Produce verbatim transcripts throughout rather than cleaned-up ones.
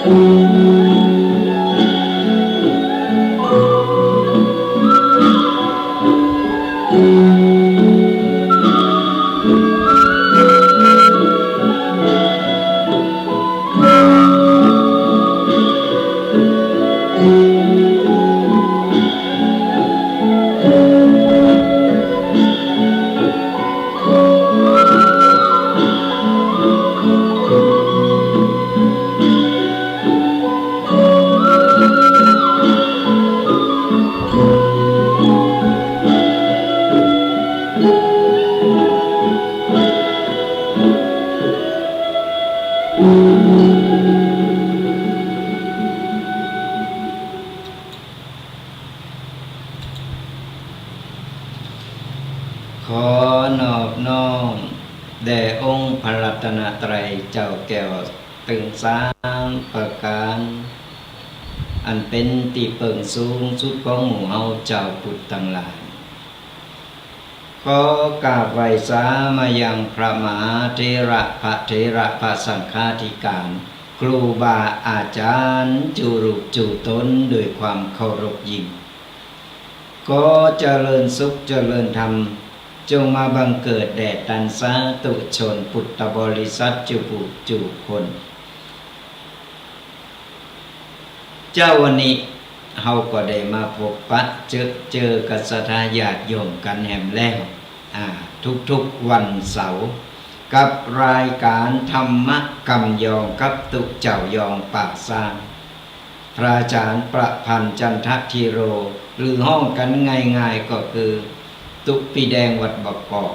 ขอนอบน้อมแด่องค์พระรัตนตรัยเจ้าแก้วตึงสามประก๋าน อันเป๋นตี้เปิ้งสูงสุดของหมู่เฮาจาวพุทธตังหลาย ขอกราบไหว้สามายังพระมหาเถระ พระเถระ พระสังฆาธิการ ครูบาอาจ๋ารย์ จุรูปจุต๋น โดยความเคารพยิ่ง ขอเจริญสุขเจริญธรรม จงมาบังเกิดแด่ต้านสาธุชนพุทธบริษัทจุผู้จุคน เจ๊าวันนี้เฮาก็ได้มาพบปะเจอเจอกับศรัทธาญาติโยมกั๋นแหมแล้ว อ่า ทุกๆวันเสาร์ กับรายก๋านธรรมะกำยองกับตุ๊เจ้ายองป่าซาง พระอาจ๋ารย์ประพันธ์ จันทธีโร หรือฮ้องกั๋นง่ายๆ ก็คือตุ๊ปี้แดงวัดบ่อกอก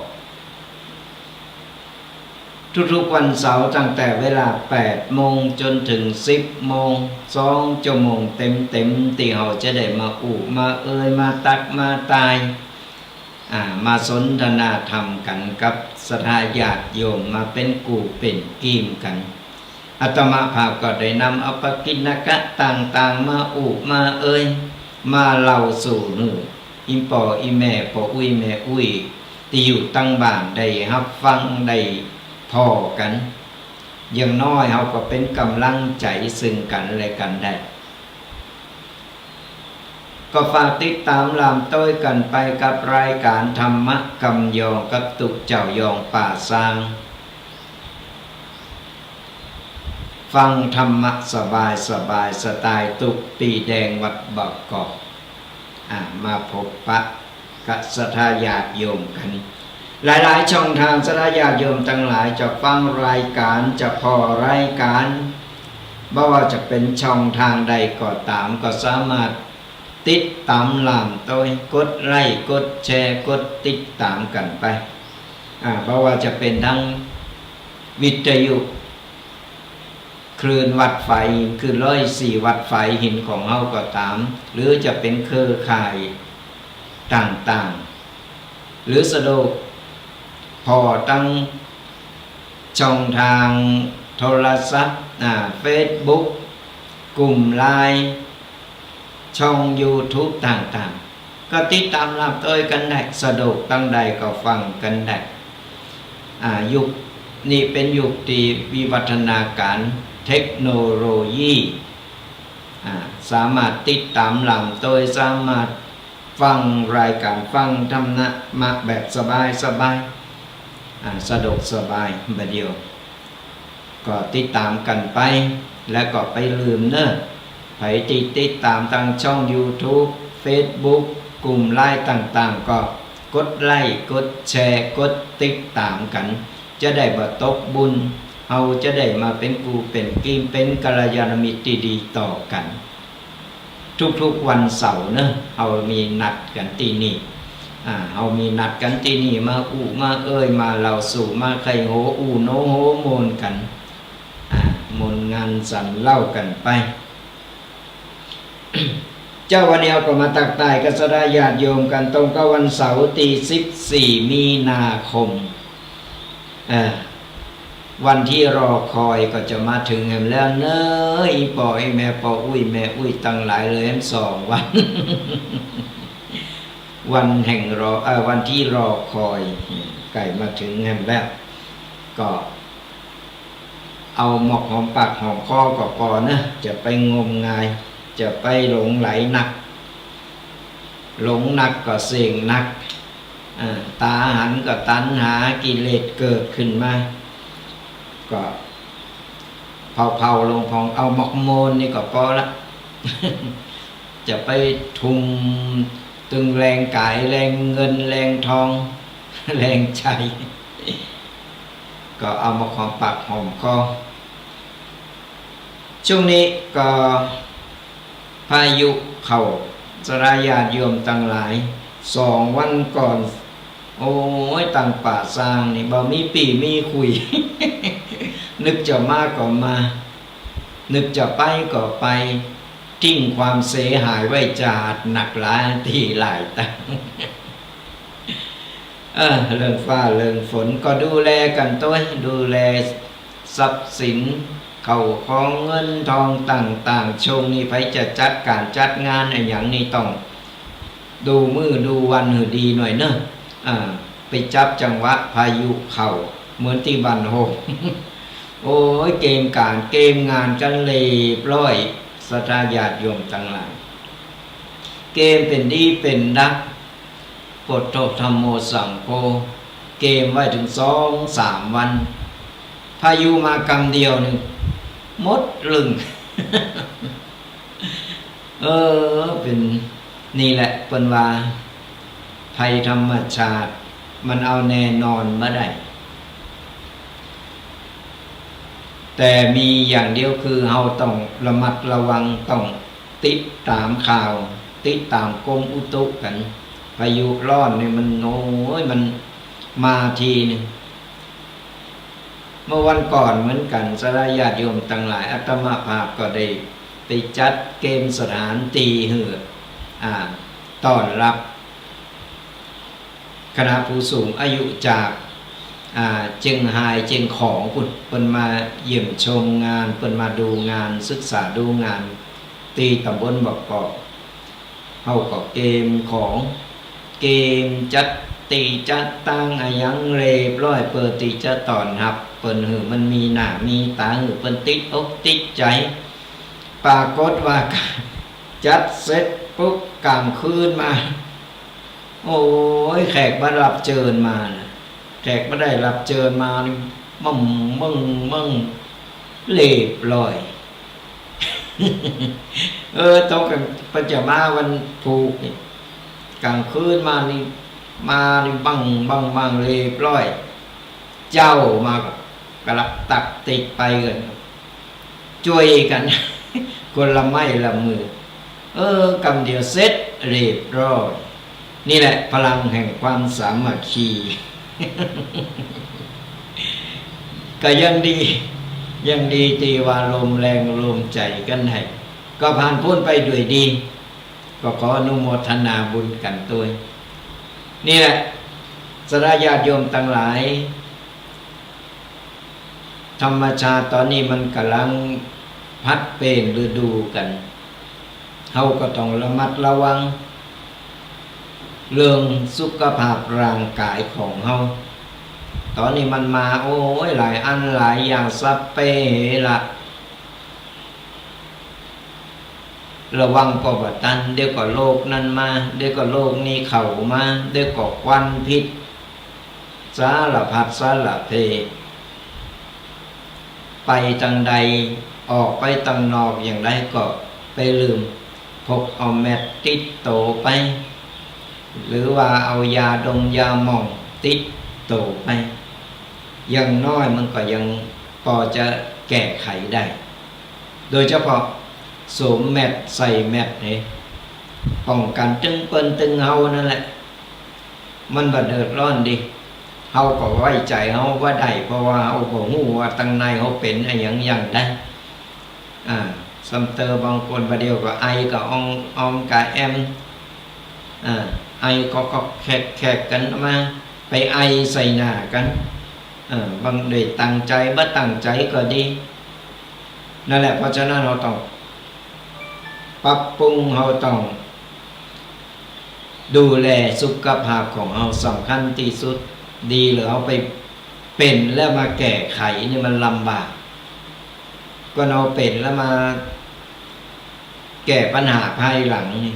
ทุกๆวันเสาร์ตั้งแต่เวลาแปดโมงจ๋นเถิงสิบโมง สองจั่วโมงเต็มๆ ตี้เฮาจะได้มาอู้มาเอ่ย มาตักมาตาย อ่า มาสนทนาธรรมกั๋นกับศรัทธาญาติโยม มาเป๋นกู้เป๋นกี๋กั๋น อาตมาภาพก็ได้นำเอาปกิณกะต่างๆ มาอู้มาเอ่ย มาเล่าสู่หื้ออี่ป้ออี่แม่ ป้ออุ๊ยแม่อุ๊ย ตี้อยู่ตังบ้านได้ฮับฟังได้ผ่อกั๋น อย่างน้อยเฮาก็เป๋นก๋ำลังใจ๋ซึ่งกั๋นและกั๋นได้ ก็ฝากติดต๋ามหลามโต้ยกั๋นไปกับรายก๋านธรรมะกำยองกับตุ๊เจ้ายองป่าซาง ฟังธรรมะสบายๆ สไตล์ตุ๊ปี้แดงวัดบ่อกอก อ่า มาพบปะกับศรัทธาญาติโยมกั๋น หลายๆ ช่องทาง ศรัทธาญาติโยมตังหลายจะฟังรายก๋าน จะผ่อรายก๋าน บ่ว่าจะเป๋นช่องทางใดก็ต๋าม ก็สามารถติดต๋ามหลามโต้ย กดไลก์ กดแชร์ กดติดต๋ามกั๋นไป อ่า บ่ว่าจะเป๋นตางวิทยุ คลื่นวัดฝายหิน คลื่นร้อยสี่วัดฝายหินของเฮาก็ต๋าม หรือจะเป๋นเครือข่ายต่างๆ หรือสะดวกผ่อตางช่องทางโทรศัพท์ อ่า เฟซบุ๊ก กลุ่มไลน์ ช่องยูทูบต่างๆ ก็ติดต๋ามหลามโต้ยกั๋นได้ สะดวกตางใดก็ฟังกั๋นได้ อ่า ยุคนี้เป๋นยุคตี้วิวัฒนาก๋ารเทคโนโลยี อ่า สามารถติดต๋ามหลามโต้ย สามารถฟังรายก๋าน ฟังธรรมะแบบสบายๆ อ่า สะดวกสบาย บ่าเดี่ยว ก็ติดต๋ามกั๋นไป และก็ไปลืมเน่อ ใผตี้ติดต๋ามตางช่องยูทูบ เฟซบุ๊ก กลุ่มไลน์ต่างๆ ก็กดไลก์ กดแชร์ กดติดต๋ามกั๋น จะได้บ่ตกบุญ เฮาจะได้มาเป๋นกู้เป๋นกี๋ เป๋นกัลยาณมิตรตี้ดีต่อกั๋น ทุกๆวันเสาร์เน่อ เฮามีนัดกั๋นตี้นี่ อ่า เฮามีนัดกั๋นตี้นี่ มาอู้มาเอ่ย มาเล่าสู่ มาใค่หัวอู้โนหัวม่วนกั๋น อ่า ม่วนงานสันเล่ากั๋นไป เจ๊าวันนี้เฮาก็มาตั๊กต้ายกับศรัทธาญาติโยมกั๋นตรงกับวันเสาร์ตี้สิบสี่มีนาคม เอ่อ วันตี้รอคอยก็จะมาเถิงแหมแล้วเน่อ อี่ป้ออี่แม่ ป้ออุ๊ยแม่อุ๊ยตังหลายเลย แหมสองวัน วันแห่งรอ เอ่อ วันตี้รอคอย ใก้มาเถิงแหมแล้ว ก็ เอาหมอกหอมปากหอมคอก็ปอเนาะ จะไปงมงาย จะไปหลงใหลนัก หลงนักก็เซ็งนัก อ่า ต๋าหันก็ตัณหากิเลสเกิดขึ้นมา ก็เผาๆ ลงผ่อง เอาหมอกโมนนี่ก็ปอละ จะไปทุ่มตึงแฮงก๋าย แฮงเงิน แฮงทอง แฮงใจ๋ ก็เอามาหอมปากหอมคอ ช่วงนี้ก็พายุเข้า ศรัทธาญาติโยมตังหลาย สองวันก่อน โอ้ย ตังป่าซางนี่บ่มีปี้มีคุย นึกจะมาก็มา นึกจะไปก็ไป ทิ้งความเสียหายไว้จาดหนักหลายตี้หลายตัง เออ เรื่องฟ้าเรื่องฝนก็ดูแลกั๋นตวย ดูแลทรัพย์สิน เข้าของเงินทองต่างๆ ช่วงนี้ใผจะจัดก๋านจัดงานอะหยังนี่ต้อง ดูมื้อดูวันหื้อดีหน่อยเนาะ อ่า ไปจับจังหวะพายุเข้า เหมือนตี้บ้านโฮม โอ้ย เกมก๋านเกมงานกั๋นเรียบร้อย ศรัทธาญาติโยมตังหลาย เกมเป๋นดีเป๋นดัก พุทโธธัมโมสังโฆ เกมไว้เถิงสองสามวัน พายุมากำเดียวนึ่ง หมดลึ่ง เออ เป๋น นี่แหละ เปิ้นว่า ภัยธรรมชาติ มันเอาแน่นอนบ่ได้ แต่มีอย่างเดียวคือเฮาต้องระมัดระวัง ต้องติดต๋ามข่าว ติดต๋ามกรมอุตุกั๋น พายุร้อนนี่มัน โอ้ย มันมาทีนึ่ง เมื่อวันก่อนเหมือนกั๋น ศรัทธาญาติโยมตังหลาย อาตมาภาพก็ได้ไปจัดเกมสถานตี้หื้อ อ่า ต้อนรับ คณะผู้สูงอายุจาก อ่า เจียงฮาย เจียงของปู๊น เปิ้นมาเยี่ยมชมงาน เปิ้นมาดูงาน ศึกษาดูงาน ตี้ต๋ำบลบ่อกอก เฮาก็เกียมของ เกียมจัดตี้จัดตังอะหยังเรียบร้อย เปื้อตี้จะต้อนฮับเปิ้นหื้อมันมีหน้ามีต๋า หื้อเปิ้นติดอกติดใจ๋ ปรากฏว่า จัดเสร็จปุ๊บ ก๋างคืนมา โอ้ย แขกบ่รับเจิญมานะ แขกบ่ได้รับเจิญมานี่ มั่งมั่งมั่ง เรียบร้อย เออ ตกกั๋น เปิ้นจะมาวันพูกนี่ ก๋างคืนมานี่ มานี่ บั้งบั้งบั้ง เรียบร้อย เจ๊ามาก็ กะลักตักติกไปกั๋น จ้วยกั๋น คนละไม้ละมือ เออ กำเดียวเสร็จเรียบร้อย นี่แหละพลังแห่งความสามัคคี ก็ยังดี ยังดีตี้ว่ารวมแฮงรวมใจ๋กั๋นได้ ก็ผ่านป๊นไปด้วยดี ก็ขออนุโมทนาบุญกั๋นตวย นี่แหละ ศรัทธาญาติโยมตังหลาย ธรรมชาติต๋อนนี้มันก่ำลังผลัดเปลี่ยนฤดูกั๋น เฮาก็ต้องระมัดระวัง เรื่องสุขภาพร่างก๋ายของเฮา ต๋อนนี้มันมา โอ้ย หลายอันหลายอย่าง สัพเพเหระ ระวังก็บ่ตัน เดี๋ยวก็โรคนั้นมา เดี๋ยวก็โรคนี้เข้ามา เดี๋ยวก็ควันพิษ สารพัดสารเพ ไปตางใด ออกไปตางนอกอย่างใดก็ไปลืม พกเอาแมสติดโตไป หรือว่าเอายาดมยาหม่องติดโตไป อย่างน้อยมันก็ยังปอจะแก้ไขได้ โดยเฉพาะสวมแมส ใส่แมสนี่ ป้องกั๋นตึงเปิ้นตึงเฮานั่นแหละ มันบ่เดือดร้อนดี เฮาก็ไว้ใจ๋เฮาบ่ได้ เพราะว่าเฮาบ่ฮู้ว่าตางในเฮาเป๋นอะหยังอย่างใด อ่า ซ้ำเติมบางคนบ่าเดี่ยวก็ไอก็ออง ออมกะแอม อ่า ไอก็ ก็แขกๆ กั๋นมา ไปไอใส่หน้ากั๋น เออ บางด้วยตั้งใจ๋บ่ตั้งใจ๋ก็ดี นั่นแหละ เพราะฉะนั้นเฮาต้องปรับปรุง เฮาต้องดูแลสุขภาพของเฮาสำคัญตี้สุด ดีเหลือเฮาไปเป๋นแล้วมาแก้ไขนี่มันลำบาก ก็เฮาเป๋นแล้วมาแก้ปัญหาภายหลังนี่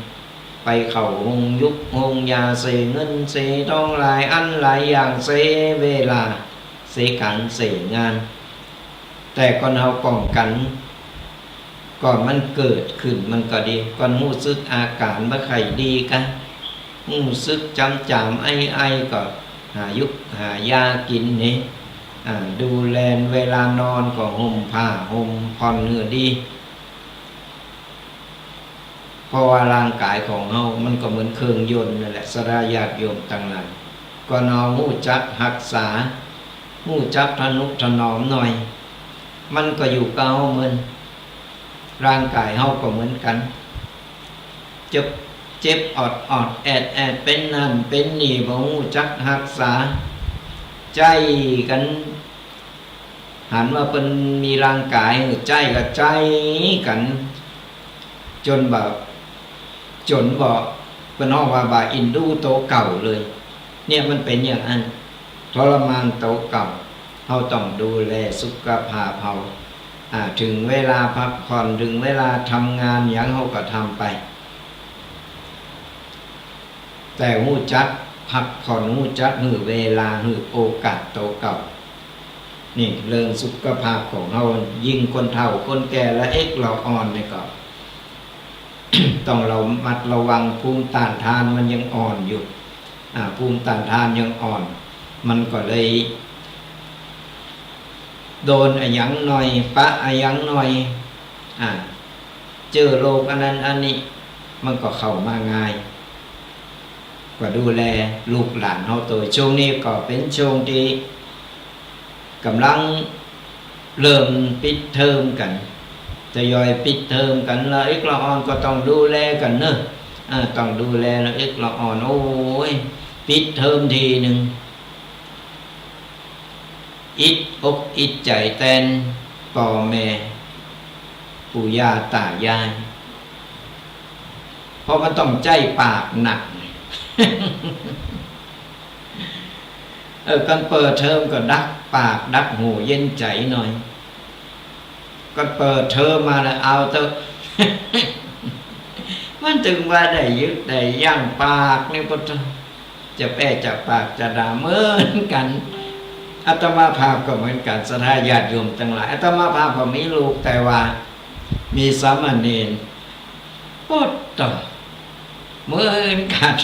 ไปเข้าโฮงยุกโฮงยา เสียเงินเสียทองหลายอันหลายอย่าง เสียเวลา เสียก๋านเสียงาน แต่ก่อนเฮาป้องกั๋น ก่อนมันเกิดขึ้นมันก็ดี ก่อนฮู้สึกอาก๋านบ่ใค่ดีกั๋น ฮู้สึกจ๋ำๆ ไอๆ ก็หายุกหายากิ๋นนี่ อ่า ดูแลเวลานอนก็ห่มผ้าห่มผ่อนหื้อดี เพราะว่าร่างก๋ายของเฮามันก็เหมือนเครื่องยนต์นั่นแหละ ศรัทธาญาติโยมตังหลาย ก่อนเฮาฮู้จักฮักษา ฮู้จักทะนุถนอมหน่อย มันก็อยู่กับเฮาเหมือน ร่างก๋ายเฮาก็เหมือนกั๋น เจ็บ เจ็บออดๆ แอดๆ เป๋นหั้นเป๋นนี่ บ่ฮู้จักฮักษา ใจ๊กั๋น หันว่าเปิ้นมีร่างก๋าย ใจ๊ก็ใจ๊กั๋น จ๋นบ่า จ๋นบ่า เปิ้นฮ้องว่าบ่าเอ็นดูโตเก่าเลย เนี่ยมันเป๋นอย่างอั้น ทรมานโตเก่า เฮาต้องดูแลสุขภาพเฮา อ่า เถิงเวลาพักผ่อน เถิงเวลาทำงานหยังเฮาก็ทำไป แต่ฮู้จักพักผ่อน ฮู้จักหื้อเวลา หื้อโอกาสโตเก่า นี่เรื่องสุขภาพของเฮา ยิ่งคนเฒ่าคนแก่ละเอ็กละอ่อนนี่ก็ ต้องระมัดระวัง ภูมิต้านทานมันยังอ่อนอยู่ อ่า ภูมิต้านทานยังอ่อน มันก็เลย โดนอะหยังหน่อย ปะอะหยังหน่อย อ่า เจื้อโรคอันนั้นอันนี้ มันก็เข้ามาง่าย ก็ดูแลลูกหลานเฮาโตย ช่วงนี้ก็เป๋นช่วงตี้ ก่ำลังเริ่มปิดเทอมกั๋น ทยอยปิดเทอมกั๋น ละเอ็กละอ่อนก็ต้องดูแลกั๋นเนาะ อ่า ต้องดูแลละเอ็กละอ่อน โอ้ย ปิดเทอมทีนึ่ง อิดอกอิดใจ๋แตนป้อแม่ ปู่ย่าต๋ายาย เพราะมันต้องใจ๊ปากหนัก เออ ก่อนเปิดเทอมก็ดักปากดักหูเย็นใจ๋หน่อย ก่อนเปิดเทอมมาแล้วเอาเต๊อะ มันเถิงว่าได้หยุดได้ยั้งปากนี่ ปะโธ่ จะแป้จะปากจะด่าเหมือนกั๋น อาตมาภาพก็เหมือนกั๋น ศรัทธาญาติโยมตังหลาย อาตมาภาพก็มีลูก แต่ว่ามีสามเณร ปะโธ่ เหมือนกั๋น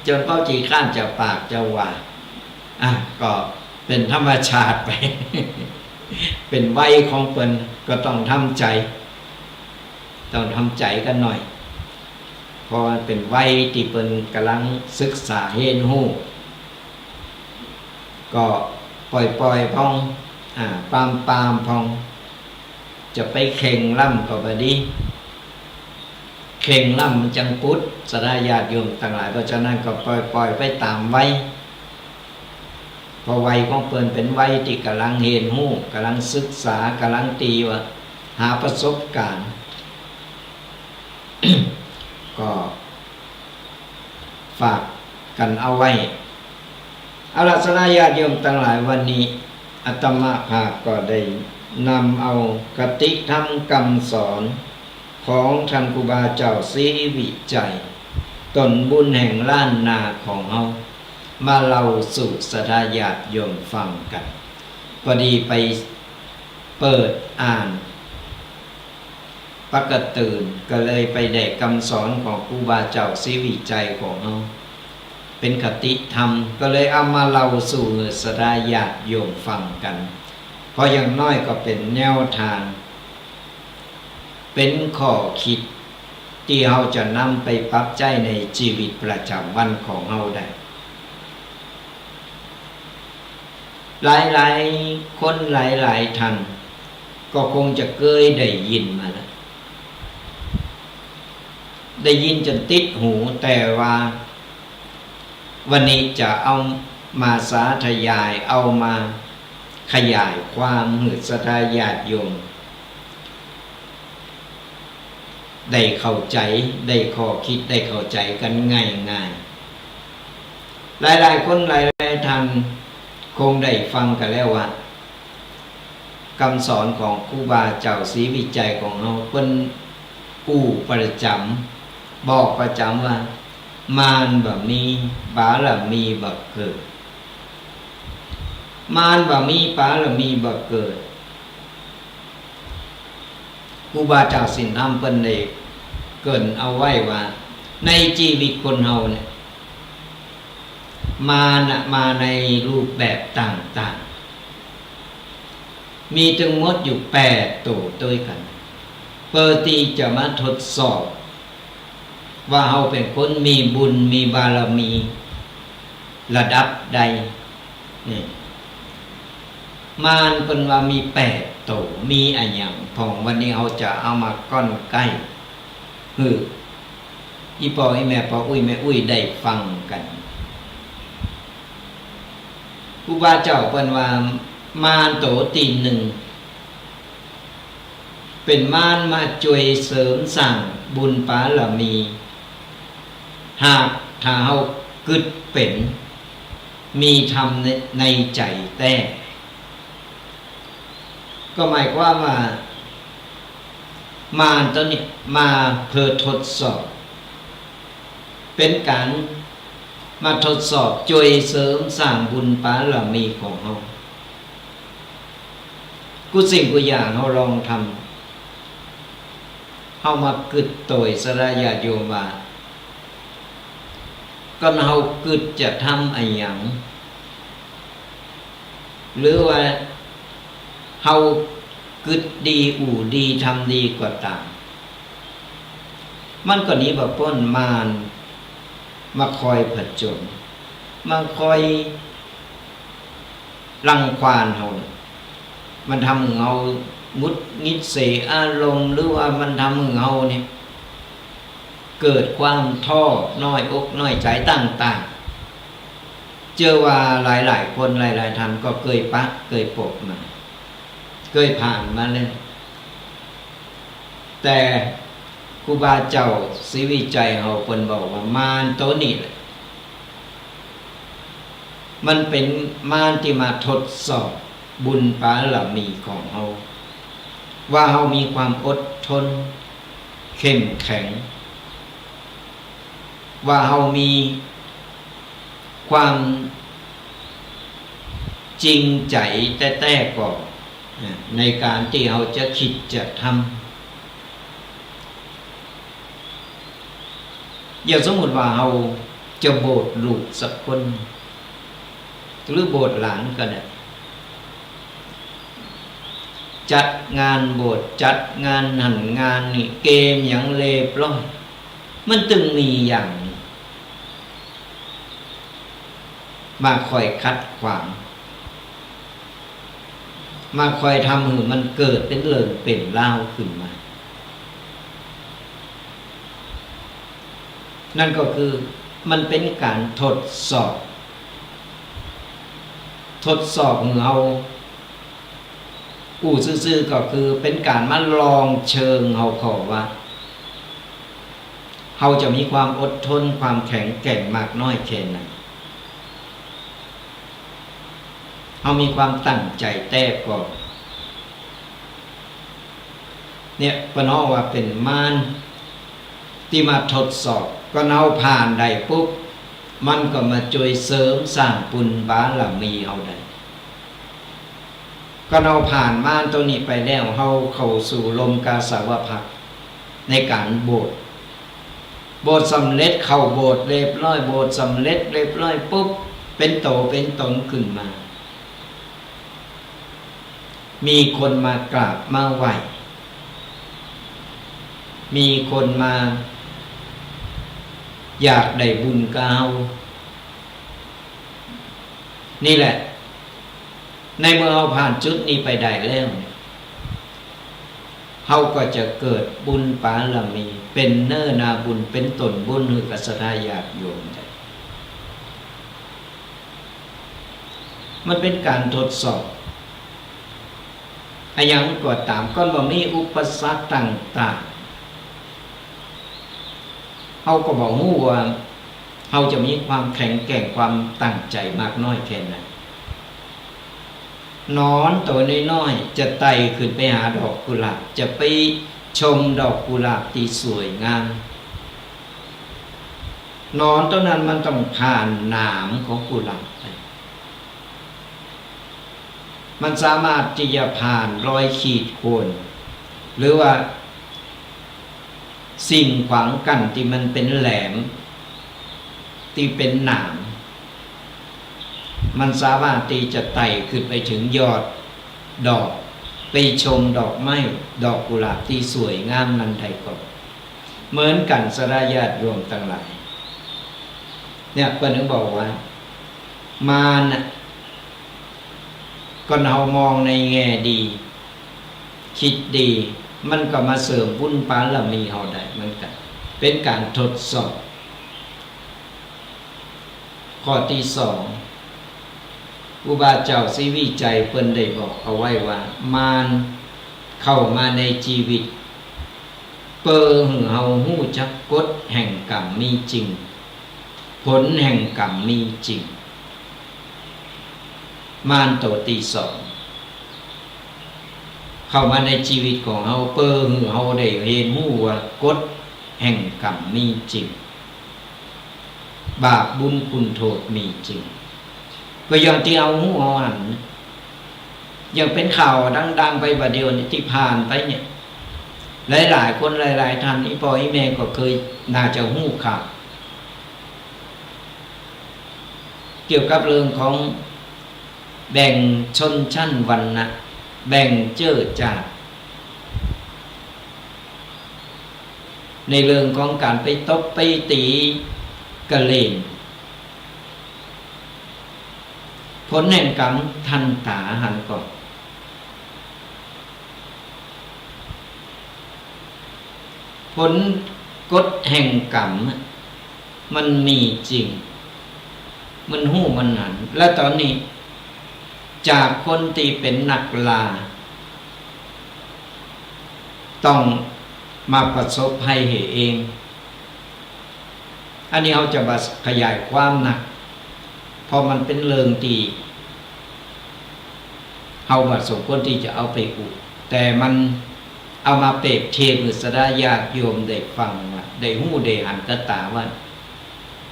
จ๋นเฮาขี้คร้านจะปากจะว่า อ่ะ ก็เป๋นธรรมชาติไป เป๋นวัยของเปิ้น ก็ต้องทำใจ๋ ต้องทำใจ๋กั๋นหน่อย เพราะว่าเป๋นวัยตี้เปิ้นก่ำลังศึกษาเฮียนฮู้ ก็ป่อยๆ พ่อง อ่า ปามๆ พ่อง จะไปเข่งล้ำก็บ่ดี เข่งล้ำมันจั้งปุ๊ด ศรัทธาญาติโยมตังหลาย เพราะฉะนั้นก็ป่อยๆ ไปต๋ามวัย เพราะวัยของเปิ้นเป๋นวัยตี้ก่ำลังเฮียนฮู้ ก่ำลังศึกษา ก่ำลังตี้ว่าหาประสบก๋ารณ์ ก็ฝากกั๋นเอาไว้ เอาละ ศรัทธาญาติโยมตังหลาย วันนี้อาตมาภาพก็ได้นำเอาคติธรรมกำสอนของต้านครูบาเจ้าศรีวิชัย ต้นบุญแห่งล้านนาของเฮา มาเล่าสู่ศรัทธาญาติโยมฟังกั๋น พอดีไปเปิดอ่าน ปะกะตื่น ก็เลยไปได้กำสอนของครูบาเจ้าศรีวิชัยของเฮา เป๋นคติธรรม ก็เลยเอามาเล่าสู่ศรัทธาญาติโยมฟังกั๋น เพราะอย่างน้อยก็เป๋นแนวตาง เป๋นข้อคิดตี้เฮาจะนำไปปรับใจ๊ในจีวิตประจ๋ำวันของเฮาได้ หลายๆ คนหลายๆ ต้าน ก็คงจะเกยได้ยินมาแล้ว ได้ยินจ๋นติดหู แต่ว่าวันนี้จะเอามาสาธยาย เอามาขยายความหื้อศรัทธาญาติโยม ได้เข้าใจ๋ ได้ข้อคิด ได้เข้าใจ๋กั๋นง่ายๆ หลายๆ คนหลายๆ ต้านคงได้ฟังกั๋นแล้วว่า กำสอนของครูบาเจ้าศรีวิชัยของเฮา เปิ้นอู้ประจ๋ำ บอกประจ๋ำว่า มารบ่มี บารมีบ่เกิด มารบ่มี บารมีบ่เกิด ครูบาเจ้าศีลธรรมเปิ้นได้เกริ่นเอาไว้ว่า ในจีวิตคนเฮาเนี่ย มารน่ะมาในรูปแบบต่างๆ มีตึงหมดอยู่แปดโตด้วยกั๋น เปื้อตี้จะมาทดสอบ ว่าเฮาเป๋นคนมีบุญมีบารมีระดับใด นี่ มารเปิ้นว่ามีแปดโต มีอะหยังพ่อง วันนี้เฮาจะเอามาก้อนใก้ หื้ออี่ป้ออี่แม่ ป้ออุ๊ยแม่อุ๊ยได้ฟังกั๋น ครูบาเจ้าเปิ้นว่า มารโตตี้นึ่ง เป๋นมารมาจ้วยเสริมสร้างบุญบารมี หากถ้าเฮากึ๊ดเป๋น มีธรรมใน ในใจ๋แต๊ ก็หมายความว่า มารโตนี้มาเปื้อทดสอบ เป๋นก๋านมาทดสอบ จ้วยเสริมสร้างบุญบารมีของเฮา กู้สิ่งกู้อย่างเฮาลองทำ เฮามากึ๊ดโตยศรัทธาญาติโยมว่า ก่อนเฮากึ๊ดจะทำอะหยัง หรือว่าเฮากึ๊ดดี อู้ดี ทำดีก็ต๋าม มันก็หนีบ่ป๊นมารมาคอยผจญ มาคอยรังควานเฮา มันทำหื้อเฮาหงุดหงิดเสียอารมณ์ หรือว่ามันทำหื้อเฮาเนี่ย เกิดความท้อน้อยอกน้อยใจ๋ต่างๆ เจื้อว่าหลายๆ คนหลายๆ ท่านก็เกยปะเกยปบมา เกยผ่านมาแล้ว แต่ครูบาเจ้าศรีวิชัยเฮาเปิ้นบอกว่า มารโตนี้แหละ มันเป๋นมารตี้มาทดสอบบุญบารมีของเฮา ว่าเฮามีความอดทน เข้มแข็ง ว่าเฮามีความจริงใจ๋แต๊ๆ ก่อ ในก๋านตี้เฮาจะกึ๊ดจะทำ อย่างสมมุติว่าเฮาจะบวชลูกสักคน หรือบวชหลานก็ได้ จัดงานบวช จัดงานหั้นงานนี่ เกมหยังเรียบร้อย มันตึงมีอย่างนี้ มาคอยขัดขวาง มาคอยทำหื้อมันเกิดเป๋นเรื่องเป๋นราวขึ้นมา นั่นก็คือมันเป๋นก๋านทดสอบ ทดสอบหื้อเฮา อู้ซื่อๆ ก็คือเป๋นก๋านมาลองเชิงเฮาก่อว่า เฮาจะมีความอดทน ความแข็งแกร่งมากน้อยแค่ไหน เฮามีความตั้งใจ๋แต๊ก่อ เนี่ย เปิ้นฮ้องว่าเป๋นมารตี้มาทดสอบ ก่อนเฮาผ่านได้ปุ๊บ มันก็มาจ้วยเสริมสร้างบุญบารมีเฮาได้ ก่อนเฮาผ่านมารโตนี้ไปแล้ว เฮาเข้าสู่ลมกาสาวพักตร์ในก๋านบวช บวชสำเร็จ เข้าบวชเรียบร้อย บวชสำเร็จเรียบร้อยปุ๊บ เป๋นโตเป๋นต๋นขึ้นมา มีคนมากราบมาไหว้ มีคนมาอยากได้บุญกับเฮา นี่แหละ ในเมื่อเฮาผ่านจุดนี้ไปได้แล้วเนี่ย เฮาก็จะเกิดบุญบารมี เป๋นเนื้อนาบุญ เป๋นต้นบุญหื้อกับศรัทธาญาติโยมได้ มันเป๋นก๋านทดสอบ อะหยังก็ต๋าม ก่อนบ่มีอุปสรรคต่างๆ เฮาก็บ่ฮู้ว่าเฮาจะมีความแข็งแกร่ง ความตั้งใจ๋มากน้อยแค่ไหน หนอนตั๋วน้อยๆ จะไต่ขึ้นไปหาดอกกุหลาบ จะไปชมดอกกุหลาบตี้สวยงาม หนอนตั๋วนั้นมันต้องผ่านหนามของกุหลาบไป มันสามารถตี้จะผ่านรอยขีดข่วน หรือว่าสิ่งขวางกั้นตี้มันเป๋นแหลม ตี้เป๋นหนาม มันสามารถตี้จะไต่ขึ้นไปเถิงยอดดอก ไปชมดอกไม้ ดอกกุหลาบตี้สวยงามนั้นได้ก่อ เหมือนกั๋นศรัทธาญาติโยมตังหลาย เนี่ย เปิ้นถึงบอกว่า มารน่ะ ก่อนเฮามองในแง่ดี กึ๊ดดี มันก็มาเสริมบุญบารมีเฮาได้เหมือนกั๋น เป๋นก๋านทดสอบ ข้อตี้สอง ครูบาเจ้าศรีวิชัยเปิ้นได้บอกเอาไว้ว่า มารเข้ามาในจีวิต เปื้อหื้อเฮาฮู้จักกฎแห่งกรรมมีจริง ผลแห่งกรรมมีจริง มารตั๋วตี้สอง เข้ามาในจีวิตของเฮา เปื้อหื้อเฮาได้เรียนฮู้ว่ากฎแห่งกรรมมีจริง บาปบุญคุณโทษมีจริง ก็อย่างตี้เฮาฮู้เฮาหัน อย่างเป๋นข่าวดังๆ ไปบ่าเดี่ยวนี้ตี้ผ่านไปเนี่ย หลายๆ คนหลายๆ ท่าน อี่ป้ออี่แม่ก็เกยน่าจะฮู้ข่าว เกี่ยวกับเรื่องของแบ่งชนชั้นวรรณะ แบ่งเจื้อจาติ ในเรื่องของก๋านไปตบไปตี๋กะเหร่น ผลแห่งกรรมทันต๋าหันก่อ ผลกฎแห่งกรรมมันมีจริง มันฮู้มันหัน และต๋อนนี้จากคนตี้เป๋นนักล่า ต้องมาประสบภัยหื้อเอง อันนี้เฮาจะบ่ขยายความนัก เพราะมันเป๋นเรื่องตี้เฮาบ่สมควรตี้จะเอาไปอู้ แต่มันเอามาเปรียบเทียบหื้อศรัทธาญาติโยมได้ฟังว่า ได้ฮู้ได้หันกะต๋าว่า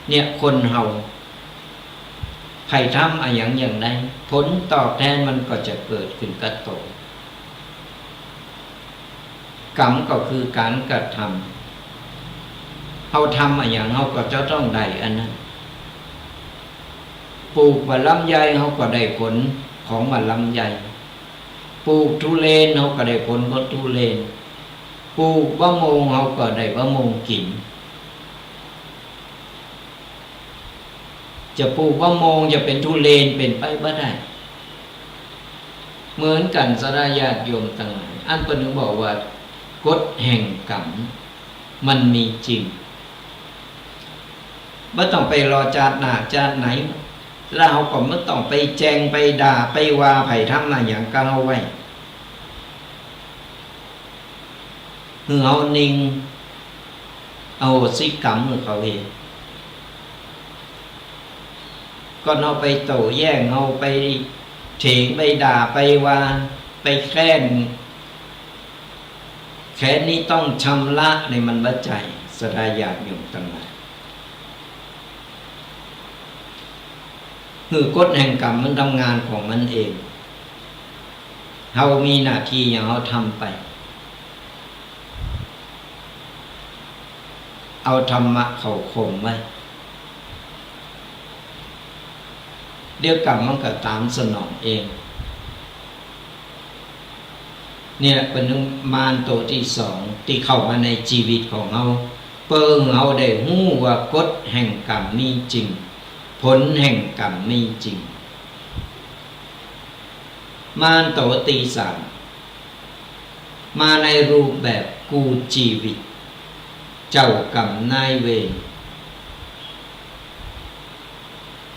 เนี่ย คนเฮา ใผทำอะหยังอย่างใด ผลตอบแทนมันก็จะเกิดขึ้นกะโต กรรมก็คือก๋านกระทำ เฮาทำอะหยังเฮาก็จะต้องได้อันนั้น ปลูกบ่าลำไยเฮาก็ได้ผลของบ่าลำไย ปลูกทุเรนเฮาก็ได้ผลของทุเรน ปลูกบ่าโมงเฮาก็ได้บ่าโมงกิ๋น จะปลูกบ่าโมงจะเป๋นทุเรนเป๋นไปบ่ได้ เหมือนกั๋นศรัทธาญาติโยมตังหลาย อันเปิ้นถึงบอกว่ากฎแห่งกรรมมันมีจริง บ่ต้องไปรอจาติหน้าจาติไหน แล้วเฮาก็บ่ต้องไปแจ่งไปด่าไปว่าใผทำมาหยังกะเฮาไว้ หื้อเฮานิ่ง อโหสิกรรมหื้อเขาเอง ก่อนเฮาไปโต้แย้ง เฮาไปเถียง ไปด่า ไปว่า ไปแค้น แค้นนี้ต้องชำระ นี่มันบ่ใจ้ ศรัทธาญาติโยมตังหลาย หื้อกฎแห่งกรรมมันทำงานของมันเอง เฮามีหน้าตี้อย่างเฮาทำไป เอาธรรมะเข้าข่มไว้ เดี๋ยวกรรมมันก็ต๋ามสนองเอง เนี่ยเป๋นมารตั๋วตี้สองตี้เข้ามาในจีวิตของเฮา เปิ้อหื้อเฮาได้ฮู้ว่ากฎแห่งกรรมมีจริง ผลแห่งกรรมมีจริง มารตั๋วตี้สาม มาในรูปแบบกู้จีวิต เจ้ากรรมนายเวร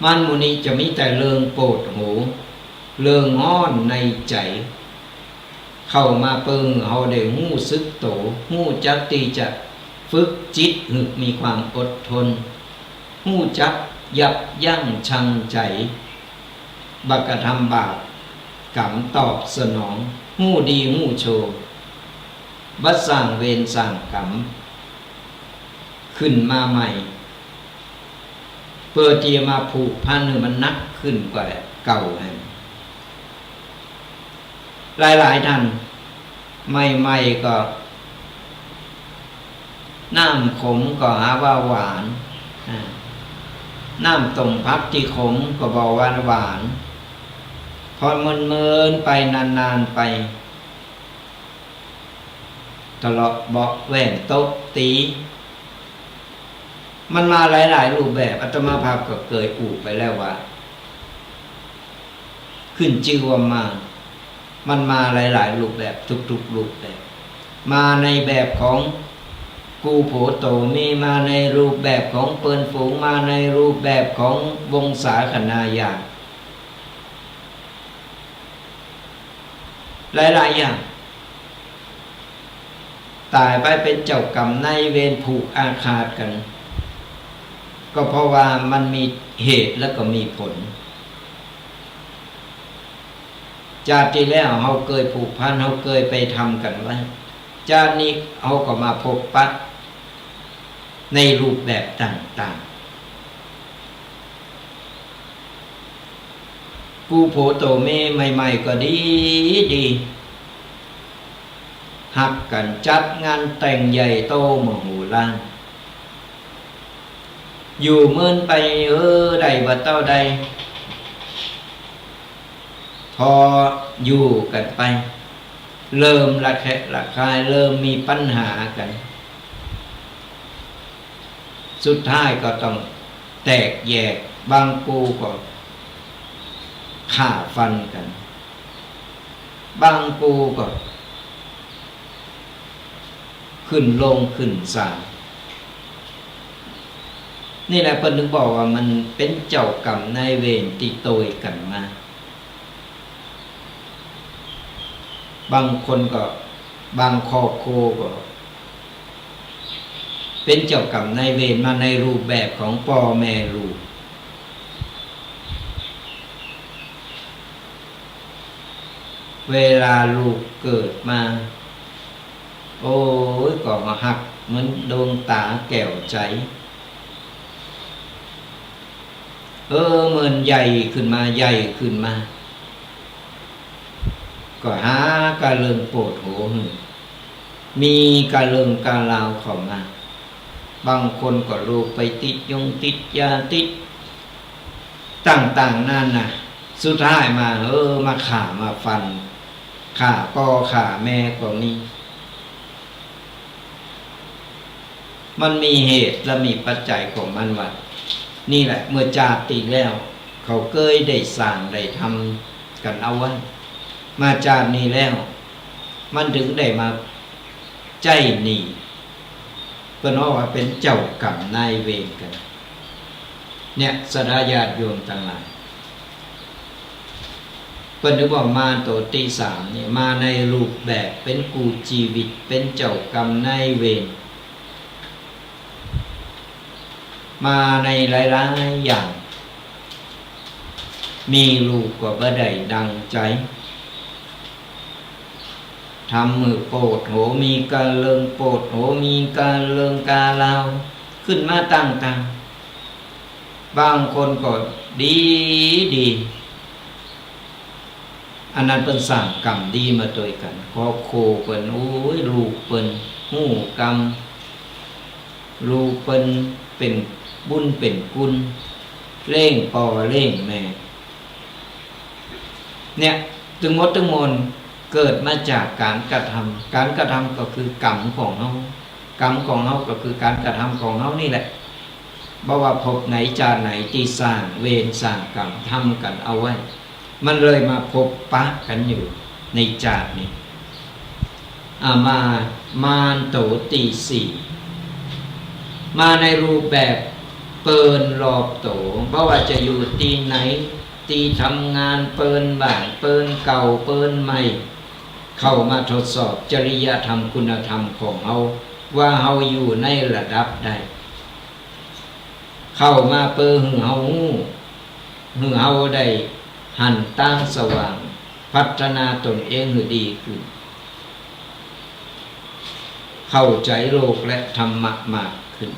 มารหมู่นี้จะมีแต่เรื่องโปดหัว เรื่องฮ้อนในใจ๋ เข้ามาเปิ้อหื้อเฮาได้ฮู้สึกโต ฮู้จักตี้จะฝึกจิตหื้อมีความอดทน ฮู้จักยับยั้งชั่งใจ๋ บ่กระทำบาป กรรมตอบสนอง ฮู้ดีฮู้ชั่ว บ่สร้างเวรสร้างกรรมขึ้นมาใหม่ เปื้อตี้จะมาผูกพันหื้อมันหนักขึ้นกว่าเก่าแหม หลายๆ ท่าน ใหม่ๆ ก็ น้ำขมก็หาว่าหวาน อ่า น้ำต้มผักตี้ขมก็บ่าว่าหวาน พอเมินๆ ไปนานๆ ไป ทะเลาะเบาะแว้งตบตี๋ มันมาหลายๆ รูปแบบ อาตมาภาพก็เกยอู้ไปแล้วว่า ขึ้นจื้อว่ามาร มันมาหลายๆ รูปแบบ ทุกๆ รูปแบบ มาในแบบของกูโผโตเม มาในรูปแบบของเปิ้นฝูง มาในรูปแบบของวงศาคณาญาติ หลายๆ อย่าง ต๋ายไปเป๋นเจ้ากรรมนายเวรผูกอาฆาตกั๋น ก็เพราะว่ามันมีเหตุแล้วก็มีผล จาติตี้แล้วเฮาเกยผูกพัน เฮาเกยไปทำกั๋นไว้ จาตินี้เฮาก็มาพบปะในรูปแบบต่างๆ กูโผโตเม ใหม่ๆ ก็ดี ดี ฮักกั๋น จัดงานแต่งใหญ่โตมโหฬาร อยู่เมินไป เออ ได้บ่าเต้าใด พออยู่กั๋นไป เริ่มระแคะระคาย เริ่มมีปัญหากั๋น สุดท้ายก็ต้องแตกแยก บางกูก็ฆ่าฟันกั๋น บางกูก็ ขึ้นโรงขึ้นศาล นี่แหละเปิ้นถึงบอกว่ามันเป๋นเจ้ากรรมนายเวรติดต่อกั๋นมา บางคนก็ บางครอบครัวก็ เป๋นเจ้ากรรมนายเวรมาในรูปแบบของป้อแม่ลูก เวลาลูกเกิดมา โอ้ย ก็ฮักเหมือนดวงต๋าแก้วใจ๋ เออ เมื่อใหญ่ขึ้นมา ใหญ่ขึ้นมา ก็หากะเรื่องโปดหัวหื้อ มีกะเรื่องกะราวเข้ามา บางคนก็ลูกไปติดยงติดยา ติดต่างๆ นานา สุดท้ายมา เออ มาฆ่ามาฟัน ฆ่าป้อฆ่าแม่ก็มี มันมีเหตุและมีปัจจัยของมันว่า นี่แหละ เมื่อจาติตี้แล้ว เขาเกยได้สร้างได้ทำกั๋นเอาไว้ มาจาตินี้แล้ว มันถึงได้มาใจ๊หนี้ เปิ้นว่าเป๋นเจ้ากรรมนายเวรกั๋น เนี่ย ศรัทธาญาติโยมตังหลาย เปิ้นถึงบอกมารโตติสามเนี่ย มาในรูปแบบเป๋นกู้จีวิต เป๋นเจ้ากรรมนายเวร มาในหลายๆ อย่าง มีลูกก็บ่ได้ดังใจ๋ ทำหื้อโปดหัว มีกะเลิงโปดหัว มีกะเลิงกะลาว ขึ้นมาต่างๆ บางคนก็ดีดี อันนั้นเปิ้นสร้างกรรมดีมาตวยกั๋น ครอบครัวเปิ้น โอ้ย ลูกเปิ้นฮู้กรรม ลูกเปิ้นเป๋นบุญเป๋นคุณ เลี้ยงป้อเลี้ยงแม่ เนี่ย ตึงหมดตึงมวลเกิดมาจากก๋านกระทำ ก๋านกระทำก็คือกรรมของเฮา กรรมของเฮาก็คือก๋านกระทำของเฮานี่แหละ บ่ว่าภพไหนจาติไหนตี้สร้างเวรสร้างกรรมทำกั๋นเอาไว้ มันเลยมาพบปะกั๋นอยู่ในจาตินี้ อ่า มา มารโตติสี่ มาในรูปแบบเปิ้นรอบตั๋ว บ่ว่าจะอยู่ตี้ไหน ตี้ทำงานเปิ้น บ้านเปิ้นเก่าเปิ้นใหม่ เข้ามาทดสอบจริยธรรมคุณธรรมของเฮา ว่าเฮาอยู่ในระดับใด เข้ามาเปื้อหื้อเฮาฮู้ หื้อเฮาได้หันตางสว่าง พัฒนาตนเองหื้อดีขึ้น เข้าใจ๋โลกและธรรมะมากขึ้น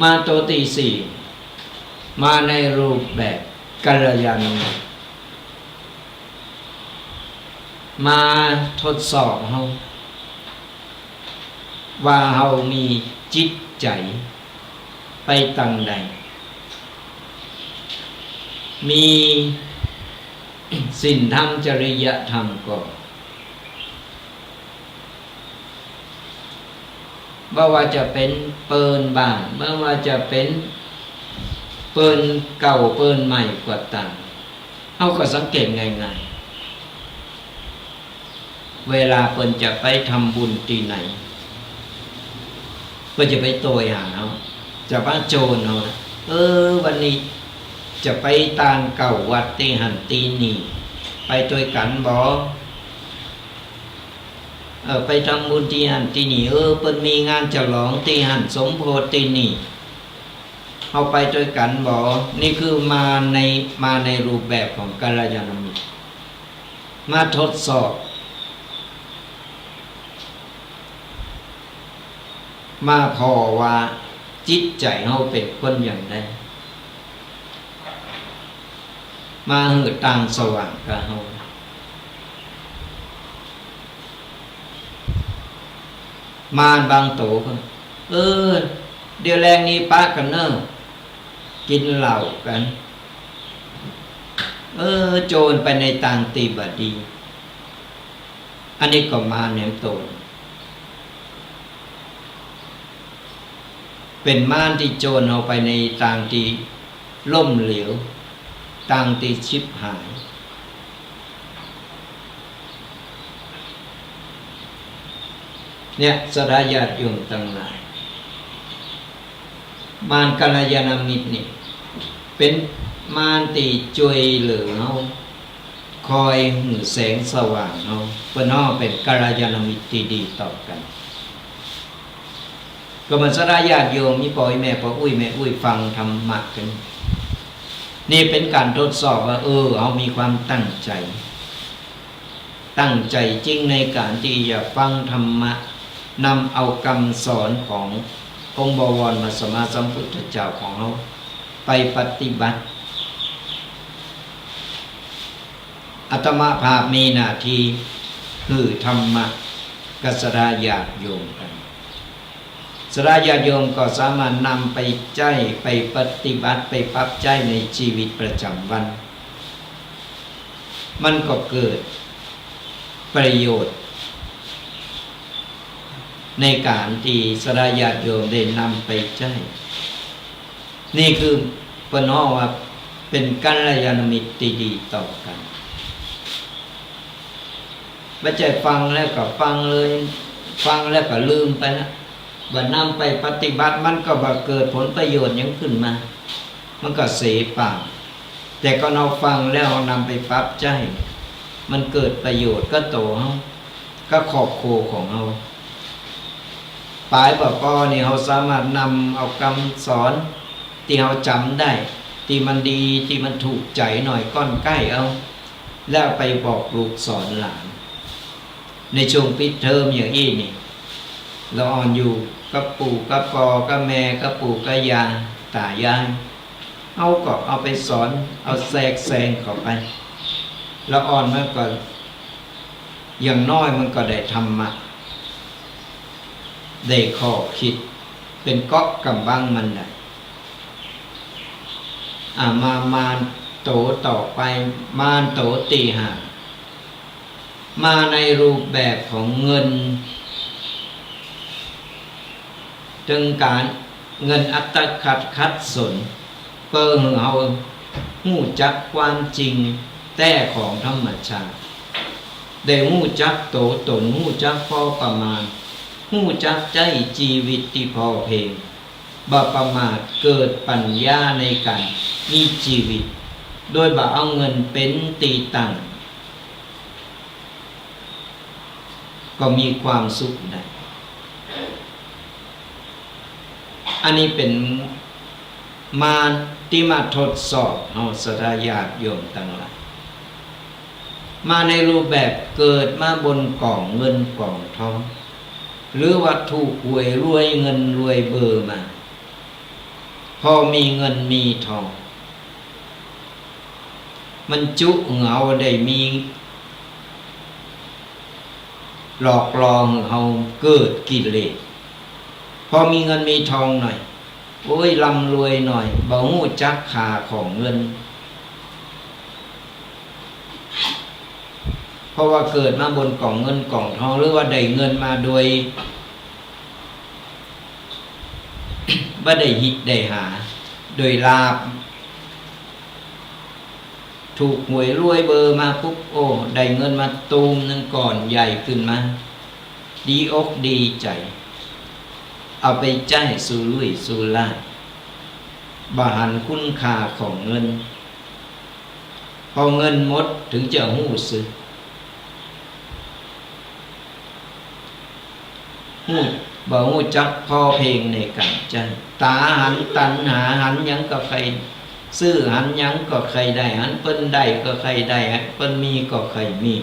มาตั๋วตี้สี่ มาในรูปแบบกัลยาณมิตร มาทดสอบเฮา ว่าเฮามีจิตใจ๋ไปตางใด มีศีลธรรมจริยธรรมก่อ บ่ว่าจะเป๋นเปิ้นบ้าน บ่ว่าจะเป๋นเปิ้นเก่าเปิ้นใหม่ก็ต๋าม เฮาก็สังเกตง่ายๆ เวลาเปิ้นจะไปทำบุญตี้ไหน เปิ้นจะไปโตยหาเฮา จะมาโจ้นเฮานะ เออ วันนี้จะไปตานเก้าวัดตี้หั้นตี้นี่ ไปตวยกั๋นบ่ เออ ไปทำบุญตี้หั้นตี้นี่ เออ เปิ้นมีงานฉลองตี้หั้น สมโภชตี้นี่ เฮาไปตวยกั๋นบ่ นี่คือมาใน มาในรูปแบบของกัลยาณมิตร มาทดสอบ มาผ่อว่าจิตใจ๋เฮาเป๋นคนอย่างใด มาหื้อตางสว่างกับเฮา มารบางโตก็ เออ เดี๋ยวแลงนี้ปะกั๋นเน่อ กิ๋นเหล้ากั๋น เออ โจ้นไปในตางตี้บ่ดี อันนี้ก็มารแหนมโตน เป๋นมารตี้โจ้นเฮาไปในตางตี้ล้มเหลว ตางตี้ฉิบหาย เนี่ย ศรัทธาญาติโยมตังหลาย มารกัลยาณมิตรนี่ เป๋นมารตี้จ้วยเหลือเฮา คอยหื้อแสงสว่างเฮา เปิ้นฮ้องเป๋นกัลยาณมิตรตี้ดีต่อกั๋น ก็เหมือนศรัทธาญาติโยม อี่ป้ออี่แม่ ป้ออุ๊ยแม่อุ๊ย ฟังธรรมะกั๋น นี่เป๋นก๋านทดสอบว่า เออ เฮามีความตั้งใจ๋ ตั้งใจ๋จริงในก๋านตี้จะฟังธรรมะ นำเอากำสอนขององค์บวรพระสัมมาสัมพุทธเจ้าของเฮาไปปฏิบัติ อาตมาภาพมีหน้าตี้หื้อธรรมะกับศรัทธาญาติโยมกั๋น ศรัทธาญาติโยมก็สามารถนำไปใจ๊ ไปปฏิบัติ ไปปรับใจ๊ในชีวิตประจำวัน มันก็เกิดประโยชน์ ในก๋านตี้ศรัทธาญาติโยมได้นำไปใจ๊ นี่คือเปิ้นฮ้องว่าเป๋นกัลยาณมิตรตี้ดีต่อกั๋น บ่ใจ้ฟังแล้วก็ฟังเลย ฟังแล้วก็ลืมไปละ บ่นำไปปฏิบัติมันก็บ่เกิดผลประโยชน์หยังขึ้นมา มันก็เสเป่า แต่ก่อนเฮาฟังแล้วเฮานำไปปรับใจ๊ มันเกิดประโยชน์กับตั๋วเฮา กับครอบครัวของเฮา ป๋ายบ่ปอนี่เฮาสามารถนำเอากำสอนตี้เฮาจ๋ำได้ ตี้มันดี ตี้มันถูกใจ๋หน่อยก้อนใก้เอา แล้วไปบอกลูกสอนหลาน ในช่วงปิดเทอมอย่างอี้นี่ ละอ่อนอยู่กับปู่กับปอ กับแม่ กับปู่กับย่า ต๋ายาย เฮาก็เอาไปสอน เอาแทรกแซงเข้าไป ละอ่อนมันก็ อย่างน้อยมันก็ได้ธรรมะ ได้ข้อคิด เป๋นเกราะกำบังมันได้ อ่า มา มารโตต่อไป มารโตตี้ห้า มาในรูปแบบของเงิน เถิงก๋านเงินอัตคัดขัดสน เปิดหื้อเฮาฮู้จักความจริงแต๊ของธรรมชาติ ได้ฮู้จักตั๋วตน ฮู้จักพอประมาณ ฮู้จักใจ๊จีวิตตี้พอเพียง บ่ประมาท เกิดปัญญาในก๋านมีจีวิต โดยบ่เอาเงินเป๋นตี้ตั้ง ก็มีความสุขได้ อันนี้เป๋นมารตี้มาทดสอบเฮาศรัทธาญาติโยมตังหลาย มาในรูปแบบเกิดมาบนก๋องเงินก๋องทอง หรือว่าถูกหวยรวยเงินรวยเบอร์มา พอมีเงินมีทอง มันจุหื้อเฮาได้มี หลอกหลอหื้อเฮาเกิดกิเลส พอมีเงินมีทองหน่อย โอ้ย ร่ำรวยหน่อย บ่ฮู้จักค่าของเงิน เพราะว่าเกิดมาบนก๋องเงินก๋องทอง หรือว่าได้เงินมาโดย บ่ได้หา ได้หา โดยลาภ ถูกหวยรวยเบอร์มาปุ๊บ โอ้ ได้เงินมาตูมหนึ่งก้อนใหญ่ขึ้นมา ดีอกดีใจ๋ เอาไปใจ๊สุรุ่ยสุร่าย บ่หันคุณค่าของเงิน พอเงินหมดถึงจะฮู้สึก ฮู้ บ่ฮู้จักพอเพียงในก๋านใจ๊ ต๋าหันตัณหา หันหยังก็ใค่ซื้อ หันหยังก็ใค่ได้ หันเปิ้นได้ก็ใค่ได้ หันเปิ้นมีก็ใค่มี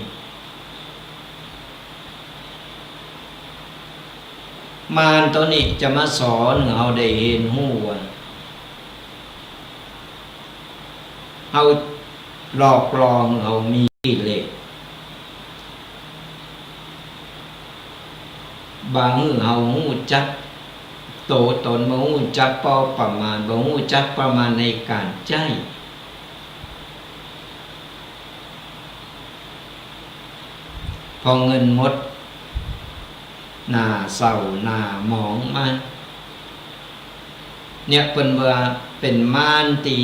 มารตั๋วนี้จะมาสอนหื้อเฮาได้เฮียนฮู้ว่า เฮาหลอกหลอหื้อเฮามีกิเลส บ่หื้อเฮาฮู้จักตั๋วตน บ่ฮู้จักปอประมาณ บ่ฮู้จักประมาณในก๋านใจ๊ พอเงินหมด หน้าเศร้าหน้าหมองมา เนี่ยเปิ้นว่าเป๋นมารตี้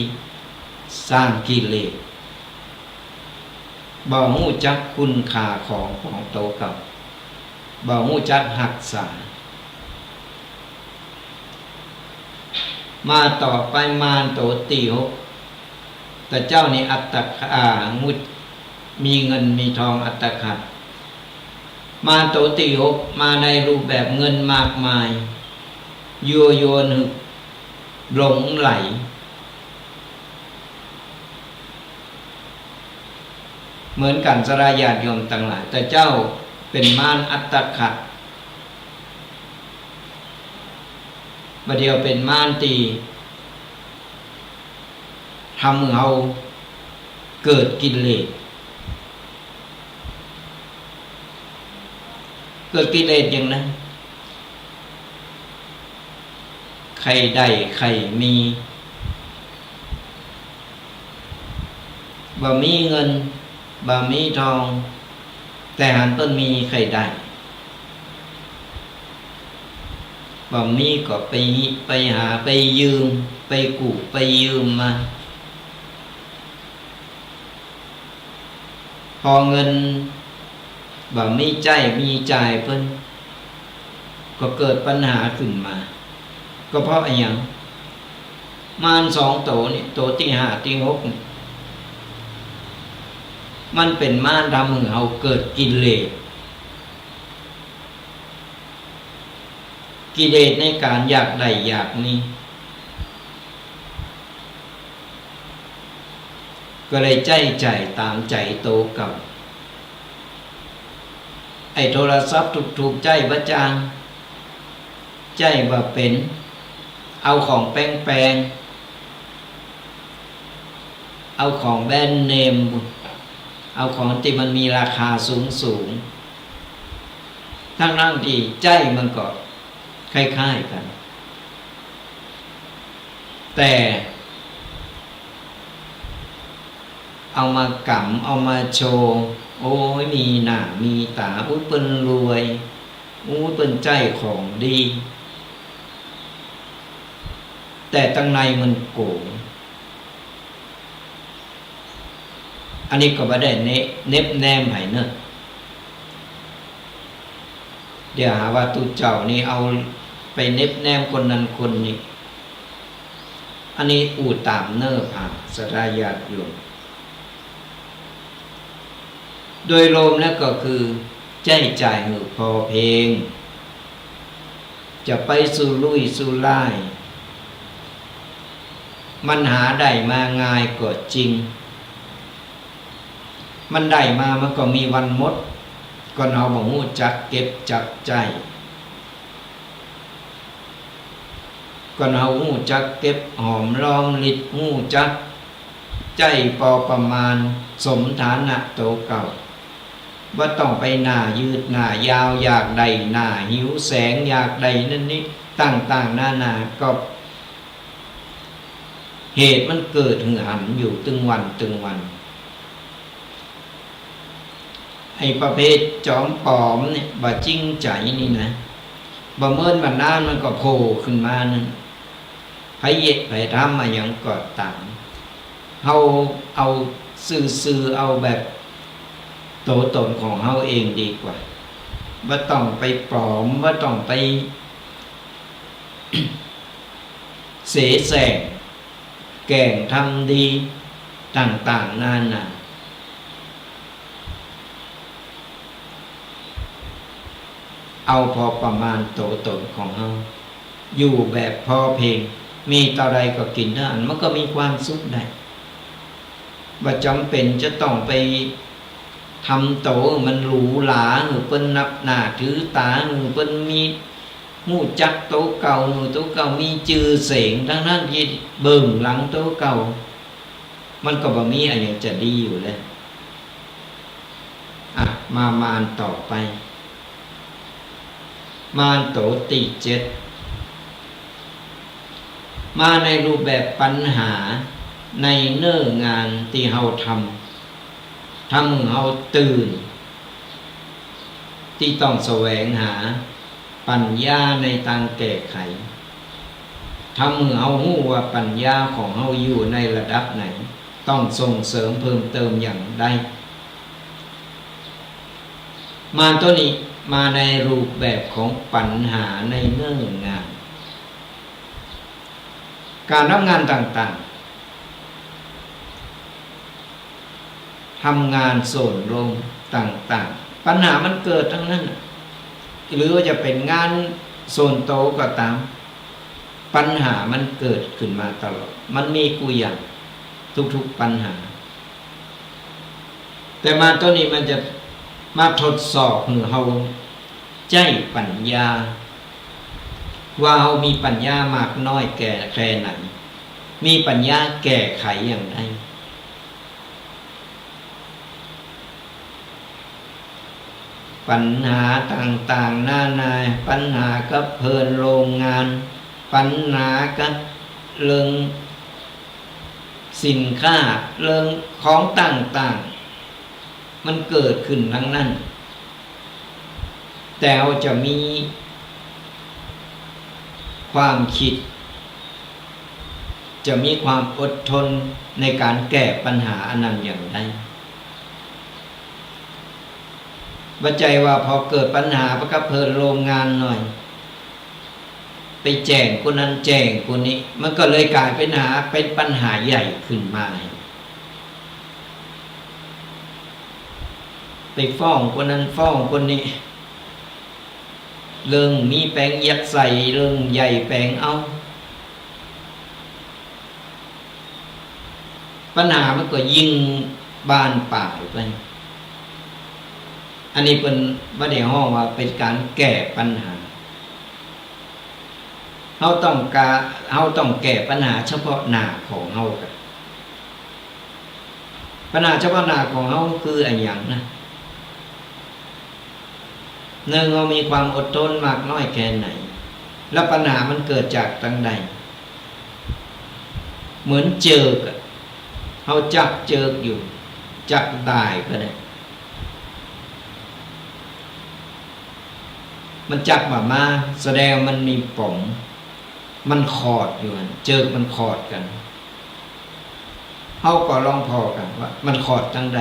สร้างกิเลส บ่ฮู้จักคุณค่าของของตั๋วเก่า บ่ฮู้จักฮักษา มาต่อไปมารตั๋วตี้หก ตะเจ้านี่อัตตะ อ่า งุด มีเงินมีทองอัตตะขัด มารตั๋วตี้หกมาในรูปแบบเงินมากมาย ยั่วยวนหื้อหลงใหล เหมือนกั๋นศรัทธาญาติโยมตังหลาย ตะเจ้าเป๋นมารอัตตะขัด บ่าเดี่ยวเป๋นมารตี้ ทำหื้อเฮาเกิดกิเลส เกิดกิเลสอย่างใด ใค่ได้ใค่มี บ่มีเงิน บ่มีทอง แต่หันเปิ้นมีใค่ได้ บ่มีก็ไป ไปหา ไปยืม ไปกู้ ไปยืมมา พอเงินบ่มีใจ๊มีจ่ายเปิ้น ก็เกิดปัญหาขึ้นมา ก็เพราะอะหยัง มารสองตั๋วนี่ ตั๋วตี้ห้าตี้หกนี่ มันเป๋นมารทำหื้อเฮาเกิดกิเลส กิเลสในก๋านอยากได้อยากมี ก็เลยใจ๊จ่ายต๋ามใจ๋ตั๋วเก่า ไอ้โทรศัพท์ถูกๆ ใจ๊บ่จ๋าง ใจ๊บ่เป๋น เอาของแปงๆ เอาของแบรนด์เนม เอาของตี้มันมีราคาสูงๆ ทั้งๆ ตี้ใจ๊มันก็คล้ายๆ กั๋น แต่เอามากำ เอามาโชว์ โอ้ย มีหน้ามีต๋า อุ๊ย เปิ้นรวย อู้ เปิ้นใจ๊ของดี แต่ตังในมันโก๋ง อันนี้ก็บ่ได้เนะ เน็บแนมใผเน่อ เดี๋ยวหาว่าตุ๊เจ้านี่เอาไปเน็บแนมคนนั้นคนนี้ อันนี้อู้ต๋ามเน่อผา ศรัทธาญาติโยม โดยรวมแล้วก็คือใจ๊จ่ายหื้อพอเพียง จะไปสุรุ่ยสุร่าย มันหาได้มาง่ายก็จริง มันได้มามันก็มีวันหมด ก่อนเฮาบ่ฮู้จักเก็บจักใจ๊ ก่อนเฮาฮู้จักเก็บหอมรอมริบ ฮู้จักใจ๊ปอประมาณ สมฐานะโตเก่า บ่ต้องไปหน้ายืดหน้ายาว อยากได้หน้าหิวแสง อยากได้นั่นนี่ ต่างๆ นานา ก็เหตุมันเกิดหื้อหันอยู่ตึงวันตึงวัน ไอ้ประเภทจอมป๋อมเนี่ย บ่จริงใจ๋นี่นะ บ่เมินบ่นานมันก็โผล่ขึ้นมานั่น ไผเยียะไผทำมาหยังก็ต๋าม เฮาเอาซื่อๆ เอาแบบโตต๋นของเฮาเองดีกว่า บ่ต้องไปปลอม บ่ต้องไป เสแสร้ง แกล้งทำดี ต่างๆ นานา เอาพอประมาณโตต๋นของเฮา อยู่แบบพอเพียง มีเต้าใดก็กิ๋นเต้าอั้น มันก็มีความสุขได้ บ่จ๋ำเป๋นจะต้องไปทำโตหื้อมันหรูหรา หื้อเปิ้นนับหน้าถือต๋า หื้อเปิ้นมี ฮู้จักโตเก่า หื้อโตเก่ามีจื้อเสียง ตังๆ ตี้เบื้องหลังโตเก่า มันก็บ่มีอะหยังจะดีอยู่แล้ว อ่ะ มา มาอันต่อไป มาอันโตตี้เจ็ด มาในรูปแบบปัญหาในเนื้องานตี้เฮาทำ ทำหื้อเฮาตื่น ตี้ต้องแสวงหาปั๋ญญาในตางแก้ไข ทำหื้อเฮาฮู้ว่าปั๋ญญาของเฮาอยู่ในระดับไหน ต้องส่งเสริมเพิ่มเติมอย่างใด มาโตนี้ มาในรูปแบบของปัญหาในเนื้องาน ก๋านทำงานต่างๆ ทำงานส่วนรวมต่างๆ ปัญหามันเกิดตังนั้นน่ะ หรือว่าจะเป๋นงานส่วนโตก็ต๋าม ปัญหามันเกิดขึ้นมาตลอด มันมีกู้อย่าง ทุกๆ ปัญหา แต่มาโตนี้มันจะมาทดสอบหื้อเฮาใจ๊ปั๋ญญา ว่าเฮามีปั๋ญญามากน้อยแก่ แค่ไหน มีปั๋ญญาแก้ไขอย่างใด ปัญหาต่างๆ นานา ปัญหากับเพื่อนโรงงาน ปัญหากับเรื่องสินค้า เรื่องของต่างๆ มันเกิดขึ้นตังนั้น แต่เฮาจะมีความกึ๊ด จะมีความอดทนในก๋านแก้ปัญหาอันนั้นอย่างใด บ่ใจ้ว่าพอเกิดปัญหาไปกับเพื่อนโรงงานหน่อย ไปแจ้งคนนั้นแจ้งคนนี้ มันก็เลยก๋ายเป๋นหา เป๋นปัญหาใหญ่ขึ้นมา ไปฟ้องคนนั้นฟ้องคนนี้ เรื่องมีแป๋งเยียะใส่ เรื่องใหญ่แป๋งเอา ปัญหามันก็ยิ่งบานปลายไป อันนี้เปิ้นบ่ได้ฮ้องว่าเป๋นก๋านแก้ปัญหา เฮาต้องกา เฮาต้องแก้ปัญหาเฉพาะหน้าของเฮาก่อน ปัญหาเฉพาะหน้าของเฮาคืออะหยังนะ หนึ่ง เฮามีความอดทนมากน้อยแค่ไหน แล้วปัญหามันเกิดจากตังใด เหมือนเจิกอะ เฮาจักเจิกอยู่ จักด้ายก็ได้ มันจักบ่มา แสดงมันมีป๋ม มันขอดอยู่หั่น เจิกมันขอดกั๋น เฮาก็ลองผ่อกั๋นว่ามันขอดตังใด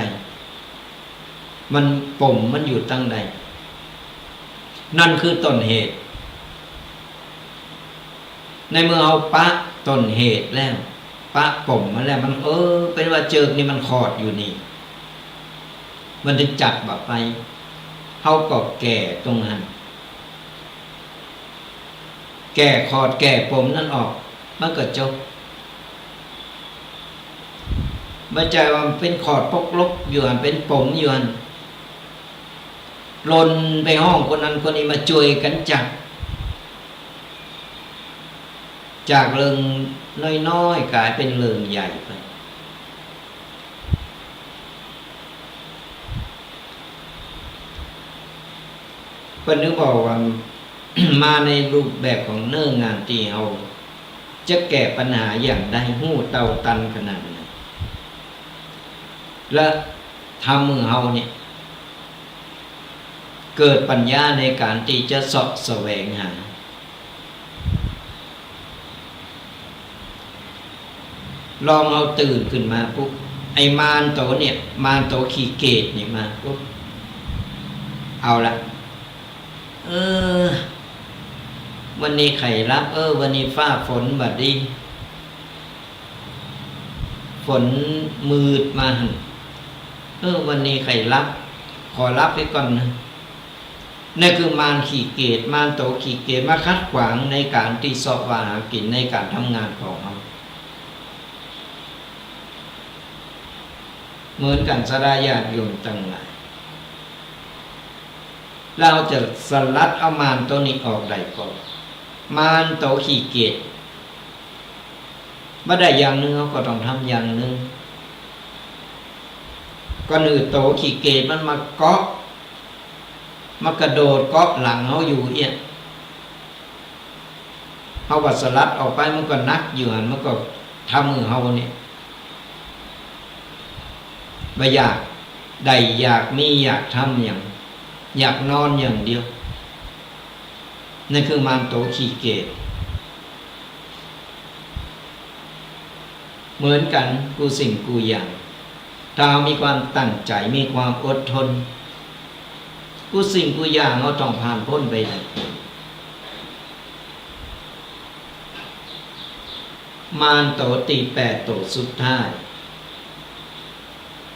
มันป๋มมันอยู่ตังใด นั่นคือต้นเหตุ ในเมื่อเฮาปะต้นเหตุแล้ว ปะป๋มมันแล้ว มัน เออ เป๋นว่าเจิกนี่มันขอดอยู่นี่ มันจึงจักบ่ไป เฮาก็แก้ตรงนั้น แก้ขอดแก้ป๋มนั้นออก มันก็จบ บ่ใจ้ว่ามันเป๋นขอดปกลกอยู่หั้น เป๋นป๋มอยู่หั้น หล่นไปฮ้องคนนั้นคนนี้มาจ้วยกั๋นจัก จากเรื่องน้อยๆ ก๋ายเป๋นเรื่องใหญ่ไป เปิ้นนึกบอกว่า มาในรูปแบบของเนื้องานตี้เฮาจะแก้ปัญหาอย่างใด ฮู้เต้าตันขนาดไหน และทำหื้อเฮาเนี่ย เกิดปัญญาในก๋านตี้จะเซาะแสวงหา ลองเฮาตื่นขึ้นมาปุ๊บ ไอ้มารโตเนี่ย มารโตขี้เกียจนี่มาปุ๊บ เอาละ เออ วันนี้ใค่หลับ เออ วันนี้ฟ้าฝนบ่ดี ฝนมืดมาหั่น เออ วันนี้ใค่หลับ ขอหลับไปก่อนนะ นั่นคือมารขี้เกียจ มารโตขี้เกียจมาขัดขวางในก๋านตี้เซาะว่าหากิ๋น ในก๋านทำงานของเฮา เหมือนกั๋นศรัทธาญาติโยมตังหลาย เฮาจะสลัดเอามารโตนี้ออกได้ก่อ มารโตขี้เกียจ บ่ได้อย่างนึ่ง เฮาก็ต้องทำอย่างนึ่ง ก่อนอื่นโตขี้เกียจมันมาเกาะ มากระโดดเกาะหลังเฮาอยู่เอี้ย เฮาก็สลัดออกไป มันก็หนักอยู่หั่น มันก็ทำหื้อเฮาเนี่ย บ่อยากได้ อยากมี อยากทำหยัง อยากนอนอย่างเดียว นั่นคือมารโตขี้เกียจ เหมือนกั๋นกู้สิ่งกู้อย่าง ถ้าเฮามีความตั้งใจ๋ มีความอดทน กู้สิ่งกู้อย่างเฮาต้องผ่านป๊นไปได้ มารโตตี้แปดโตสุดท้าย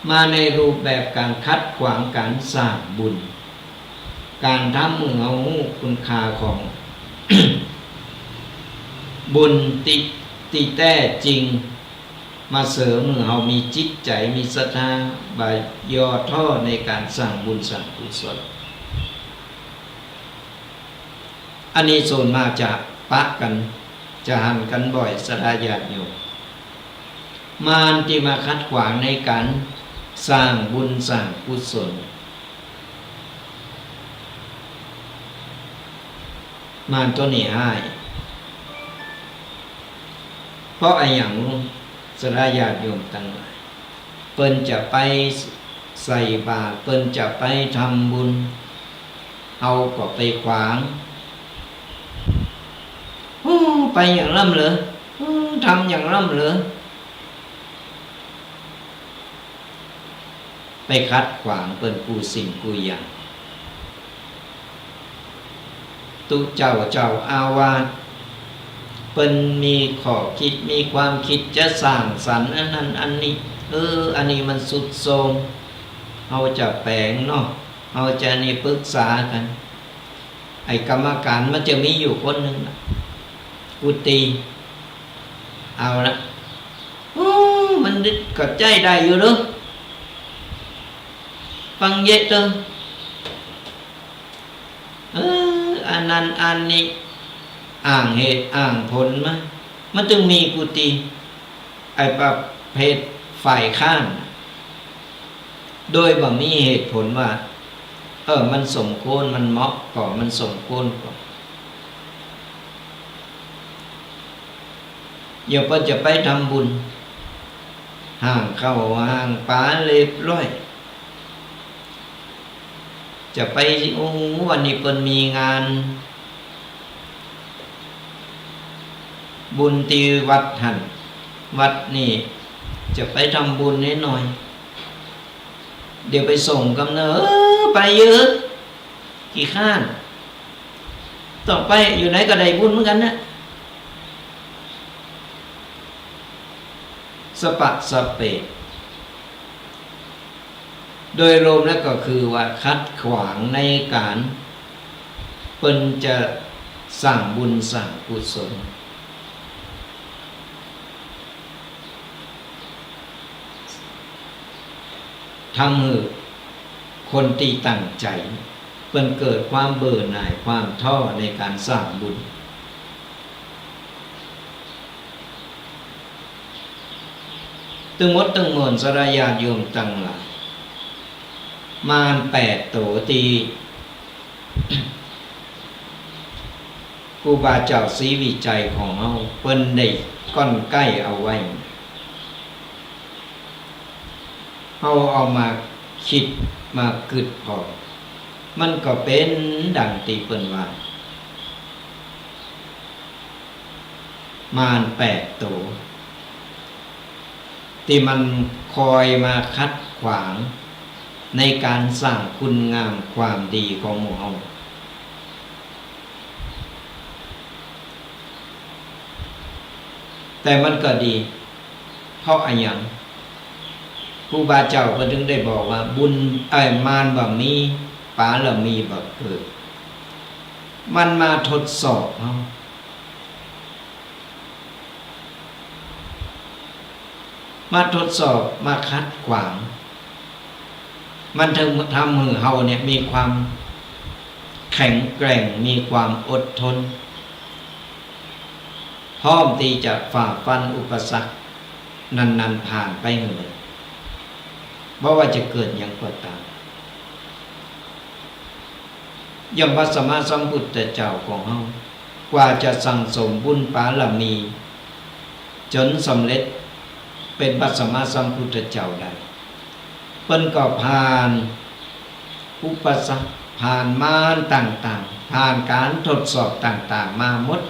มาในรูปแบบก๋านขัดขวางก๋านสร้างบุญ ก๋านทำหื้อเฮาฮู้คุณค่าของ บุญตี้ ตี้แต๊จริง มาเสริมหื้อเฮามีจิตใจ๋ มีศรัทธา บ่ย่อท้อในก๋านสร้างบุญสร้างกุศล อันนี้ส่วนมากจะปะกั๋น จะหันกั๋นบ่อย ศรัทธาญาติโยม มารตี้มาขัดขวางในก๋านสร้างบุญสร้างกุศล มารโตนี้ฮ้าย เพราะอะหยัง ศรัทธาญาติโยมตังหลาย เปิ้นจะไปใส่บาตร เปิ้นจะไปทำบุญ เฮาก็ไปขวาง โอ้ ไปอย่างนั้นเหรอ โอ้ ทำอย่างนั้นเหรอ ไปขัดขวางเปิ้นกู้สิ่งกู้อย่าง ตุ๊เจ้าเจ้าอาวาส เปิ้นมีข้อคิด มีความคิดจะสร้างสรรค์อันนั้นอันนี้ เออ อันนี้มันทรุดโทรม เฮาจะแป๋งเนาะ เฮาจะนี่ปรึกษากั๋น ไอ้กรรมการมันจะมีอยู่คนนึ่งน่ะ กูตี้ เอาละ โอ้ มันก็ใจ๊ได้อยู่เนาะ ฟังเยอะเกิน เออ อันนั้นอันนี้ อ้างเหตุอ้างผลมา มันจึงมีกูตี้ ไอ้ประเภทฝ่ายค้าน โดยบ่มีเหตุผลว่า เออ มันสมควร มันเหมาะก่อ มันสมควรก่อ อย่างเปิ้นจะไปทำบุญ ห้างข้าวห้างป๋าเรียบร้อย จะไป โอ้ วันนี้เปิ้นมีงานบุญตี้วัดหั้น วัดนี่ จะไปทำบุญนิดหน่อย เดี๋ยวไปส่งกำเนิด เออ ไปเยอะ ขี้คร้าน ต้องไป อยู่ไหนก็ได้บุญเหมือนกั๋นนะ สะปะสะเปะ โดยรวมแล้วก็คือว่าขัดขวางในก๋านเปิ้นจะสร้างบุญสร้างกุศล ทำหื้อคนตี้ตั้งใจ๋ เปิ้นเกิดความเบื่อหน่าย ความท้อในก๋านสร้างบุญ ตึงหมดตึงมวล ศรัทธาญาติโยมตังหลาย มารแปดตั๋วตี้ ครูบาเจ้าศรีวิชัยของเฮา เปิ้นได้ก้อนใก้เอาไว้ เฮาเอามาคิดมากึ๊ดผ่อ มันก็เป๋นดังตี้เปิ้นว่า มารแปดตั๋ว ตี้มันคอยมาขัดขวางในก๋านสร้างคุณงามความดีของหมู่เฮา แต่มันก็ดี เพราะอะหยัง ครูบาเจ้าเปิ้นถึงได้บอกว่า บุญ เอ้ย มารบ่มี บารมีบ่เกิด มันมาทดสอบเฮา มาทดสอบ มาขัดขวาง มันถึงทำหื้อเฮาเนี่ยมีความแข็งแกร่ง มีความอดทน พร้อมตี้จะฝ่าฟันอุปสรรคนั้นๆ ผ่านไปหื้อ บ่ว่าจะเกิดหยังก็ต๋าม อย่างพระสัมมาสัมพุทธเจ้าของเฮา กว่าจะสั่งสมบุญบารมี จ๋นสำเร็จเป๋นพระสัมมาสัมพุทธเจ้าได้ เปิ้นก็ผ่านอุปสรรค ผ่านมารต่างๆ ผ่านก๋านทดสอบต่างๆ มาหมด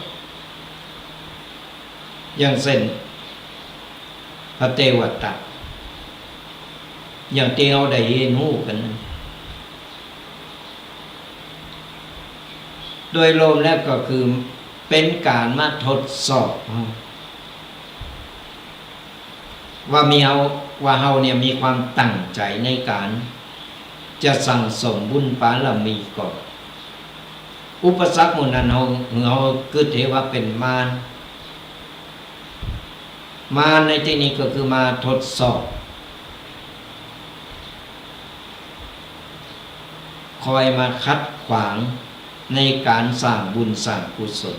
อย่างเจ้น พระเทวทัต อย่างตี้เฮาได้เห็นฮู้กั๋น โดยรวมแล้วก็คือเป๋นก๋านมาทดสอบเฮา ว่ามีเฮา ว่าเฮาเนี่ยมีความตั้งใจ๋ในก๋านจะสั่งสมบุญบารมีก่อ อุปสรรคหมู่นั้นเฮา เฮากึ๊ดเห็นว่าเป๋นมาร มารในตี้นี้ก็คือมาทดสอบ คอยมาขัดขวางในก๋านสร้างบุญสร้างกุศล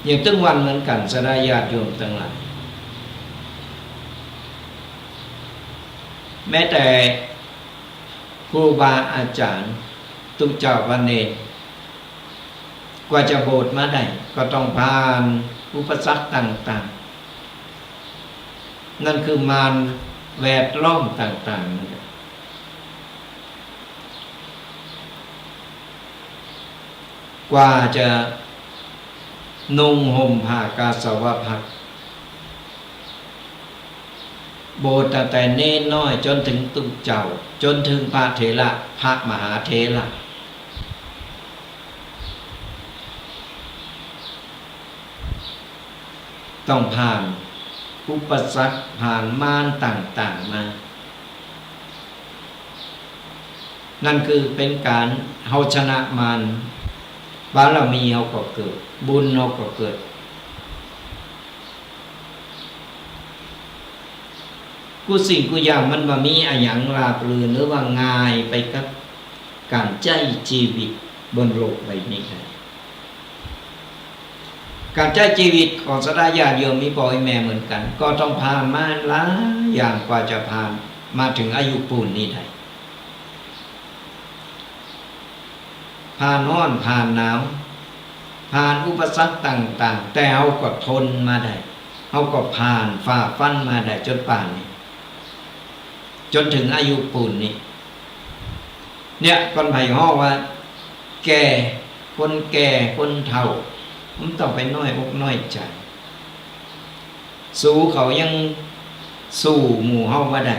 อย่างตึงวันเหมือนกั๋น ศรัทธาญาติโยมตังหลาย แม้แต่ครูบาอาจ๋ารย์ ตุ๊เจ้าพระเณร กว่าจะบวชมาได้ ก็ต้องผ่านอุปสรรคต่างๆ นั่นคือมารแวดล้อมต่างๆ นั่นแหละ กว่าจะนุ่งห่มผ้ากาสาวพัสตร์ บวชตั้งแต่เณรน้อยจ๋นเถิงตุ๊เจ้า จ๋นเถิงพระเถระ พระมหาเถระ ต้องผ่านอุปสรรค ผ่านมารต่างๆ มา นั่นคือเป๋นก๋านเฮาชนะมาร บารมีเฮาก็เกิด บุญเฮาก็เกิด กู้สิ่งกู้อย่างมันบ่มีอะหยังราบรื่นหรือว่าง่ายไปกับก๋านใจ๊จีวิตบนโลกใบนี้ได้ ก๋านใจ๊จีวิตของศรัทธาญาติโยมมีป้อมีแม่เหมือนกั๋น ก็ต้องผ่านมาหลายอย่างกว่าจะผ่านมาเถิงอายุปูนนี้ได้ ผ่านฮ้อน ผ่านหนาว ผ่านอุปสรรคต่างๆ แต่เฮาก็ทนมาได้ เฮาก็ผ่าน ฝ่าฟันมาได้จ๋นป่านนี้ จ๋นเถิงอายุปูนนี้ เนี่ย ก่อนไผฮ้องว่าแก่ คนแก่ คนเฒ่า บ่ต้องไปน้อยอกน้อยใจ๋ สูเขายังสู้หมู่เฮาบ่ได้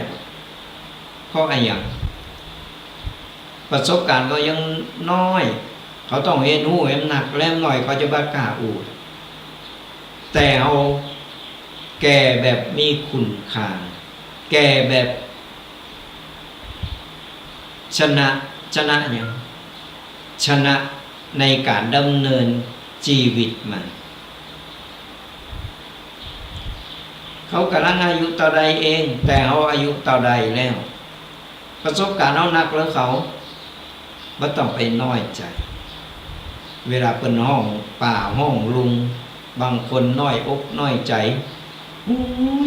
เพราะอะหยัง ประสบก๋ารณ์เขายังน้อย เขาต้องเฮียนฮู้แหมนัก แหมหน้อยเขาจะบ่กล้าอู้ แต่เฮาแก่แบบมีคุณค่า แก่แบบ ชนะ ชนะหยัง ชนะในก๋านดำเนินจีวิตมา เขาก่ำลังอายุเต้าใดเอง แต่เฮาอายุเต้าใดแล้ว ประสบก๋ารณ์เฮานักเหลือเขา บ่ต้องไปน้อยใจ๋ เวลาเปิ้นฮ้องป้าฮ้องลุง บางคนน้อยอกน้อยใจ๋ โอ้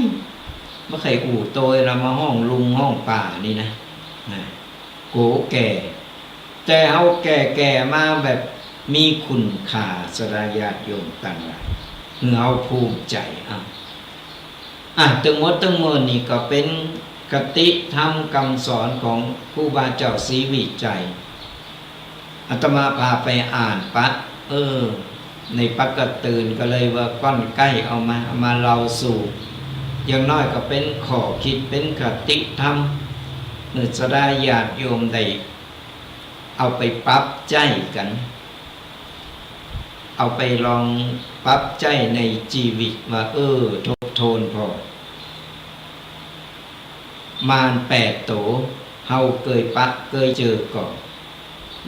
ย บ่ใค่อู้โตยละ มาฮ้องลุงฮ้องป้านี่นะ นะ โกแก่ แต่เฮาแก่ๆ มาแบบมีคุณค่า ศรัทธาญาติโยมตังหลาย หื้อเฮาภูมิใจ๋ อ่ะ อ่ะ ตึงหมดตึงมวลนี่ก็เป๋นคติธรรมกำสอนของครูบาเจ้าศรีวิชัย อาตมาภาพไปอ่านปะ เออ ในปะก๋ะตื่นก็เลยว่าก้อนใก้เอามา เอามาเล่าสู่ อย่างน้อยก็เป๋นข้อคิด เป๋นคติธรรม หื้อศรัทธาญาติโยมได้เอาไปปรับใจ๊กั๋น เอาไปลองปรับใจ๊ในจีวิตว่า เออ ทบทวนผ่อ มารแปดโต เฮาเกยปะเกยเจอก่อ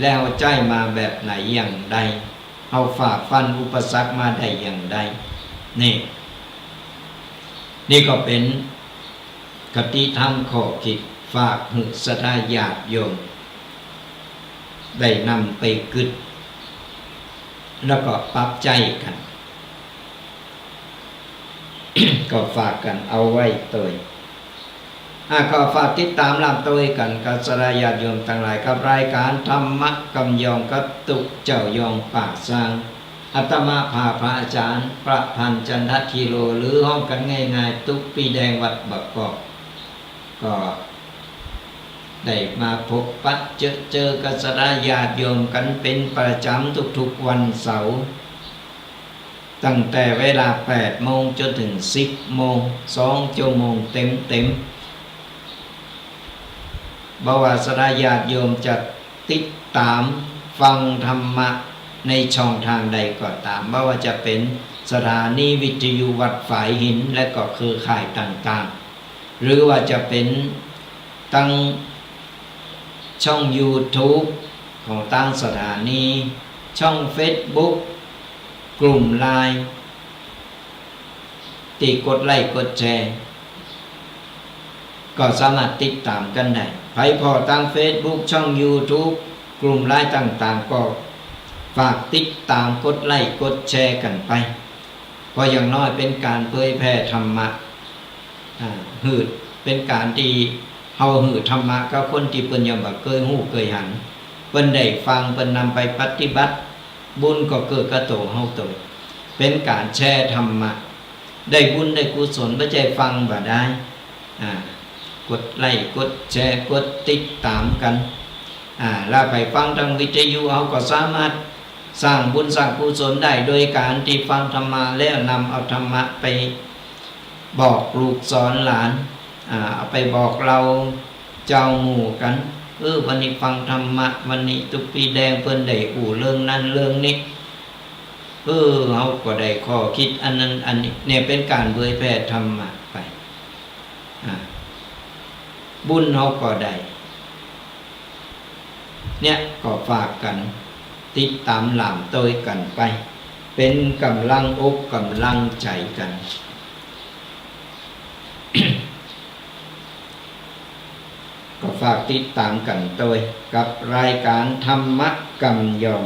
แล้วใจ๊มาแบบไหนอย่างใด เฮาฝ่าฟันอุปสรรคมาได้อย่างใด นี่ นี่ก็เป๋นคติธรรมข้อคิด ฝากหื้อศรัทธาญาติโยม ได้นำไปกึ๊ด แล้วก็ปรับใจ๊กั๋น ก็ฝากกั๋นเอาไว้ตวย อ่ะ ก็ฝากติดต๋ามร่ำตวยกั๋นกับศรัทธาญาติโยมตังหลาย กับรายก๋านธรรมะกำยองกับตุ๊เจ้ายองป่าซาง อาตมาภาพพระอาจ๋ารย์ประพันธ์ จันทธีโร หรือฮ้องกั๋นง่ายๆ ตุ๊ปี้แดงวัดบางกอก ก็ได้มาพบปะเจอเจอกับศรัทธาญาติโยมกั๋นเป๋นประจ๋ำทุกๆ วันเสาร์ ตั้งแต่เวลาแปดโมงจ๋นเถิงสิบโมง สองจั่วโมงเต๋มๆ บ่ว่าศรัทธาญาติโยมจะติดต๋ามฟังธรรมะในช่องตางใดก็ต๋าม บ่ว่าจะเป๋นสถานีวิทยุวัดฝายหิน และก็เครือข่ายต่างๆ หรือว่าจะเป๋นตังช่องยูทูบของตังสถานี ช่องเฟซบุ๊ก กลุ่มไลน์ ตี้กดไลก์กดแชร์ ก็สามารถติดต๋ามกั๋นได้ ใผผ่อตางเฟซบุ๊ก ช่องยูทูบ กลุ่มไลน์ต่างๆ ก็ฝากติดต๋ามกดไลก์กดแชร์กั๋นไป เพราะอย่างน้อยเป๋นก๋านเผยแผ่ธรรมะ อ่า หื้อเป๋นก๋านตี้เฮาหื้อธรรมะกับคนตี้เปิ้นยังบ่เกยฮู้เกยหัน เปิ้นได้ฟัง เปิ้นนำไปปฏิบัติ บุญก็เกิดกับตั๋วเฮาตวย เป๋นก๋านแชร์ธรรมะ ได้บุญได้กุศล บ่ใจ้ฟังบ่ดาย อ่า กดไลก์กดแชร์กดติดต๋ามกั๋น อ่า แล้วไปฟังตางวิทยุ เฮาก็สามารถสร้างบุญสร้างกุศลได้ โดยก๋านตี้ฟังธรรมะแล้วนำเอาธรรมะไปบอกลูกสอนหลาน อ่า เอาไปบอกเล่าเจ้าหมู่กั๋น เออ วันนี้ฟังธรรมะ วันนี้ตุ๊ปี้แดงเปิ้นได้อู้เรื่องนั้นเรื่องนี้ เออ เฮาก็ได้ข้อคิดอันนั้นอันนี้ เนี่ยเป๋นก๋านเผยแผ่ธรรมะไป อ่า บุญเฮาก็ได้ เนี่ยก็ฝากกั๋นติดต๋ามล่ามตวยกั๋นไป เป๋นก๋ำลังอกก๋ำลังใจ๋กั๋น ก็ฝากติดต๋ามกั๋นตวยกับรายก๋านธรรมะกำยอง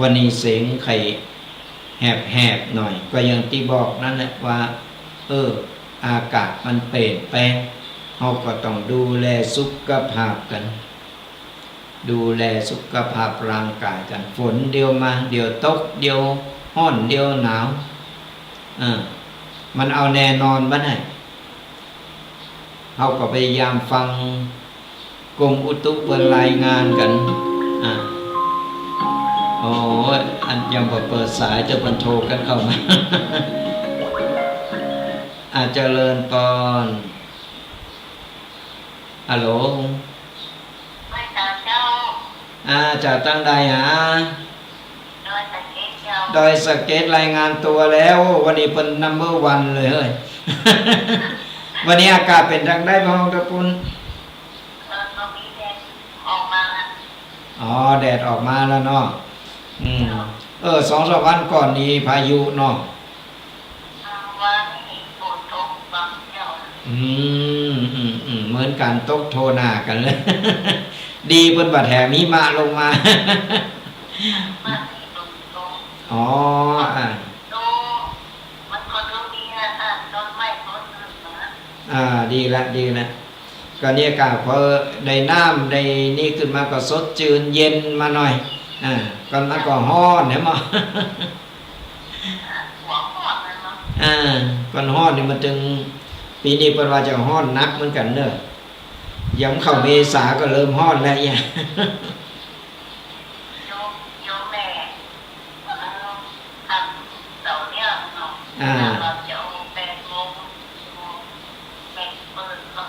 วันนี้เสียงใค่แหบๆ หน่อย ก็อย่างตี้บอกนั่นแหละว่า เออ อากาศมันเปลี่ยนแปลง เฮาก็ต้องดูแลสุขภาพกั๋น ดูแลสุขภาพร่างก๋ายกั๋น ฝนเดี๋ยวมา เดี๋ยวตก เดี๋ยวฮ้อน เดี๋ยวหนาว เออ มันเอาแน่นอนบ่ได้ เฮาก็พยายามฟังกรมอุตุเปิ้นรายงานกั๋น อ่า โอ้ย อันยังบ่เปิดสาย เจ้าเปิ้นโทรกั๋นเข้ามา อ่า เจริญปอน ฮัลโหล ไหว้เจ้า เจ้า อ่า จากตางใดหา ดอยสะเก็ดเจ้า ดอยสะเก็ด รายงานตั๋วแล้ว วันนี้เปิ้นนัมเบอร์วันเลยเฮ้ย วันนี้อากาศเป๋นตางใดพ่องตะปุ้น เออ ก็มีแดดออกมาละ อ๋อ แดดออกมาแล้วเนาะ อืม เจ้า เออ สองสามวันก่อนนี่พายุเนาะ อ่า วันนี้ฝนตก อืม อืม อืม เหมือนกั๋น ตกโทหน้ากั๋นเลย ดีเปิ้นบ่แถมหิมะลงมา อ๋อ อ่า อ่า ดีละ ดีละ ก็เนี่ยก็พอได้น้ำได้นี่ขึ้นมาก็สดจืนเย็นมาหน่อย อ่า ก่อนมาก็ฮ้อนแหม อ่า ก่อนฮ้อนนี่มันตึง ปี๋นี้เปิ้นว่าจะฮ้อนหนักเหมือนกั๋นเนาะ ยังเข้าเมษาก็เริ่มฮ้อนแล้วเนี่ย โยม โยมแม่ เอ่อ ทำเสาร์เนี่ยเนาะ อ่า เราจะเอาแปดโมง แปดเปิดก็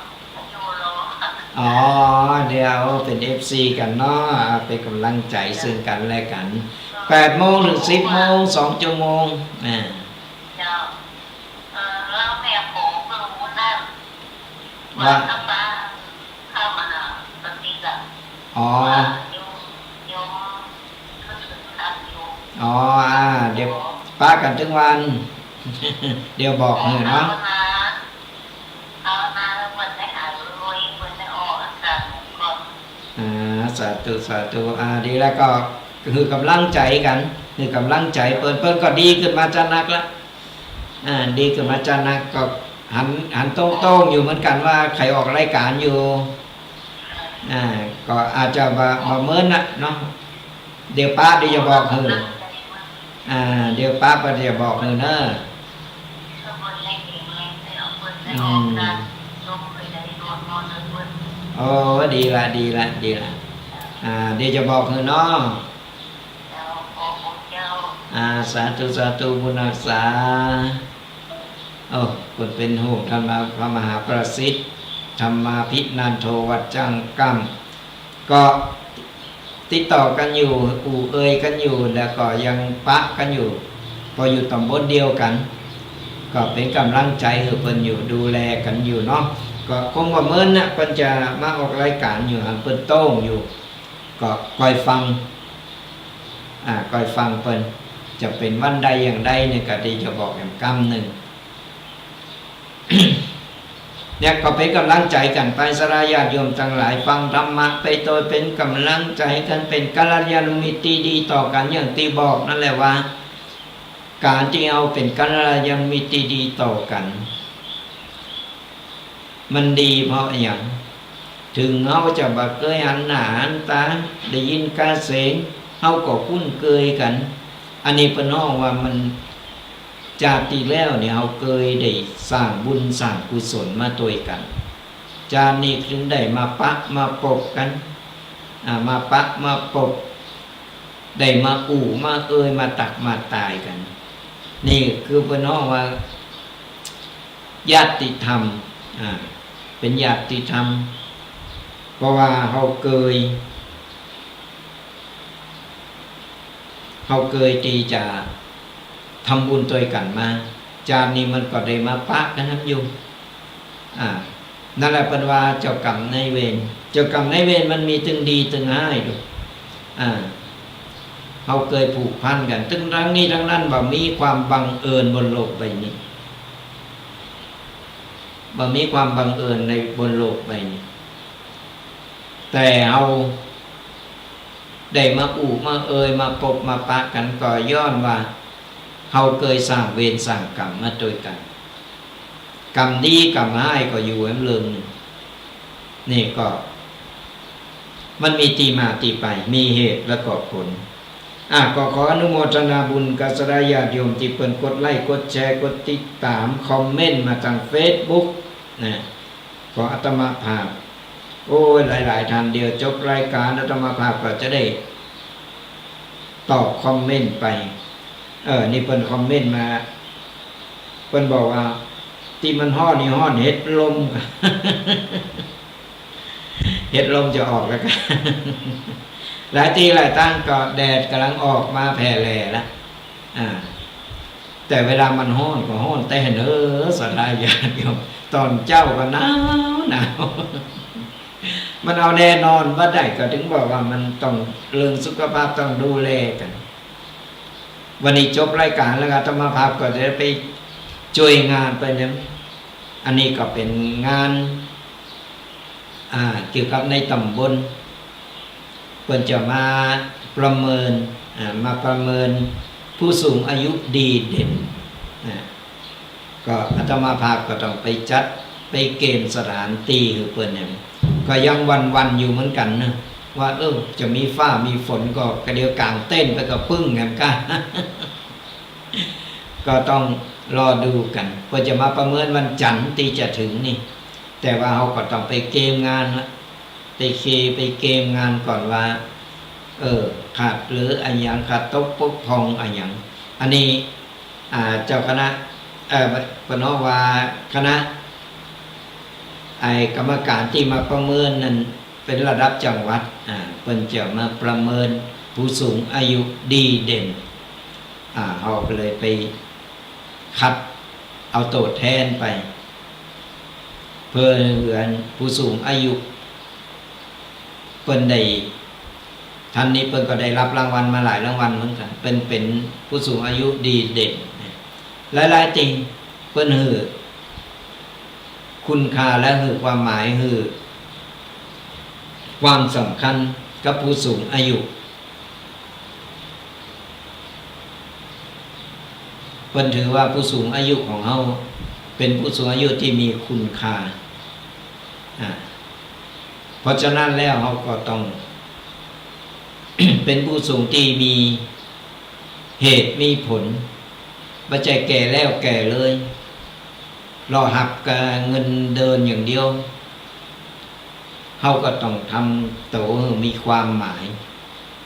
อยู่รอ อ๋อ เดี๋ยวเป๋น เอฟซี กั๋นเนาะ อ่า เป๋นก๋ำลังใจ๋ซึ่งกั๋นและกั๋น แปดโมงเถิงสิบโมง สองชั่วโมง อ่า เจ้า เอ่อ แล้วแม่โผเพิ่งรู้นั่น ว่า ว่าถ้าป้าเข้ามาปฏิบัติ อ๋อ ว่าโยม โยมก็ถึงทำอยู่ อ๋อ อ่า เดี๋ยวปะกั๋นตึงวัน เดี๋ยวบอกหื้อเนาะ ภาวนา ภาวนาวันได้หายรวย วันได้ออกอาการก่อน อ่า สาธุ สาธุ อ่า ดีแล้วก็หื้อก๋ำลังใจ๋กั๋น หื้อก๋ำลังใจ๋เปิ้น เปิ้นก็ดีขึ้นมาจะนักละ อ่า ดีขึ้นมาจะนัก ก็หัน หันโต้งๆ อยู่เหมือนกั๋นว่าใผออกรายก๋านอยู่ อ่า ก็อาจจะบ่ บ่เมินน่ะเนาะ เดี๋ยวปะ เดี๋ยวจะบอกหื้อ อ่า เดี๋ยวปะ ปะเดี๋ยวบอกหื้อเนาะ อืม โอ้ ดีละ ดีละ ดีละ อ่า เดี๋ยวจะบอกหื้อเนาะ อ่า สาธุ สาธุ บุญฮักษา โอ้ เปิ้นเป๋นโฮม ท่านมา พระมหาประสิทธิ์ ธรรมาภินันโท วัดจ้างกล้ำ ก็ติดต่อกั๋นอยู่ อู่เอ่ยกั๋นอยู่ แล้วก็ยังปะกั๋นอยู่ เพราะอยู่ต๋ำบลเดียวกั๋น ก็เป๋นก๋ำลังใจ๋หื้อเปิ้นอยู่ ดูแลกั๋นอยู่เนาะ ก็คงบ่เมินน่ะ เปิ้นจะมาออกรายก๋านอยู่ หันเปิ้นโต้งอยู่ ก็คอยฟัง อ่า คอยฟังเปิ้น จะเป๋นวันใดอย่างใดเนี่ย ก็ดีจะบอกแหมกำนึ่ง เนี่ย ก็เป๋นก๋ำลังใจ๋กั๋นไป ศรัทธาญาติโยมตังหลาย ฟังธรรมะไปโตย เป๋นก๋ำลังใจ๋กั๋น เป๋นกัลยาณมิตรตี้ดีต่อกั๋น อย่างตี้บอกนั่นแหละว่า ก๋านตี้เฮาเป๋นกัลยาณมิตรตี้ดีต่อกั๋น มันดีเพราะอะหยัง เถิงเฮาจะบ่เกยหันหน้าหันต๋า ได้ยินกาเสียง เฮาก็คุ้นเกยกั๋น อันนี้เปิ้นฮ้องว่ามัน จาติตี้แล้วเนี่ย เฮาเกยได้สร้างบุญสร้างกุศลมาตวยกั๋น จาตินี้เถิงได้มาปะมาปบกั๋น อ่า มาปะมาปบ ได้มาอู้มาเอ่ย มาตักมาตายกั๋น นี่คือเปิ้นฮ้องว่า ญาติธรรม อ่า เป๋นญาติธรรม เพราะว่าเฮาเกย เฮาเกยตี้จะทำบุญตวยกั๋นมา จาตินี้มันก็ได้มาปะกั๋นหั้นอยู่ อ่า นั่นแหละเปิ้นว่าเจ้ากรรมนายเวร เจ้ากรรมนายเวรมันมีตึงดีตึงฮ้ายดู อ่า เฮาเกยผูกพันกั๋น ตึงตังนี้ตังนั้น บ่มีความบังเอิญบนโลกใบนี้ บ่มีความบังเอิญในบนโลกใบนี้ แต่เฮาได้มาอู้มาเอ่ย มาปบมาปะกั๋น ก็ย้อนว่าเฮาเกยสร้างเวรสร้างกรรมมาตวยกั๋น กรรมดีกรรมฮ้ายก็อยู่แหมเรื่องนึ่ง นี่ก็ มันมีตี้มาตี้ไป มีเหตุและก็ผล อ่ะ ก็ขออนุโมทนาบุญกับศรัทธาญาติโยมตี้เปิ้นกดไลก์ กดแชร์ กดติดต๋าม คอมเมนต์มาตางเฟซบุ๊กนะ ของอาตมาภาพ โอ้ย หลายๆ ท่าน เดี๋ยวจบรายก๋านอาตมาภาพก็จะได้ตอบคอมเมนต์ไป เออ นี่เปิ้นคอมเมนต์มา เปิ้นบอกว่า ตี้มันฮ้อนนี่ฮ้อนเห็ดลม เห็ดลมจะออกแล้วก็ หลายตี้หลายตังก็แดดก๋ำลังออกมาแผ่แหล่ละ อ่า แต่เวลามันฮ้อนก็ฮ้อนแต๊เน้อ ศรัทธาญาติโยม ต๋อนเจ๊าก็หนาวหนาว มันเอาแน่นอนบ่ได้ ก็เถิงบอกว่ามันต้อง เรื่องสุขภาพต้องดูแลกั๋น วันนี้จบรายก๋านแล้ว อาตมาภาพก็จะไปจ้วยงานไปเนี่ย อันนี้ก็เป๋นงาน อ่า เกี่ยวกับในต๋ำบล เปิ้นจะมาประเมิน อ่า มาประเมินผู้สูงอายุดีเด่น อ่า ก็อาตมาภาพก็ต้องไปจัด ไปเกมสถานตี้หื้อเปิ้นเนี่ย ก็ยังหวั่นๆ อยู่เหมือนกั๋นนะ ว่า เออ จะมีฟ้ามีฝนก็ ก็เดี๋ยวก๋างเต็นท์ไปก็ปึ้งกั๋นก้า ก็ต้องรอดูกั๋น เปิ้นจะมาประเมินวันจันทร์ตี้จะถึงนี่ แต่ว่าเฮาก็ต้องไปเกมงานละ ไปเค ไปเกมงานก่อนว่า เออ ขาดเหลืออะหยัง ขาดตกบกพร่องอะหยัง อันนี้ อ่า เจ้าคณะ เอ่อ เปิ้นฮ้องว่าคณะ ไอ้กรรมการตี้มาประเมินนั่นเป๋นระดับจังหวัด อ่า เปิ้นจะมาประเมินผู้สูงอายุดีเด่น อ่า เฮาก็เลยไปคัดเอาตั๋วแทนไป เปื้อหื้ออันผู้สูงอายุ เปิ้นได้ ท่านนี้เปิ้นก็ได้รับรางวัลมาหลายรางวัลเหมือนกั๋น เปิ้นเป๋นผู้สูงอายุดีเด่น หลายๆ ตี้ เปิ้นหื้อคุณค่าและหื้อความหมาย หื้อความสำคัญกับผู้สูงอายุ เปิ้นถือว่าผู้สูงอายุของเฮาเป๋นผู้สูงอายุตี้มีคุณค่า อ่า เพราะฉะนั้นแล้วเฮาก็ต้อง เป๋นผู้สูงตี้มีเหตุมีผล บ่ใจ้แก่แล้วแก่เลย รอฮับกาเงินเดือนอย่างเดียว เฮาก็ต้องทำตั๋วหื้อมีความหมาย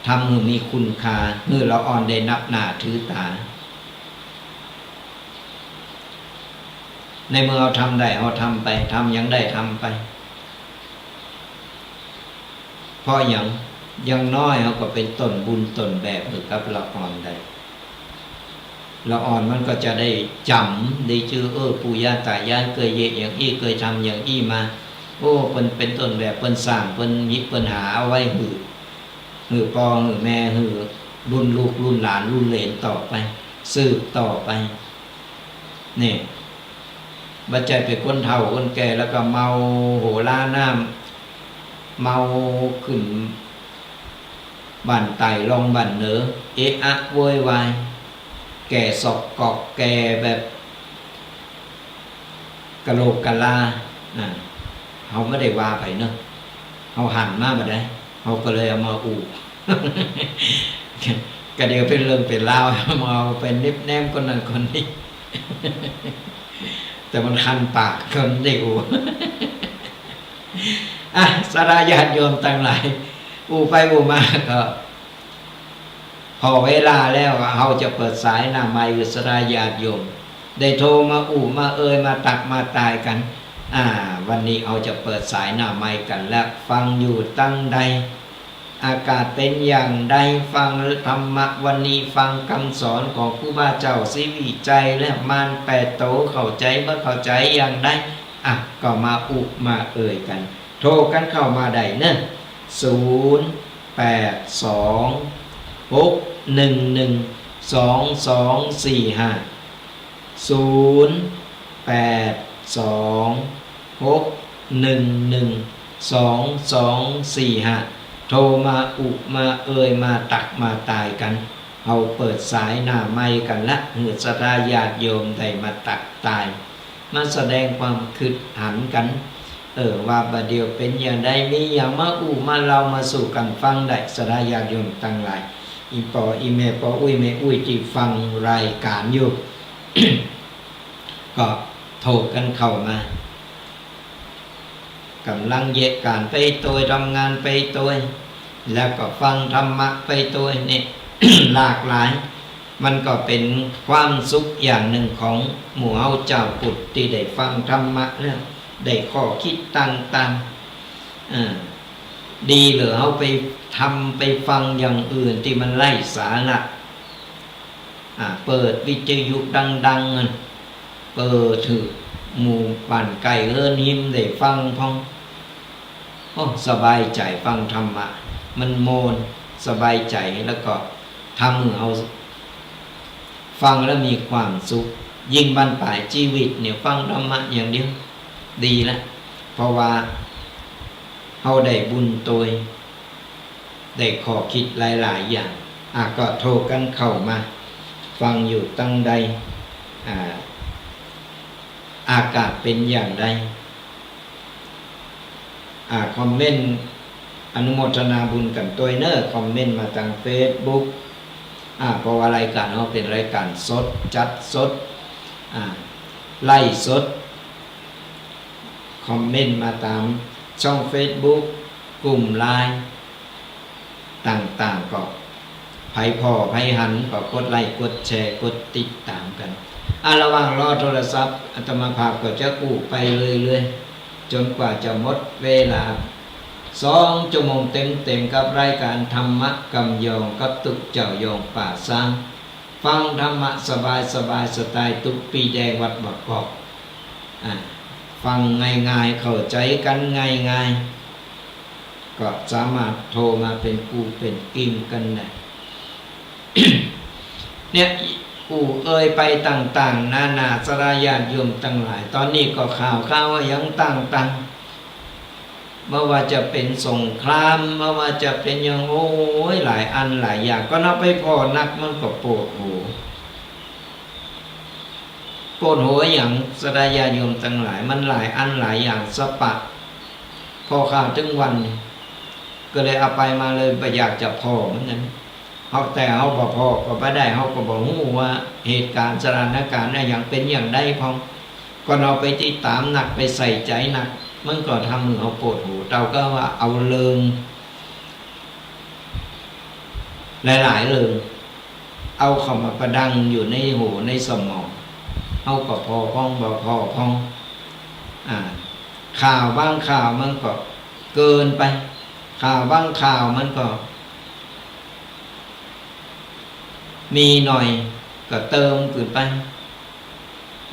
ทำหื้อมีคุณค่า หื้อละอ่อนได้นับหน้าถือต๋า ในเมื่อเฮาทำได้ เฮาทำไป ทำหยังได้ทำไป เพราะหยัง อย่างน้อยเฮาก็เป๋นต้นบุญต้นแบบหื้อกับละอ่อนได้ ละอ่อนมันก็จะได้จ๋ำ ได้จื้อ เออ ปู่ย่าต๋ายายเกยเยียะอย่างอี้ เกยทำอย่างอี้มา โอ้ เปิ้นเป๋นต้นแบบ เปิ้นสร้าง เปิ้นหยิบ เปิ้นหาเอาไว้หื้อ หื้อป้อ หื้อแม่ หื้อรุ่นลูก รุ่นหลาน รุ่นเหลนต่อไป สืบต่อไป นี่ บ่ใจ้เป๋นคนเฒ่าคนแก่แล้วก็เมาหัวล้าน้ำ เมาขึ้นบ้านใต้ลงบ้านเหนือ เอะอะโวยวาย แก่สอกกอก แก่แบบกะโหลกกะลา อ่า เฮาบ่ได้ว่าใผเนาะ เฮาหันมาบ่ได้ เฮาก็เลยเอามาอู้ ก็เดี๋ยวเป๋นเรื่องเป๋นราว มาเอาไปเน็บแนมคนนั้นคนนี้ แต่มันคันปากคนได้อู้ อ่ะ ศรัทธาญาติโยมตังหลาย อู้ไปอู้มาก็ ผ่อเวลาแล้ว เฮาจะเปิดสายหน้าไมค์หื้อศรัทธาญาติโยม ได้โทรมาอู้มาเอ่ย มาตักมาตายกั๋น อ่า วันนี้เฮาจะเปิดสายหน้าไมค์กั๋นแล้ว ฟังอยู่ตังใด อากาศเป๋นอย่างใด ฟังธรรมะวันนี้ ฟังกำสอนของครูบาเจ้าศรีวิชัยและมารแปดโต เข้าใจ๋บ่เข้าใจ๋อย่างใด อ่ะ ก็มาอู้มาเอ่ยกั๋น โทรกั๋นเข้ามาได้เนาะ ศูนย์ แปด สอง หก หนึ่ง หนึ่ง สอง สอง สี่ ห้า ศูนย์ แปด สอง หก หนึ่ง หนึ่ง สอง สอง สี่ ห้า โทรมาอู้มาเอ่ย มาตักมาตายกั๋น เฮาเปิดสายหน้าไมค์กั๋นละ หื้อศรัทธาญาติโยมได้มาตักตาย มาแสดงความคิดหันกั๋น เออ ว่าบ่าเดี่ยวเป๋นอย่างใด มีหยังมาอู้มาเล่ามาสู่กั๋นฟังได้ ศรัทธาญาติโยมตังหลาย อี่ป้ออี่แม่ ป้ออุ๊ยแม่อุ๊ย ตี้ฟังรายก๋านอยู่ ก็โทรกั๋นเข้ามา ก่ำลังเยียะก๋านไปตวย ทำงานไปตวย แล้วก็ฟังธรรมะไปตวย เนี่ย หลากหลาย มันก็เป๋นความสุขอย่างนึ่งของหมู่เฮาจาวพุทธ ตี้ได้ฟังธรรมะแล้ว ได้ข้อคิดต่างๆ อ่า ดีเหลือเฮาไปทำไปฟังอย่างอื่นตี้มันไร้สาระ อ่า เปิดวิทยุดังๆ นั่น เปิดหื้อหมู่บ้านใก้เฮือนฮิมได้ฟังพ่อง โอ้ สบายใจ๋ฟังธรรมะ มันโมน สบายใจ๋ แล้วก็ทำหื้อเฮาฟังแล้วมีความสุข ยิ่งบั้นป๋ายจีวิตเนี่ยฟังธรรมะอย่างเดียว ดีละ เพราะว่าเฮาได้บุญโตย ได้ข้อคิดหลายๆ อย่าง อ่ะ ก็โทรกั๋นเข้ามา ฟังอยู่ตังใด อ่า อากาศเป๋นอย่างใด อ่า คอมเมนต์อนุโมทนาบุญกั๋นตวยเน่อ คอมเมนต์มาตางเฟซบุ๊ก อ่า เพราะว่ารายก๋านเฮาเป๋นรายก๋านสด จัดสด อ่า ไลฟ์สด คอมเมนต์มาตางช่องเฟซบุ๊ก กลุ่มไลน์ต่างๆ ก็ ใผผ่อใผหันก็กดไลก์ กดแชร์ กดติดต๋ามกั๋น อ่ะ ระหว่างรอโทรศัพท์ อาตมาภาพก็จะอู้ไปเรื่อยๆ จ๋นกว่าจะหมดเวลา สองชั่วโมงเต็มๆ กับรายก๋านธรรมะกำยอง กับตุ๊เจ้ายองป่าซาง ฟังธรรมะสบายๆ สไตล์ตุ๊ปีแดงวัดบางกอก อ่า ฟังง่ายๆ เข้าใจ๋กั๋นง่ายๆ ก็สามารถโทรมาเป๋นกู้เป๋นกี๋กั๋นได้ เนี่ย อู้เอ่ยไปต่างๆ นานา ศรัทธาญาติโยมตังหลาย ต๋อนนี้ก็ข่าวๆ อะหยังต่างๆ บ่ว่าจะเป๋นสงคราม บ่ว่าจะเป๋นหยัง โอ้ย หลายอันหลายอย่าง ก็เฮาไปผ่อนักมันก็ปวดหัว ปวดหัวหยัง ศรัทธาญาติโยมตังหลาย มันหลายอันหลายอย่างสะปะ ผ่อข่าวตึงวันนี่ ก็เลยเอาไปมาเลย บ่อยากจะผ่อเหมือนกั๋น เฮา แต่เฮาบ่ผ่อก็บ่ได้ เฮาก็บ่ฮู้ว่าเหตุก๋ารณ์สถานก๋ารณ์อะหยังเป๋นอย่างใดพ่อง ก็เฮาไปติดต๋ามนัก ไปใส่ใจ๋นัก มันก็ทำหื้อเฮาปวดหัว เฮาก็ว่าเอาเรื่อง หลายๆ เรื่อง เอาเข้ามาประดังอยู่ในหัวในสมอง เฮาก็ผ่อพ่อง บ่ผ่อพ่อง อ่า ข่าวบางข่าวมันก็เกินไป ข่าวบางข่าวมันก็ มีหน่อยก็เติมขึ้นไป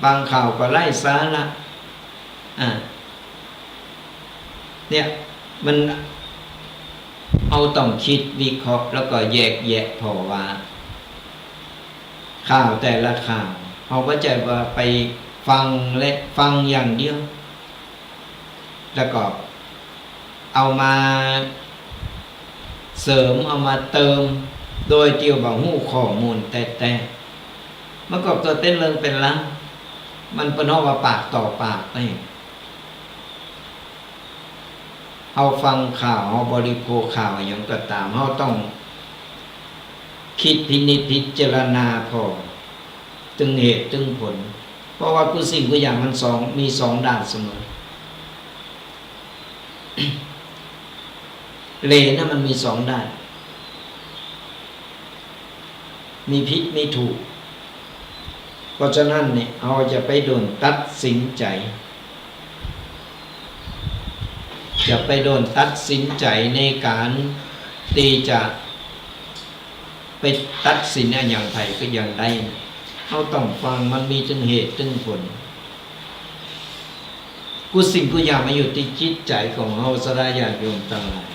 บางข่าวก็ไร้สาระ อ่า เนี่ย มัน เฮาต้องกึ๊ดวิเคราะห์ แล้วก็แยกแยะผ่อว่า ข่าวแต่ละข่าว เฮาบ่ใจ้ว่าไปฟังและฟังอย่างเดียว แล้วก็เอามาเสริม เอามาเติม โดยตี้บ่ฮู้ข้อมูลแต๊ๆ มันก็เกิดเป๋นเรื่องเป๋นราว มันเปิ้นฮ้องว่าปากต่อปากนี่ เฮาฟังข่าว เฮาบริโภคข่าวอะหยังก็ต๋าม เฮาต้องกึ๊ดพินิจพิจารณาผ่อ ตึงเหตุตึงผล เพราะว่ากู้สิ่งกู้อย่างมันสอง มีสองด้านเสมอ เหรียญน่ะมันมีสองด้าน มีผิดมีถูก เพราะฉะนั้นเนี่ย เฮาจะไปด่วนตัดสินใจ๋ จะไปด่วนตัดสินใจ๋ในก๋านตี้จะไปตัดสินอะหยังใผก็อย่างใด เฮาต้องฟังมันมีตึงเหตุตึงผล กู้สิ่งกู้อย่างมันอยู่ตี้จิตใจ๋ของเฮา ศรัทธาญาติโยมตังหลาย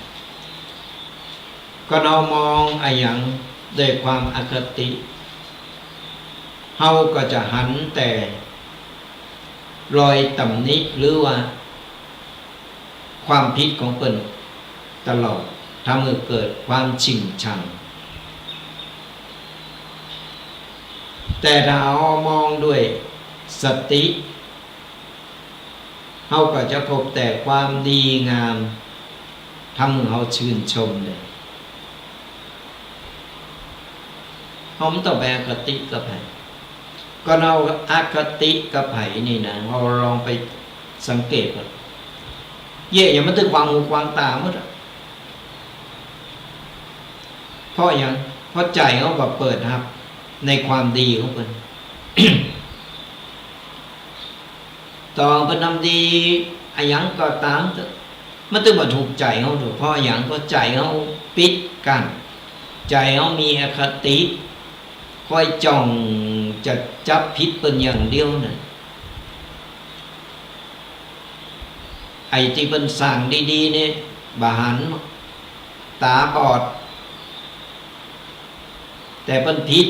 ก็เฮามองอะหยังด้วยความอคติ เฮาก็จะหันแต่รอยตำหนิ หรือว่าความผิดของเปิ้นตลอด ทำหื้อเกิดความชิงชัง แต่ถ้าเฮามองด้วยสติ เฮาก็จะพบแต่ความดีงาม ทำหื้อเฮาชื่นชมเลย เฮาบ่ต้องไปอคติกับใผ ก็เฮาอคติกับใผนี่นะ เฮาลองไปสังเกตก่อน เยียะหยังมันตึงขวางหูขวางต๋าหมดอะ เพราะหยัง เพราะใจ๋เฮาบ่เปิดฮับในความดีของเปิ้น ต่อเปิ้นทำดีอะหยังก็ต๋ามเต๊อะ มันตึงบ่ถูกใจ๋เฮาเต๊อะ เพราะอะหยัง เพราะใจ๋เฮาปิดกั้น ใจ๋เฮามีอคติ คอยจ้องจะจับผิดเปิ้นอย่างเดียวนั่น ไอ้ตี้เปิ้นสร้างดีๆ นี่บ่หัน ต๋าบอด แต่เปิ้นผิด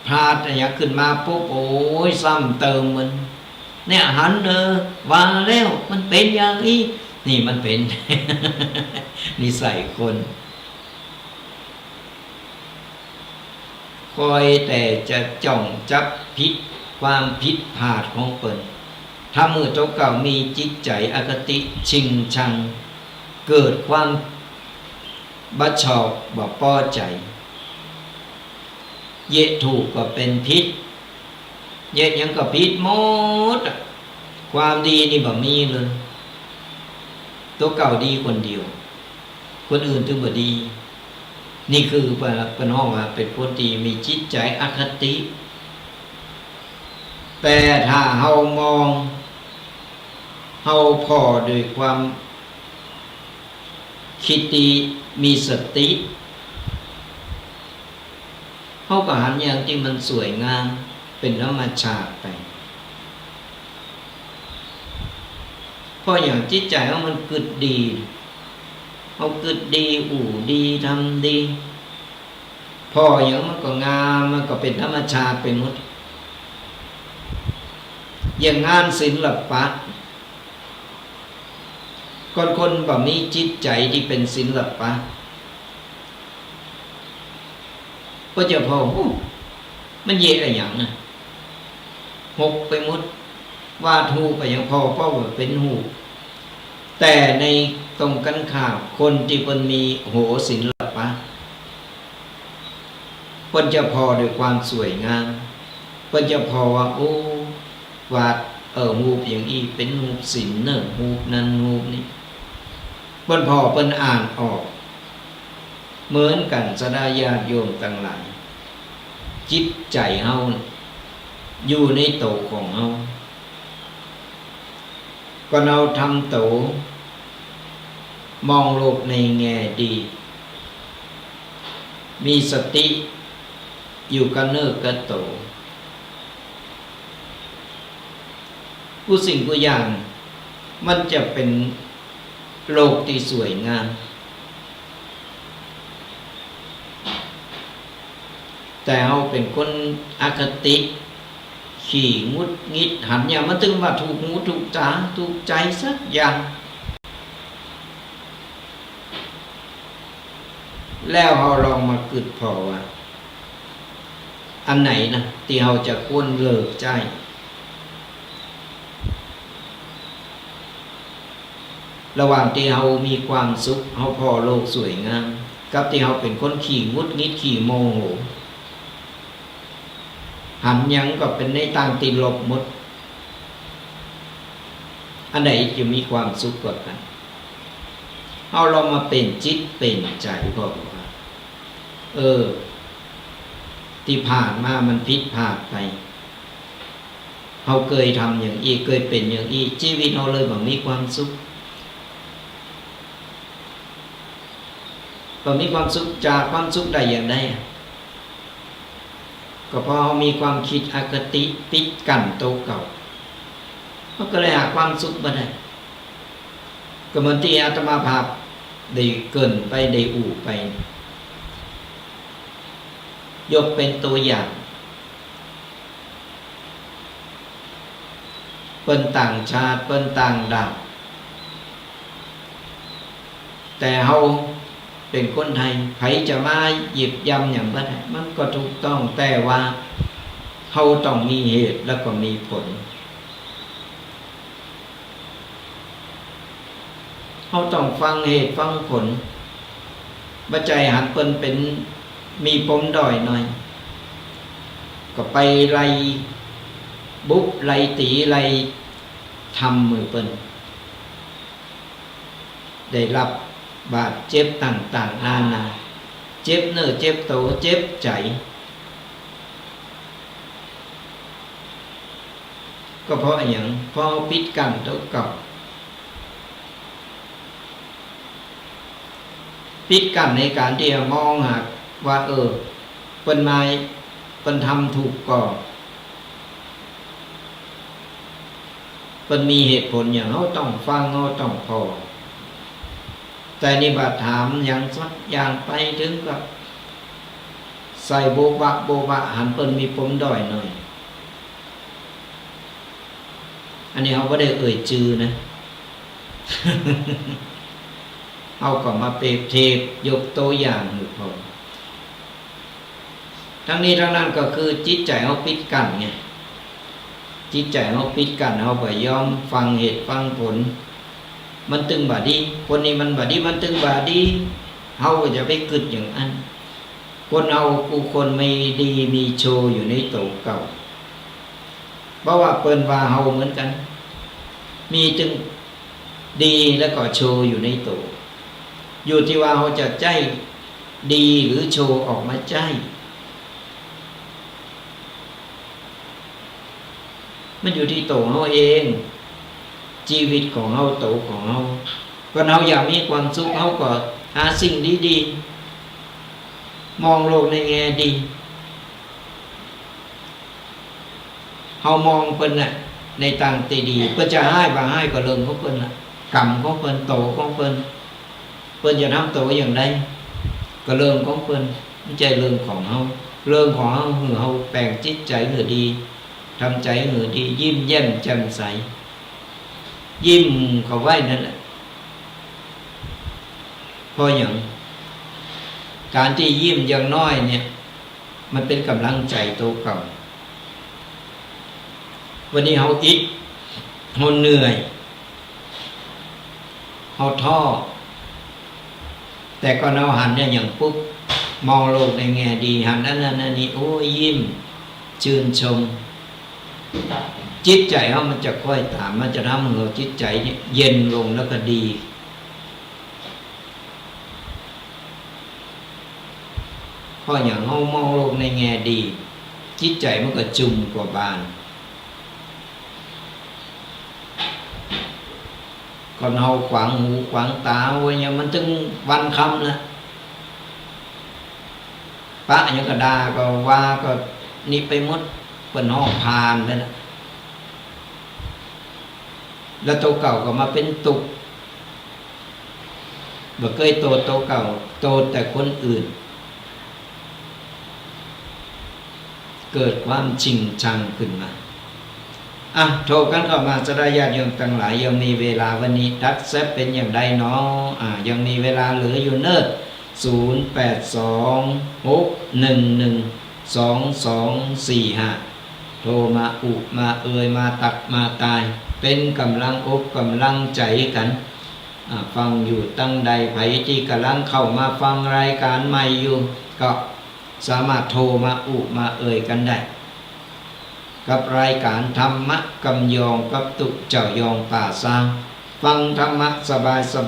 พลาดอะหยังขึ้นมาปุ๊บ โอ้ย ซ้ำเติมมัน เนี่ยหันเน่อ ว่าแล้วมันเป๋นอย่างอี้ นี่มันเป๋น นิสัยคน คอยแต่จะจ้องจับผิดความผิดพลาดของเปิ้น ทำหื้อตั๋วเก่ามีจิตใจ๋อคติชิงชัง เกิดความบ่ชอบบ่ปอใจ๋ เยียะถูกก็เป๋นผิด เยียะหยังก็ผิดหมดอะ ความดีนี่บ่มีเลย ตั๋วเก่าดีคนเดียว คนอื่นตึงบ่ดี นี่คือเปิ้นฮ้องว่าเป๋นคนตี้มีจิตใจ๋อคติ แต่ถ้าเฮามอง เฮาผ่อด้วยความคิดดี มีสติ เฮาก็หันอย่างตี้มันสวยงาม เป๋นธรรมชาติไป เพราะอย่างจิตใจ๋เฮามันกึ๊ดดี เฮากึ๊ดดี อู้ดี ทำดี ผ่ออย่างมันก็งาม มันก็เป๋นธรรมชาติไปหมด อย่างงานศิลปะ คนคนบ่มีจิตใจ๋ตี้เป๋นศิลปะ ก็จะผ่อ โอ้ มันเยียะอะหยังนะ หกไปหมด วาดฮูปอะหยังผ่อ ผ่อว่าเป๋นฮูป แต่ในตรงกั๋นข้าม คนตี้เปิ้นมีหัวศิลปะ เปิ้นจะผ่อด้วยความสวยงาม เปิ้นจะผ่อว่า โอ้ วาด เออ ฮูปอย่างอี้เป๋นฮูปศิลป์เน่อ ฮูปนั้นฮูปนี้ เปิ้นผ่อเปิ้นอ่านออก เหมือนกั๋น ศรัทธาญาติโยมตังหลาย จิตใจ๋เฮาอยู่ในตั๋วของเฮา ก็เฮาทำตั๋ว มองโลกในแง่ดี มีสติอยู่กับเนื้อกับตั๋ว กู้สิ่งกู้อย่าง มันจะเป๋นโลกตี้สวยงาม แต่เฮาเป๋นคนอคติ ขี้หงุดหงิด หันอย่างมันตึงบ่ถูกหูถูกต๋า ถูกใจ๋สักอย่าง แล้วเฮาลองมากึ๊ดผ่อว่า อันไหนนะตี้เฮาจะควรเลิกใจ๊ ระหว่างตี้เฮามีความสุข เฮาผ่อโลกสวยงาม กับตี้เฮาเป๋นคนขี้หงุดหงิด ขี้โมโห หันหยังก็เป๋นในตางตี้ลบหมด อันไหนจะมีความสุขกว่ากั๋น เฮาลองมาเป๋นจิตเป๋นใจ๋ผ่อว่า เออ ตี้ผ่านมามันผิดพลาดไป เฮาเกยทำอย่างอี้ เกยเป๋นอย่างอี้ จีวิตเฮาเลยบ่มีความสุข บ่มีความสุข จะหาความสุขได้อย่างใดอะ ก็เพราะเฮามีความคิดอคติปิดกั้นตั๋วเก่า เฮาก็เลยหาความสุขบ่ได้ ก็เหมือนตี้อาตมาภาพได้เกริ่นไป ได้อู้ไป ยกเป๋นตั๋วอย่าง เปิ้นต่างชาติ เปิ้นต่างด้าว แต่เฮาเป๋นคนไทย ใผจะมาเหยียบย่ำหยังบ่ได้ มันก็ถูกต้อง แต่ว่าเฮาต้องมีเหตุแล้วก็มีผล เฮาต้องฟังเหตุฟังผล บ่ใจ้หันเปิ้นเป๋นมีปมด้อยหน่อย ก็ไปไล่บุบไล่ตี๋ไล่ทำหื้อเปิ้น ได้รับบาดเจ็บต่างๆ นานา เจ็บเนื้อเจ็บตั๋ว เจ็บใจ๋ ก็เพราะอะหยัง เพราะเฮาปิดกั้นตั๋วเก่า ปิดกั้นในก๋านตี้จะมองหาว่า เออ เปิ้นมา เปิ้นทำถูกก่อ เปิ้นมีเหตุผลหยัง เฮาต้องฟัง เฮาต้องผ่อ แต่นี่บ่ถามหยังสักอย่าง ไปเถิงก็ใส่โบ๊ะบะโบ๊ะบะ หันเปิ้นมีปมด้อยหน่อย อันนี้เฮาบ่ได้เอ่ยจื้อนะ เฮาก็มาเปรียบเทียบยกตัวอย่างหื้อพอ ตึงนี้ตึงนั้นก็คือจิตใจ๋เฮาปิดกั้นไง จิตใจ๋เฮาปิดกั้น เฮาบ่ยอมฟังเหตุฟังผล มันตึงบ่ดี คนนี้มันบ่ดี มันตึงบ่ดี เฮาก็จะไปกึ๊ดอย่างอั้น คนเฮากู้คนมีดีมีชั่วอยู่ในตั๋วเก่า บ่ว่าเปิ้นว่าเฮาเหมือนกั๋น มีตึงดีแล้วก็ชั่วอยู่ในตั๋ว อยู่ตี้ว่าเฮาจะใจ๊ดีหรือชั่วออกมาใจ๊ มันอยู่ตี้ตั๋วเฮาเอง จีวิตของเฮา ตั๋วของเฮา คนเฮาอยากมีความสุข เฮาก็หาสิ่งดีๆ มองโลกในแง่ดี เฮามองเปิ้นน่ะ ในตางตี้ดี เปิ้นจะฮ้ายบ่ฮ้ายก็เรื่องของเปิ้นน่ะ กรรมของเปิ้น ตั๋วของเปิ้น เปิ้นจะทำตั๋วอย่างใด ก็เรื่องของเปิ้น บ่ใจ้เรื่องของเฮา เรื่องของเฮา หื้อเฮาแป๋งจิตใจ๋หื้อดี ทำใจ๋หื้อดี ยิ้มแย้มแจ่มใส ยิ้มเข้าไว้นั่นแหละ เพราะหยัง ก๋านตี้ยิ้มอย่างน้อยเนี่ย มันเป๋นก๋ำลังใจ๋ตั๋วเก่า วันนี้เฮาอิด เฮาเหนื่อย เฮาท้อ แต่ก่อนเฮาหันเนี่ยอย่างปุ๊บ มองโลกในแง่ดี หันอันนั้นอันนี้ โอ้ย ยิ้ม จื้นชม จิตใจ๋เฮามันจะค่อยต๋าม มันจะทำหื้อจิตใจ๋เนี่ยเย็นลงแล้วก็ดี เพราะหยัง เฮามองโลกในแง่ดี จิตใจ๋มันก็จุ่มกว่าบาน ก่อนเฮาขวางหูขวางต๋าไว้เนี่ย มันตึงวันค่ำละ ปะหยังก็ด่า ก็ว่า ก็นี่ไปหมด เปิ้นฮ้องผ่านไปละ แล้วตั๋วเก่าก็มาเป๋นตุ๊กข์ บ่เกยโต้ษตั๋วเก่า โต้ษแต่คนอื่น เกิดความชิงชังขึ้นมา อ่ะ โทกั๋นเข้ามา ศรัทธาญาติโยมตังหลาย ยังมีเวลา วันนี้ตัดแซบเป๋นอย่างใดหนอ อ่ะ ยังมีเวลาเหลืออยู่เนาะ ศูนย์แปดสอง หกหนึ่งหนึ่ง สองสองสี่ห้า โทรมาอุมาเอ่ย มาตักมาตาย เป๋นก๋ำลังอกก๋ำลังใจ๋กั๋น อ่า ฟังอยู่ตังใด ใผตี้ก่ำลังเข้ามาฟังรายก๋านใหม่อยู่ ก็สามารถโทรมาอุมาเอ่ยกั๋นได้ กับรายก๋านธรรมะกำยองกับตุ๊เจ้ายองป่าซาง ฟังธรรมะส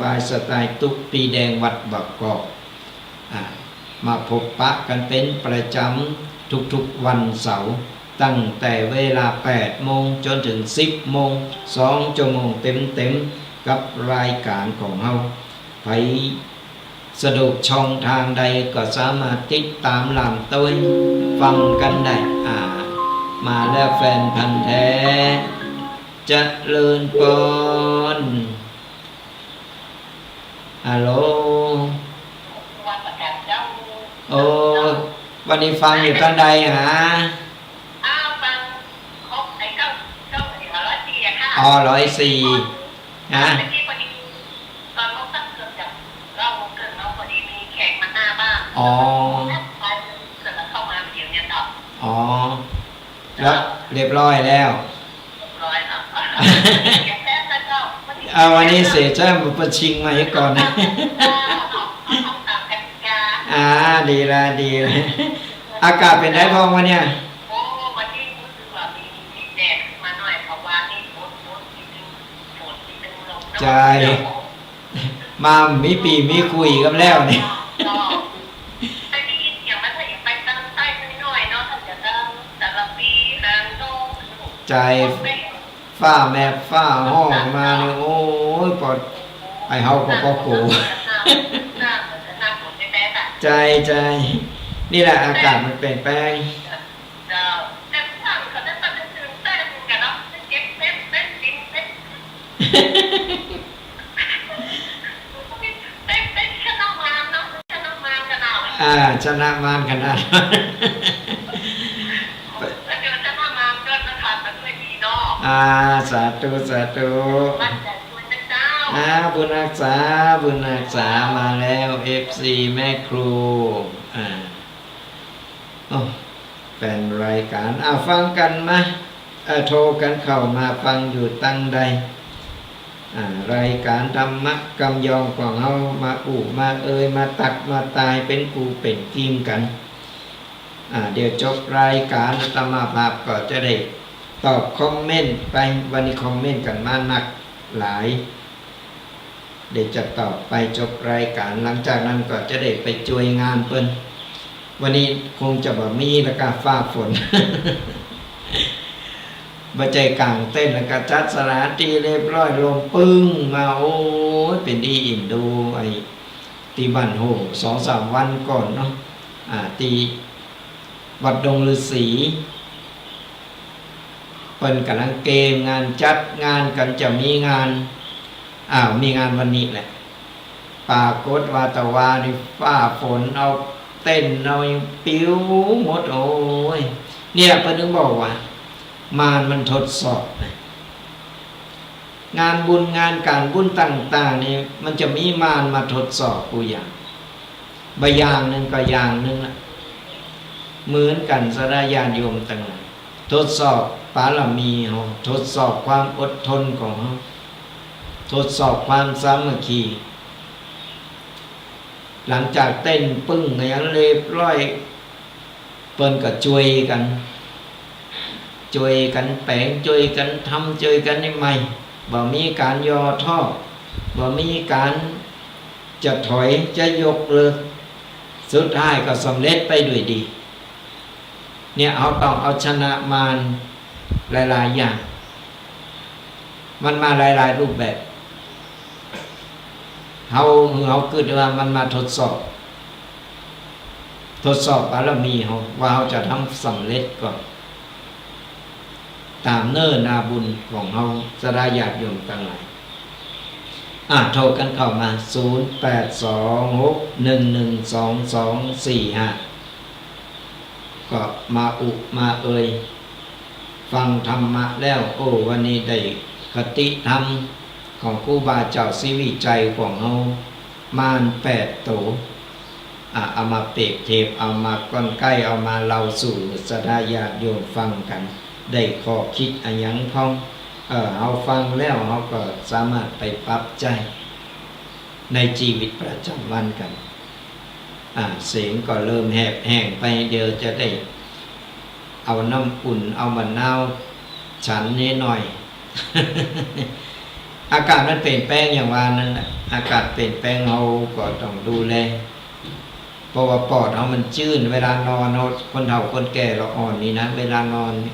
บายๆ สไตล์ตุ๊ปีแดงวัดบางกอก อ่า มาพบปะกั๋นเป๋นประจ๋ำทุกๆ วันเสาร์ ตั้งแต่เวลาแปดโมงจ๋นเถิงสิบโมง สองชั่วโมงเต๋มๆ กับรายก๋านของเฮา ใผสะดวกช่องตางใดก็สามารถติดต๋ามล่ามตวยฟังกั๋นได้ อ่า มาแล้วแฟนพันธุ์แท้ เจริญปอน ฮัลโหล โอ้ วันนี้ฟังอยู่ตางใดหา อ้าว ฟังครบไอ้เก้า เก้า เอ่อ ร้อยสี่อะค่ะ อ๋อ ร้อยสี่ ฮะ เมื่อกี้พอดี ตอนเขาตั้งเครื่องจักร เก้าโมงครึ่ง แล้วพอดีมีแขกมาหน้าบ้าน อ๋อ ไปเสร็จแล้วเข้ามาเดี๋ยวเนี่ยต่อ อ๋อ แล้วเรียบร้อยแล้ว เรียบร้อยแล้ว แป๊บนึงเจ้า เอา วันนี้เสียแจ้งมาประชิงมาให้ก่อนนะ เอา เอาตามกติกา อ่า ดีละ ดีละ อากาศเป๋นไงพ่องวันเนี่ย โอ้ วันนี้รู้สึกว่ามี มีแดดขึ้นมาหน่อย เพราะว่านี่ฝน ฝนนิดนึง ฝนนิดนึง ลม ใจ้ มามีปี้มีคุยกั๋นแล้วนี่ ใจ้ ฟ้าแมบฟ้าฮ้องมานี่ โอ้ย ปอด ไอ้เฮาก็ปอโก๋ ใจ้ ใจ้ นี่แหละ อากาศมันเปลี่ยนแปลง เจ้า แต่ผู้ฟังเขาจะตัดหนังสือแต้มหนึ่งกันเนาะ เก็บเป๊ะเป๊ะจริงเป๊ะ เป๊ะเป๊ะชนะมารเนาะ ชนะมารขนาด อ่า ชนะมารขนาด แล้วเดี๋ยวชนะมารก็จะผ่านไปด้วยดีเนาะ อ่า สาธุ สาธุ อ่า บุญฮักษา บุญฮักษามาแล้ว เอฟซี แม่ครู อ่า โอ้ แฟนรายก๋าน อ่า ฟังกั๋นมา อ่า โทรกั๋นเข้ามาฟังอยู่ตังใด อ่า รายก๋านธรรมะกำยองของเฮา มาอู้มาเอย มาตักมาตาย เป๋นกู่เป๋นกีมกั๋น อ่า เดี๋ยวจบรายก๋าน อาตมาภาพก็จะได้ตอบคอมเมนต์ไป วันนี้คอมเมนต์กั๋นมานักหลาย เดี๋ยวจะตอบไปจบรายก๋าน หลังจากนั้นก็จะได้ไปจวยงานเปิ้น วันนี้คงจะบ่มีแล้วก้า ฟ้าฝน บ่ใจ้ก๋างเต็นท์แล้วก้า จัดสถานตี้เรียบร้อย ลมปึ้งมา โอ้ย เป๋นตี้อินดู ไอ้ ตี้บ้านโฮ่ สองสามวันก่อนเนาะ อ่า ตี้วัดดงฤๅษี เปิ้นก๋ำลังเกมงานจัดงานกั๋น จะมีงาน อ้าว มีงานวันนี้แหละ ปรากฏว่าตะวานี่ฟ้าฝนเอาเต็นท์เอาปิวหมด โอ้ย เนี่ยเปิ้นถึงบอกว่า มารมันทดสอบนะ งานบุญงานก๋านบุญต่างๆ นี่ มันจะมีมารมาทดสอบกู้อย่าง บ่อย่างนึ่งก็อย่างนึ่งละ เหมือนกั๋น ศรัทธาญาติโยมตังหลาย ทดสอบบารมีเฮา ทดสอบความอดทนของเฮา ทดสอบความสามัคคี หลังจากเต็นท์ปึ้งอะหยังเรียบร้อย เปิ้นก็จวยกั๋น จวยกั๋นแป๋ง จวยกั๋นทำ จวยกั๋นให้ใหม่ บ่มีก๋านย่อท้อ บ่มีก๋านจะถอย จะยกเลิก สุดท้ายก็สำเร็จไปด้วยดี เนี่ย เฮาต้องเอาชนะมารหลายๆ อย่าง มันมาหลายๆ รูปแบบ เฮา เฮากึ๊ดว่ามันมาทดสอบ ทดสอบบารมีเฮา ว่าเฮาจะทำสำเร็จก่อ ต๋ามเน้อนาบุญของเฮา ศรัทธาญาติโยมตังหลาย อ่ะ โทรกั๋นเข้ามา ศูนย์แปดสองหกหนึ่งหนึ่งสองสองสี่ห้า ก็มาอุมาเอย ฟังธรรมะแล้ว โอ้ วันนี้ได้คติธรรมของครูบาเจ้าศรีวิชัยของเฮา มารแปดโต อ่ะ เอามาเปรียบเทียบ เอามาก้อนใก้ เอามาเล่าสู่ศรัทธาญาติโยมฟังกั๋น ได้ข้อคิดอะหยังพ่อง เออ เฮาฟังแล้ว เฮาก็สามารถไปปรับใจ๊ในจีวิตประจ๋ำวันกั๋น อ่า เสียงก็เริ่มแหบแห้งไป เดี๋ยวจะได้เอาน้ำอุ่น เอามะนาวฉันนิดหน่อย อากาศมันเปลี่ยนแปลงอย่างว่านั้นน่ะ อากาศเปลี่ยนแปลง เฮาก็ต้องดูแล เพราะว่าปอดเฮามันจื้น เวลานอนเฮา คนเฒ่าคนแก่ละอ่อนนี่นะ เวลานอนนี่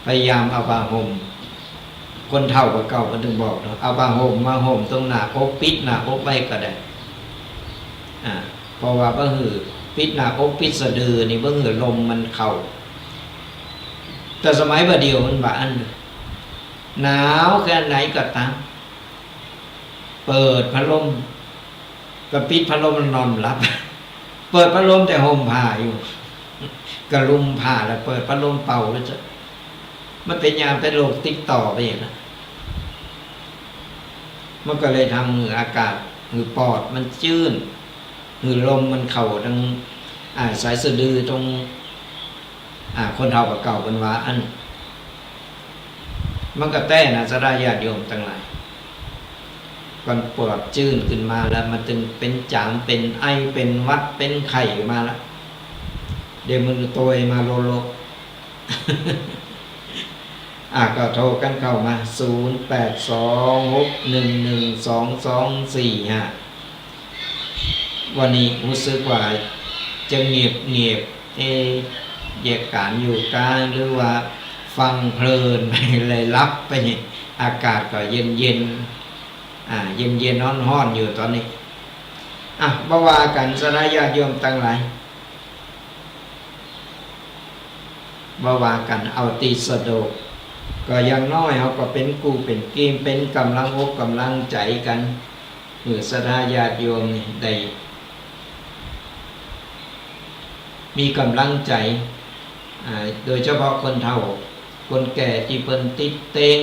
พยายามเอาผ้าห่ม คนเฒ่าก่าเก่าเปิ้นถึงบอกเนาะ เอาผ้าห่มมาห่มตรงหน้าอก ปิดหน้าอกไว้ก็ได้ อ่า เพราะว่าบ่หื้อ ปิดหน้าอก ปิดสะดือนี่ บ่หื้อลมมันเข้า แต่สมัยบ่าเดี่ยวมันบ่าอั้น หนาวแค่ไหนก็ต๋าม เปิดพัดลม ก็ปิดพัดลมนอนหลับ เปิดพัดลมแต่ห่มผ้าอยู่ ก็ลุมผ้าแล้วเปิดพัดลมเป่าแล้วจะ มันเป๋นหยัง เป๋นโรคติดต่อไปอีกนะ มันก็เลยทำหื้ออากาศ หื้อปอดมันจื้น หื้อลมมันเข้าตรง อ่า สายสะดือตรง อ่า คนเฒ่าก่าเก่าเปิ้นว่าอั้น มันก็แต๊นะ ศรัทธาญาติโยมตังหลาย มันปอดจื้นขึ้นมาแล้ว มันจึงเป๋นจ๋าม เป๋นไอ เป๋นหวัด เป๋นไข้มาละ เดี๋ยวมันโตยมาโลโล อ่ะ ก็โทรกั๋นเข้ามา ศูนย์แปดสองหกหนึ่งหนึ่งสองสองสี่ห้า วันนี้ฮู้สึกว่าจะเงียบๆ เอ๊ะ เยียะก๋านอยู่ก้า หรือว่าฟังเพลินไปเลยหลับไป อากาศก็เย็นๆ อ่า เย็นๆ ฮ้อนๆ อยู่ต๋อนนี้ อ่ะ บ่ว่ากั๋น ศรัทธาญาติโยมตังหลาย บ่ว่ากั๋น เอาตี้สะดวก ก็อย่างน้อยเฮาก็เป๋นกู้เป๋นกีม เป๋นก๋ำลังอกก๋ำลังใจ๋กั๋น หื้อศรัทธาญาติโยมนี่ได้มีก๋ำลังใจ๋ อ่า โดยเฉพาะคนเฒ่า คนแก่ตี้เปิ้นติดเตียง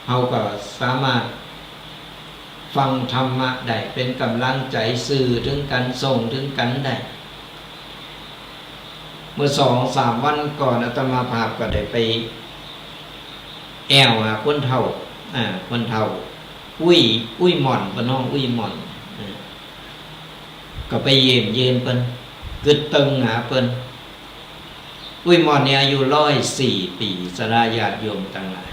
เฮาก็สามารถฟังธรรมะได้ เป๋นก๋ำลังใจ๋ สื่อเถิงกั๋น ส่งเถิงกั๋นได้ เมื่อสองสามวันก่อน อาตมาภาพก็ได้ไปแอ่วหาคนเฒ่า อ่า คนเฒ่า อุ้ย อุ้ยหม่อน เปิ้นฮ้องอุ้ยหม่อน อ่า ก็ไปเยี่ยมเยียนเปิ้น กึ๊ดเติงหาเปิ้น อุ้ยหม่อนนี่อายุร้อยสี่ปี๋ ศรัทธาญาติโยมตังหลาย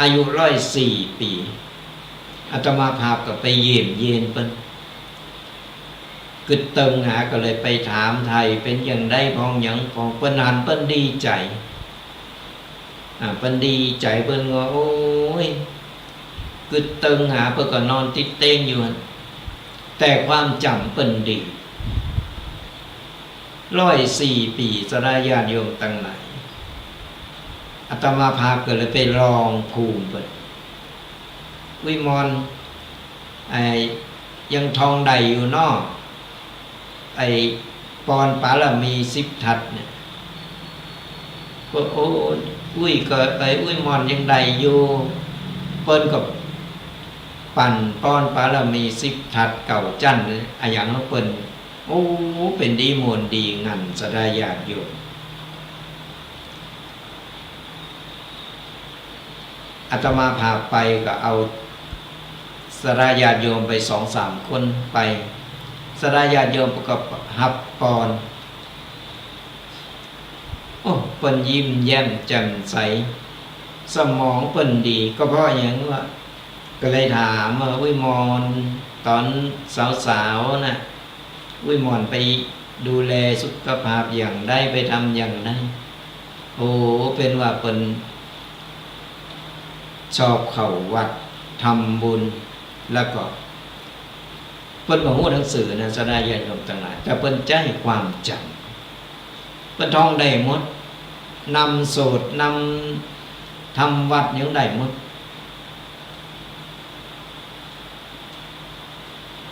อายุร้อยสี่ปี๋ อาตมาภาพก็ไปเยี่ยมเยียนเปิ้น กึ๊ดเติงหา ก็เลยไปถามไถ่เป๋นอย่างใด พ่องหยัง พ่อง เปิ้นหันเปิ้นดีใจ๋ อ่า เปิ้นดีใจ๋ เปิ้นว่า โอ้ย กึ๊ดเติงหา เปิ้นก็นอนติดเตียงอยู่หั้น แต่ความจ๋ำเปิ้นดี ร้อยสี่ปี๋ ศรัทธาญาติโยมตังหลาย อาตมาภาพก็เลยไปลองภูมิเปิ้น อุ้ยหม่อน ไอ้ ยังท่องได้อยู่เนาะ ไอ้ปอนปารมีสิบทัศน์เนี่ย ก็ โอ้ อุ้ยก็ ไอ้อุ้ยหม่อนยังได้อยู่ เปิ้นก็ปั่นปอนปารมีสิบทัศน์เก้าจั๊นเนี่ย อะหยังของเปิ้น โอ้ เป๋นดีม่วนดีงัน ศรัทธาญาติโยม อาตมาภาพไปก็เอาศรัทธาญาติโยมไปสองสามคนไป ศรัทธาญาติโยมก็ฮับปอน โอ้ เปิ้นยิ้มแย้มแจ่มใส สมองเปิ้นดี ก็เพราะหยังวะ ก็เลยถามว่า อุ้ยหม่อน ต๋อนสาวๆ น่ะ อุ้ยหม่อนไปดูแลสุขภาพอย่างใด ไปทำอย่างใด โอ้ เป๋นว่าเปิ้นชอบเข้าวัดทำบุญ แล้วก็เปิ้นบ่ฮู้หนังสือนะ ศรัทธาญาติโยมตังหลาย แต่เปิ้นใจ๊ความจ๋ำ เปิ้นท่องได้หมด นำโสต นำทำวัตรหยังได้หมด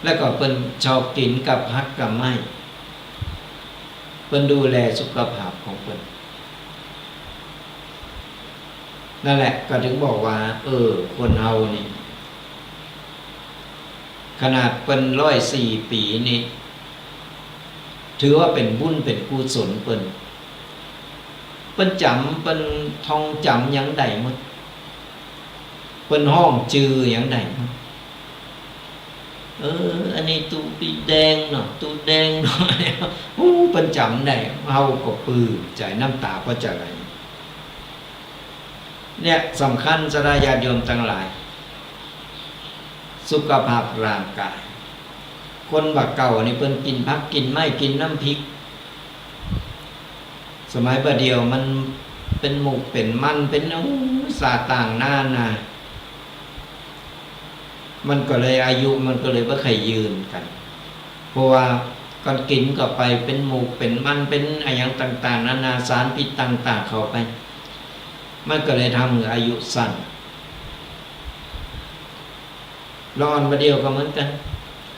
แล้วก็เปิ้นชอบกิ๋นกับผักกับไม้ เปิ้นดูแลสุขภาพของเปิ้น นั่นแหละ ก็ถึงบอกว่า เออ คนเฮานี่ ขนาดเปิ้นร้อยสี่ปี๋นี่ ถือว่าเป๋นบุญเป๋นกุศลเปิ้น เปิ้นจ๋ำ เปิ้นท่องจ๋ำหยังได้หมด เปิ้นฮ้องจื้อหยังได้หมด เออ อันนี้ตุ๊ปี้แดงเนาะ ตุ๊แดงเนาะ โอ้ เปิ้นจ๋ำได้ เฮาก็ปลื้มใจ๋ น้ำต๋าก็จะไหล เนี่ย สำคัญ ศรัทธาญาติโยมตังหลาย สุขภาพร่างกาย คนบ่าเก่านี่เปิ้นกิ๋นผักกิ๋นไม้กิ๋นน้ำพริก สมัยบ่าเดี่ยวมันเป๋นหมกเป๋นมันเป๋น โอ้ย สาต่างนานา มันก็เลยอายุมันก็เลยบ่ใค่ยืนกั๋น เพราะว่าก่อนกิ๋นเข้าไปเป๋นหมกเป๋นมันเป๋นอะหยังต่างๆ นานา สารพิษต่างๆ เข้าไป มันก็เลยทำหื้ออายุสั้น ละอ่อนบ่าเดี่ยวก็เหมือนกั๋น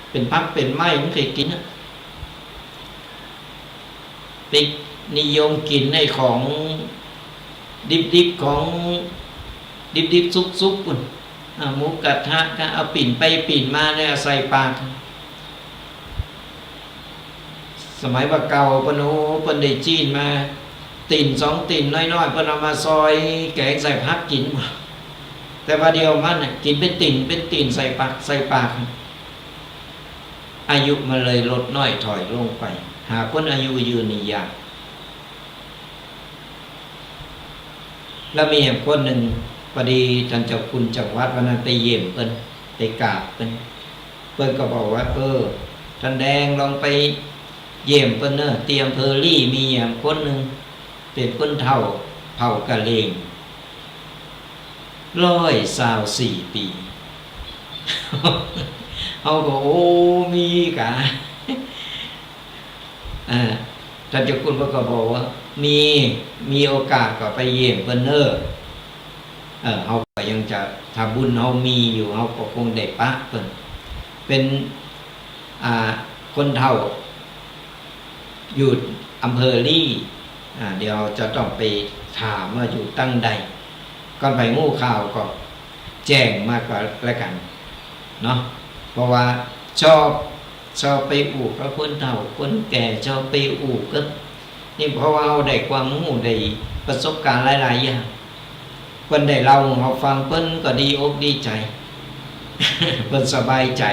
เป๋นผักเป๋นไม้มันใค่กิ๋นอะ ไปนิยมกิ๋นไอ้ของดิบๆ ของดิบๆ สุกๆ ปู้น อ่า หมูกระทะก็เอาปิ้นไปปิ้นมาเนี่ยใส่ปาก สมัยบ่าเก่าเปิ้น โอ้ เปิ้นได้จีนมา ตี๋นสองตี๋นน้อยๆ เปิ้นเอามาซอยแก๋งใส่ผักกิ๋น แต่บ่าเดี่ยวมันน่ะ กิ๋นเป๋นตี๋นเป๋นตี๋นใส่ปาก ใส่ปาก อายุมันเลยลดน้อยถอยลงไป หาคนอายุยืนนี่ยาก แล้วมีแหมคนนึ่ง ปอดีท่านเจ้าคุณจังหวัดวันนั้นไปเยี่ยมเปิ้น ไปกราบเปิ้น เปิ้นก็บอกว่า เออ ท่านแดงลองไปเยี่ยมเปิ้นเน่อ ตี้อำเภอลี้มีแหมคนนึ่ง เป๋นคนเฒ่าเผ่ากะเหรี่ยง ร้อยซาวสี่ปี๋ เฮาก็ โอ้ มีกา อ่า ท่านเจ้าคุณก็บอกว่า มี มีโอกาสก็ไปเยี่ยมเปิ้นเน่อ เออ เฮาก็ยังจะ ถ้าบุญเฮามีอยู่ เฮาก็คงได้ปะเปิ้น เป๋น อ่า คนเฒ่า อยู่อำเภอลี้ อ่า เดี๋ยวจะต้องไปถามว่าอยู่ตังใด ก่อนใผฮู้ข่าวก็แจ้งมาก็แล้วกั๋นเนาะ เพราะว่าชอบ ชอบไปอู้กับคนเฒ่าคนแก่ ชอบไปอู้กับ นี่เพราะว่าเฮาได้ความฮู้ ได้ประสบการณ์หลายๆ อย่าง เปิ้นได้เล่าหื้อเฮาฟัง เปิ้นก็ดีอกดีใจ๋ เปิ้นสบายใจ๋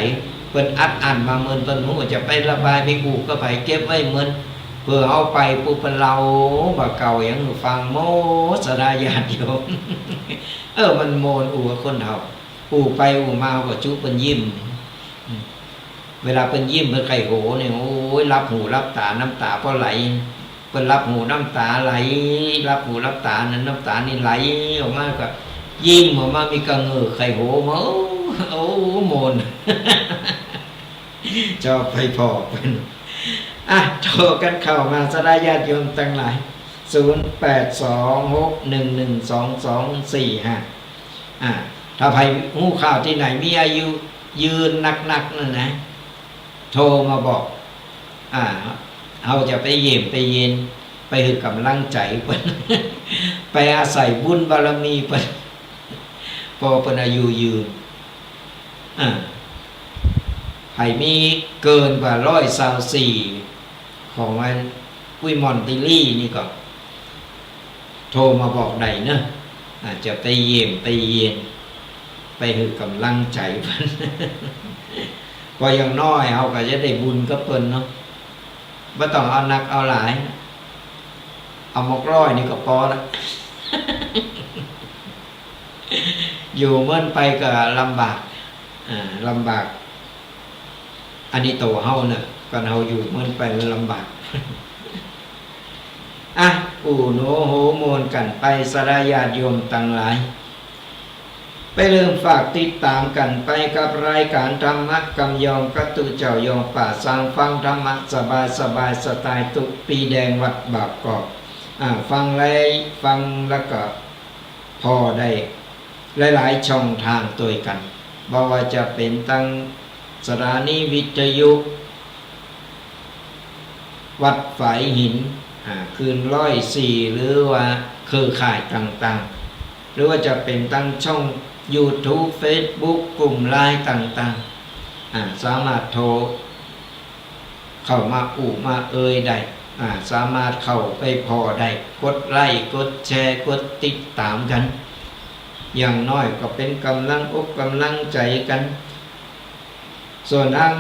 เปิ้นอัดอั้นมาเมิน เปิ้นบ่ฮู้จะไประบายไปอู้กับใผ เก็บไว้เมิน เปื้อเฮาไปปุ๊บเปิ้นเล่าบ่าเก่าหยังหื้อฟังหมด ศรัทธาญาติโยม เออ มันม่วนอู้กับคนเฒ่า อู้ไปอู้มาก็จุเปิ้นยิ้ม เวลาเปิ้นยิ้มเปิ้นใค่โหนี่ โอ้ย หลับหูหลับต๋า น้ำต๋าก็ไหล เปิ้นหลับหูน้ำต๋าไหล หลับหูหลับต๋านั้น น้ำต๋านี่ไหลออกมา ก็ยิ้มออกมา มีกะเงิกใค่โหมา โอ้ โอ้ ม่วน เจ้าไปผ่อเปิ้น อ่ะ โทรกั๋นเข้ามา ศรัทธาญาติโยมตังหลาย ศูนย์แปดสองหกหนึ่งหนึ่งสองสองสี่ห้า อ่า ถ้าใผฮู้ข่าวตี้ไหนมีอายุยืนนักๆ นั่นนะ โทรมาบอก อ่า เฮาจะไปเยี่ยมไปเยียน ไปหื้อก๋ำลังใจ๋เปิ้น ไปอาศัยบุญบารมีเปิ้น เพราะเปิ้นอายุยืน อ่า ใผมีเกินกว่าร้อยซาวสี่ ของอันปุ้ยหม่อนติลลี่นี่ก็ โทรมาบอกได้เนาะ อาจจะไปเยี่ยมไปเยียน ไปหื้อก๋ำลังใจ๋เปิ้น เพราะอย่างน้อยเฮาก็จะได้บุญกับเปิ้นเนาะ บ่ต้องเอานักเอาหลาย เอาหมกร้อยนี่ก็ปอละ อยู่เมินไปก็ลำบาก อ่า ลำบาก อันนี้ตั๋วเฮาเนาะ ก่อนเฮาอยู่เมินไปมันลำบาก อ่ะ อู้หนัวโหม่วนกั๋นไป ศรัทธาญาติโยมตังหลาย ไปเริ่มฝากติดต๋ามกั๋นไปกับรายก๋านธรรมะกำยองกับตุ๊เจ้ายองป่า สร้างฟังธรรมะสบายๆ สไตล์ตุ๊ปีแดงวัดบางกอก อ่า ฟังแล้ว ฟังแล้วก็ ผ่อได้หลายๆ ช่องทางตวยกั๋น บ่ว่าจะเป๋นตังสถานีวิทยุวัดฝายหิน อ่า คลื่นร้อยสี่ หรือว่าเครือข่ายต่างๆ หรือว่าจะเป๋นตังช่องยูทูบ เฟซบุ๊ก กลุ่มไลน์ต่างๆ อ่า สามารถโทร เข้ามาอู้มาเอ่ยได้ อ่า สามารถเข้าไปผ่อได้ กดไลก์ กดแชร์ กดติดต๋ามกั๋น อย่างน้อยก็เป๋นก๋ำลังอกก๋ำลังใจ๋กั๋น ส่วนตาง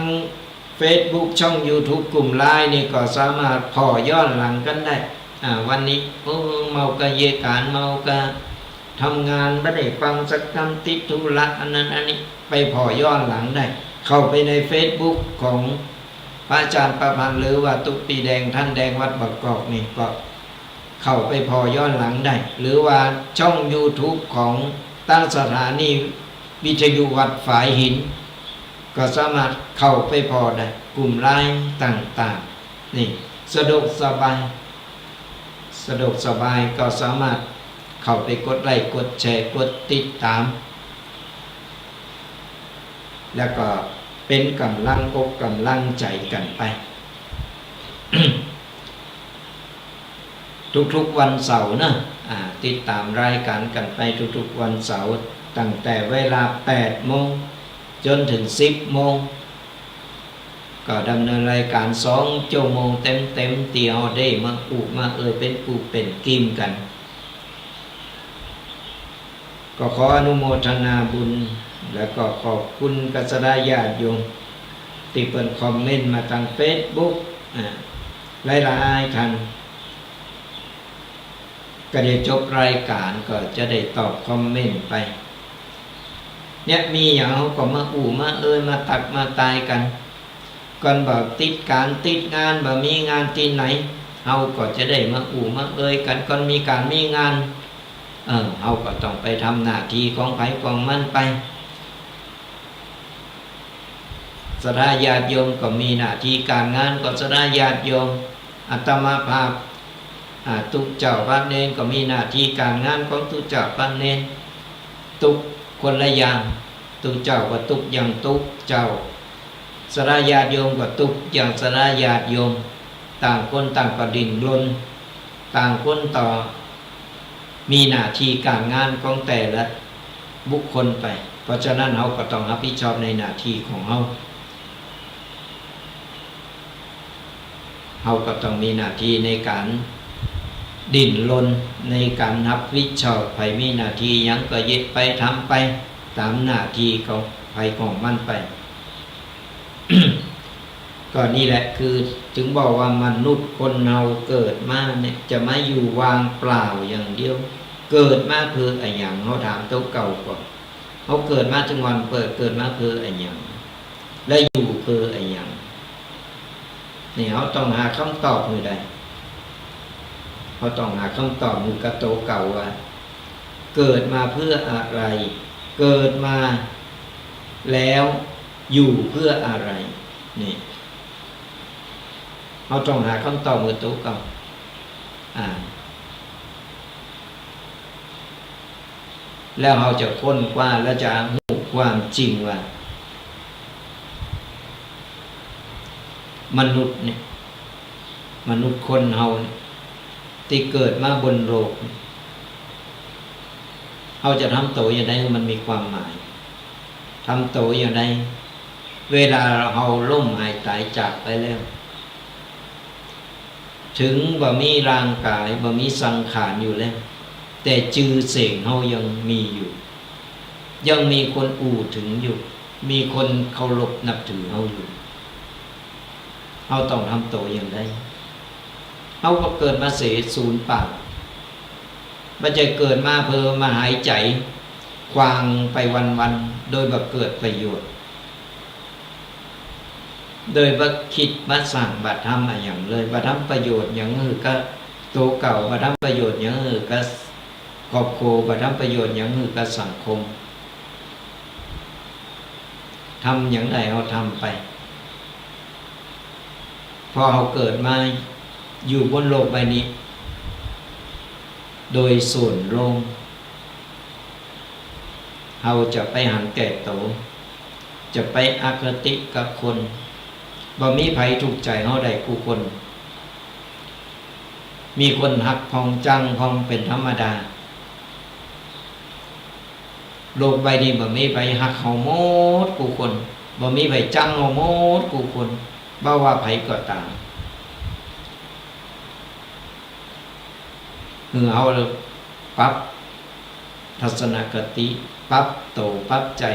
เฟซบุ๊ก ช่องยูทูบ กลุ่มไลน์นี่ก็สามารถผ่อย้อนหลังกั๋นได้ อ่า วันนี้ โอ้ เมากะเยียะก๋าน เมากะทำงาน บ่ได้ฟังสักกำ ติดธุระ อันนั้นอันนี้ ไปผ่อย้อนหลังได้ เข้าไปในเฟซบุ๊กของ พระอาจารย์ประพันธ์ หรือว่าตุ๊ปีแดง ท่านแดงวัดบางกอกนี่ ก็เข้าไปผ่อย้อนหลังได้ หรือว่าช่องยูทูบของตังสถานีวิทยุวัดฝายหิน ก็สามารถเข้าไปผ่อได้ กลุ่มไลน์ต่างๆ นี่ สะดวกสบาย สะดวกสบาย ก็สามารถเข้าไปกดไลก์ กดแชร์ กดติดต๋าม แล้วก็เป๋นก๋ำลังอกก๋ำลังใจ๋กั๋นไป ทุกๆ วันเสาร์นะ อ่า ติดต๋ามรายก๋านกั๋นไปทุกๆ วันเสาร์ ตั้งแต่เวลาแปดโมงจ๋นเถิงสิบโมง ก็ดำเนินรายก๋านสองชั่วโมงเต็มๆ ตี้เฮาได้มาอู้มาเอ่ย เป๋นกู้เป๋นกี๋กั๋น ก็ขออนุโมทนาบุญ แล้วก็ขอบคุณกับศรัทธาญาติโยม ตี้เปิ้นคอมเมนต์มาตางเฟซบุ๊ก อ่า หลายๆ ท่าน ก็เดี๋ยวจบรายก๋านก็จะได้ตอบคอมเมนต์ไป เนี่ย มีหยังเฮาก็มาอู้มาเอ่ย มาตักมาตายกั๋น ก่อนบ่ติดก๋านติดงาน บ่มีงานตี้ไหน เฮาก็จะได้มาอู้มาเอ่ยกั๋น ก่อนมีก๋านมีงาน เออ เฮาก็ต้องไปทำหน้าตี้ของใผของมันไป ศรัทธาญาติโยมก็มีหน้าตี้ก๋านงานของศรัทธาญาติโยม อาตมาภาพ อ่า ตุ๊เจ้าพระเณรก็มีหน้าตี้ก๋านงานของตุ๊เจ้าพระเณร ตุ๊คนละอย่าง ตุ๊เจ้าก็ตุ๊อย่างตุ๊เจ้า ศรัทธาญาติโยมก็ตุ๊อย่างศรัทธาญาติโยม ต่างคนต่างก็ดิ้นรน ต่างคนต่างมีหน้าตี้ก๋านงานของแต่ละบุคคลไป เพราะฉะนั้นเฮาก็ต้องฮับผิดชอบในหน้าตี้ของเฮา เฮาก็ต้องมีหน้าตี้ในก๋านดิ้นรน ในก๋านฮับผิดชอบ ใผมีหน้าตี้หยังก็เยียะไปทำไปต๋ามหน้าตี้ของใผของมันไป ก็นี่แหละคือจึงบอกว่ามนุษย์คนเฮาเกิดมาเนี่ยจะมาอยู่ว่างเปล่าอย่างเดียว เกิดมาเปื้ออะหยัง เฮาถามตั๋วเก่าก่อน เฮาเกิดมาจึงวันเปิด เกิดมาเปื้ออะหยัง และอยู่เปื้ออะหยัง นี่เฮาต้องหาคำตอบหื้อได้ เฮาต้องหาคำตอบหื้อกับตั๋วเก่าว่า เกิดมาเพื่ออะไร เกิดมาแล้วอยู่เพื่ออะไร นี่ เฮาต้องหาคำตอบหื้อตั๋วเก่า อ่า แล้วเฮาจะค้นคว้า แล้วจะฮู้ความจริงว่า มนุษย์เนี่ย มนุษย์คนเฮาเนี่ย ตี้เกิดมาบนโลกเนี่ย เฮาจะทำตั๋วอย่างใดหื้อมันมีความหมาย ทำตั๋วอย่างใด เวลาเฮาล้มหายต๋ายจากไปแล้ว เถิงบ่มีร่างก๋าย บ่มีสังขารอยู่แล้ว แต่จื้อเสียงเฮายังมีอยู่ ยังมีคนอู้เถิงอยู่ มีคนเคารพนับถือเฮาอยู่ เฮาต้องทำตั๋วอย่างใด เฮาบ่เกิดมาเสียสูญเปล่า บ่ใจ้เกิดมาเปื้อมาหายใจ๋ควางไปวันๆ โดยบ่เกิดประโยชน์ โดยบ่กึ๊ดมาสร้างบาปธรรมอะหยังเลย บ่ทำประโยชน์หยังหื้อกับตั๋วเก่า บ่ทำประโยชน์หยังหื้อกับครอบครัว บ่ทำประโยชน์หยังหื้อกับสังคม ทำหยังได้เฮาทำไป เพราะเฮาเกิดมาอยู่บนโลกใบนี้ โดยส่วนรวม เฮาจะไปหันแก่ตั๋ว จะไปอคติกับคน บ่มีใผถูกใจ๋เฮาได้กู้คน มีคนฮักพ่องจังพ่องเป๋นธรรมดา โลกใบนี้บ่มีใผฮักเฮาหมดกู้คน บ่มีใผจังเฮาหมดกู้คน บ่ว่าใผก็ต๋าม หื้อเฮาปรับทัศนคติ ปรับตั๋ว ปรับใจ๋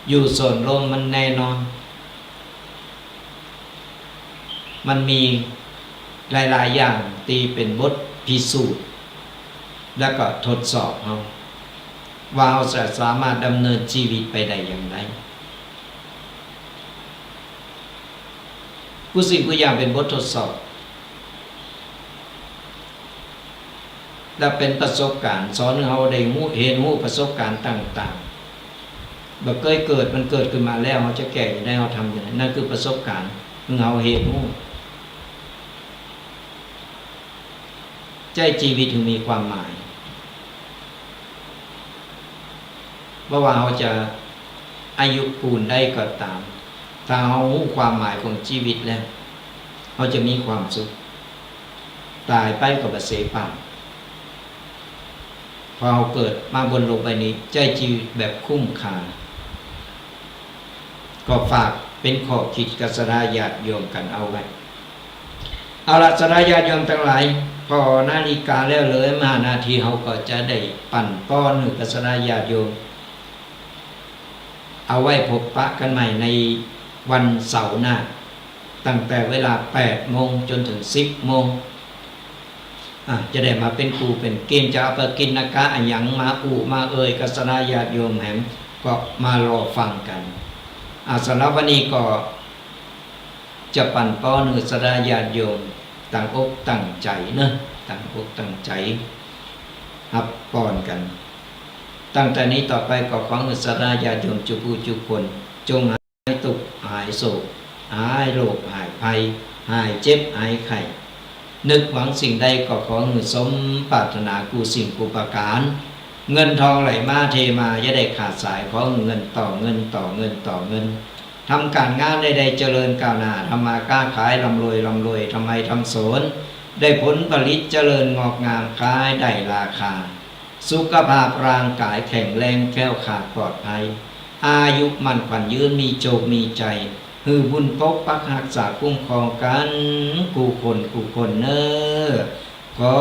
อยู่ส่วนรวมมันแน่นอน มันมีหลายๆ อย่างตี้เป๋นบทพิสูจน์ แล้วก็ทดสอบเฮา ว่าเฮาจะสามารถดำเนินชีวิตไปได้อย่างใด กู้สิ่งกู้อย่างเป๋นบททดสอบ และเป๋นประสบก๋ารณ์ สอนหื้อเฮาได้ฮู้ เฮียนฮู้ประสบก๋ารณ์ต่างๆ บ่เกยเกิด มันเกิดขึ้นมาแล้ว เฮาจะแก้อย่างใด เฮาทำอย่างใด นั่นคือประสบก๋ารณ์ หื้อเฮาเฮียนฮู้ ใจ๊จีวิตหื้อมีความหมาย บ่ว่าเฮาจะอายุปูนใดก็ต๋าม ถ้าเฮาฮู้ความหมายของจีวิตแล้ว เฮาจะมีความสุข ต๋ายไปก็บ่เสียเปล่า เพราะเฮาเกิดมาบนโลกใบนี้ ใจ๊จีวิตแบบคุ้มค่า ก็ฝากเป๋นข้อกึ๊ดกับศรัทธาญาติโยมกั๋นเอาไว้ เอาละ ศรัทธาญาติโยมตังหลาย ผ่อนาฬิกาแล้วเหลือบ่ห้านาที เฮาก็จะได้ปั๋นป้อนหื้อกับศรัทธาญาติโยม เอาไว้พบปะกั๋นใหม่ในวันเสาร์หน้า ตั้งแต่เวลาแปดโมงจ๋นเถิงสิบโมง อ่ะ จะได้มาเป๋นกู้เป๋นเกณฑ์ จะเอาปกิณกะอะหยังมาอู้มาเอ่ยกับศรัทธาญาติโยมแหม ก็มารอฟังกั๋น อ่ะ สำหรับวันนี้ก็จะปั๋นป้อนหื้อศรัทธาญาติโยมตั้งอกตั้งใจ๋เนาะ ตั้งอกตั้งใจ๋ฮับป้อนกั๋น ตั้งแต่นี้ต่อไปก็ขอหื้อศรัทธาญาติโยมจุผู้จุคน จงหายตุ๊กข์หายโศก หายโรคหายภัย หายเจ็บหายไข้ นึกหวังสิ่งใดก็ขอหื้อสมปรารถนากู้สิ่งกู้ประก๋าร เงินทองไหลมาเทมา อย่าได้ขาดสาย ขอหื้อเงินต่อเงินต่อเงินต่อเงิน ทำก๋านงานใดๆ เจริญก้าวหน้า ทำมาค้าขายร่ำรวยร่ำรวย ทำไร่ทำสวน ได้ผลผลิตเจริญงอกงาม ขายได้ราคา สุขภาพร่างกายแข็งแรง แคล้วคลาดปลอดภัย อายุมั่นขวัญยืน มีโชคมีชัย หื้อบุญปกปักฮักษาคุ้มครองกั๋นกู้คนกู้คนเน่อ ขอ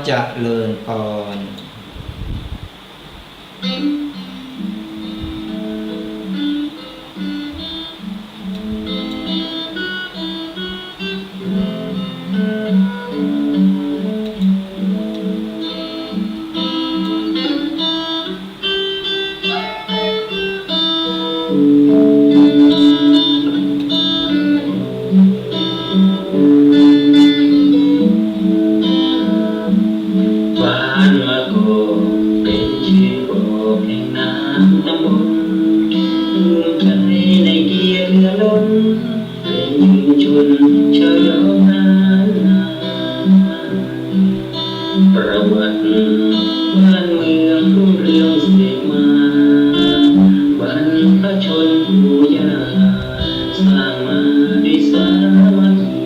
เจริญปอน บ้านมะกอกเป๋นจื้อบอกแห่งนามต๋ำบล ภูมิใจ๋ในเกียรติเหลือล้น เป๋นยืนชนชาวเยาวนานา ประวัติบ้านเมืองรุ่งเรืองสืบมา บรรพชนปู่ย่าสร้างมาด้วยสามัคคี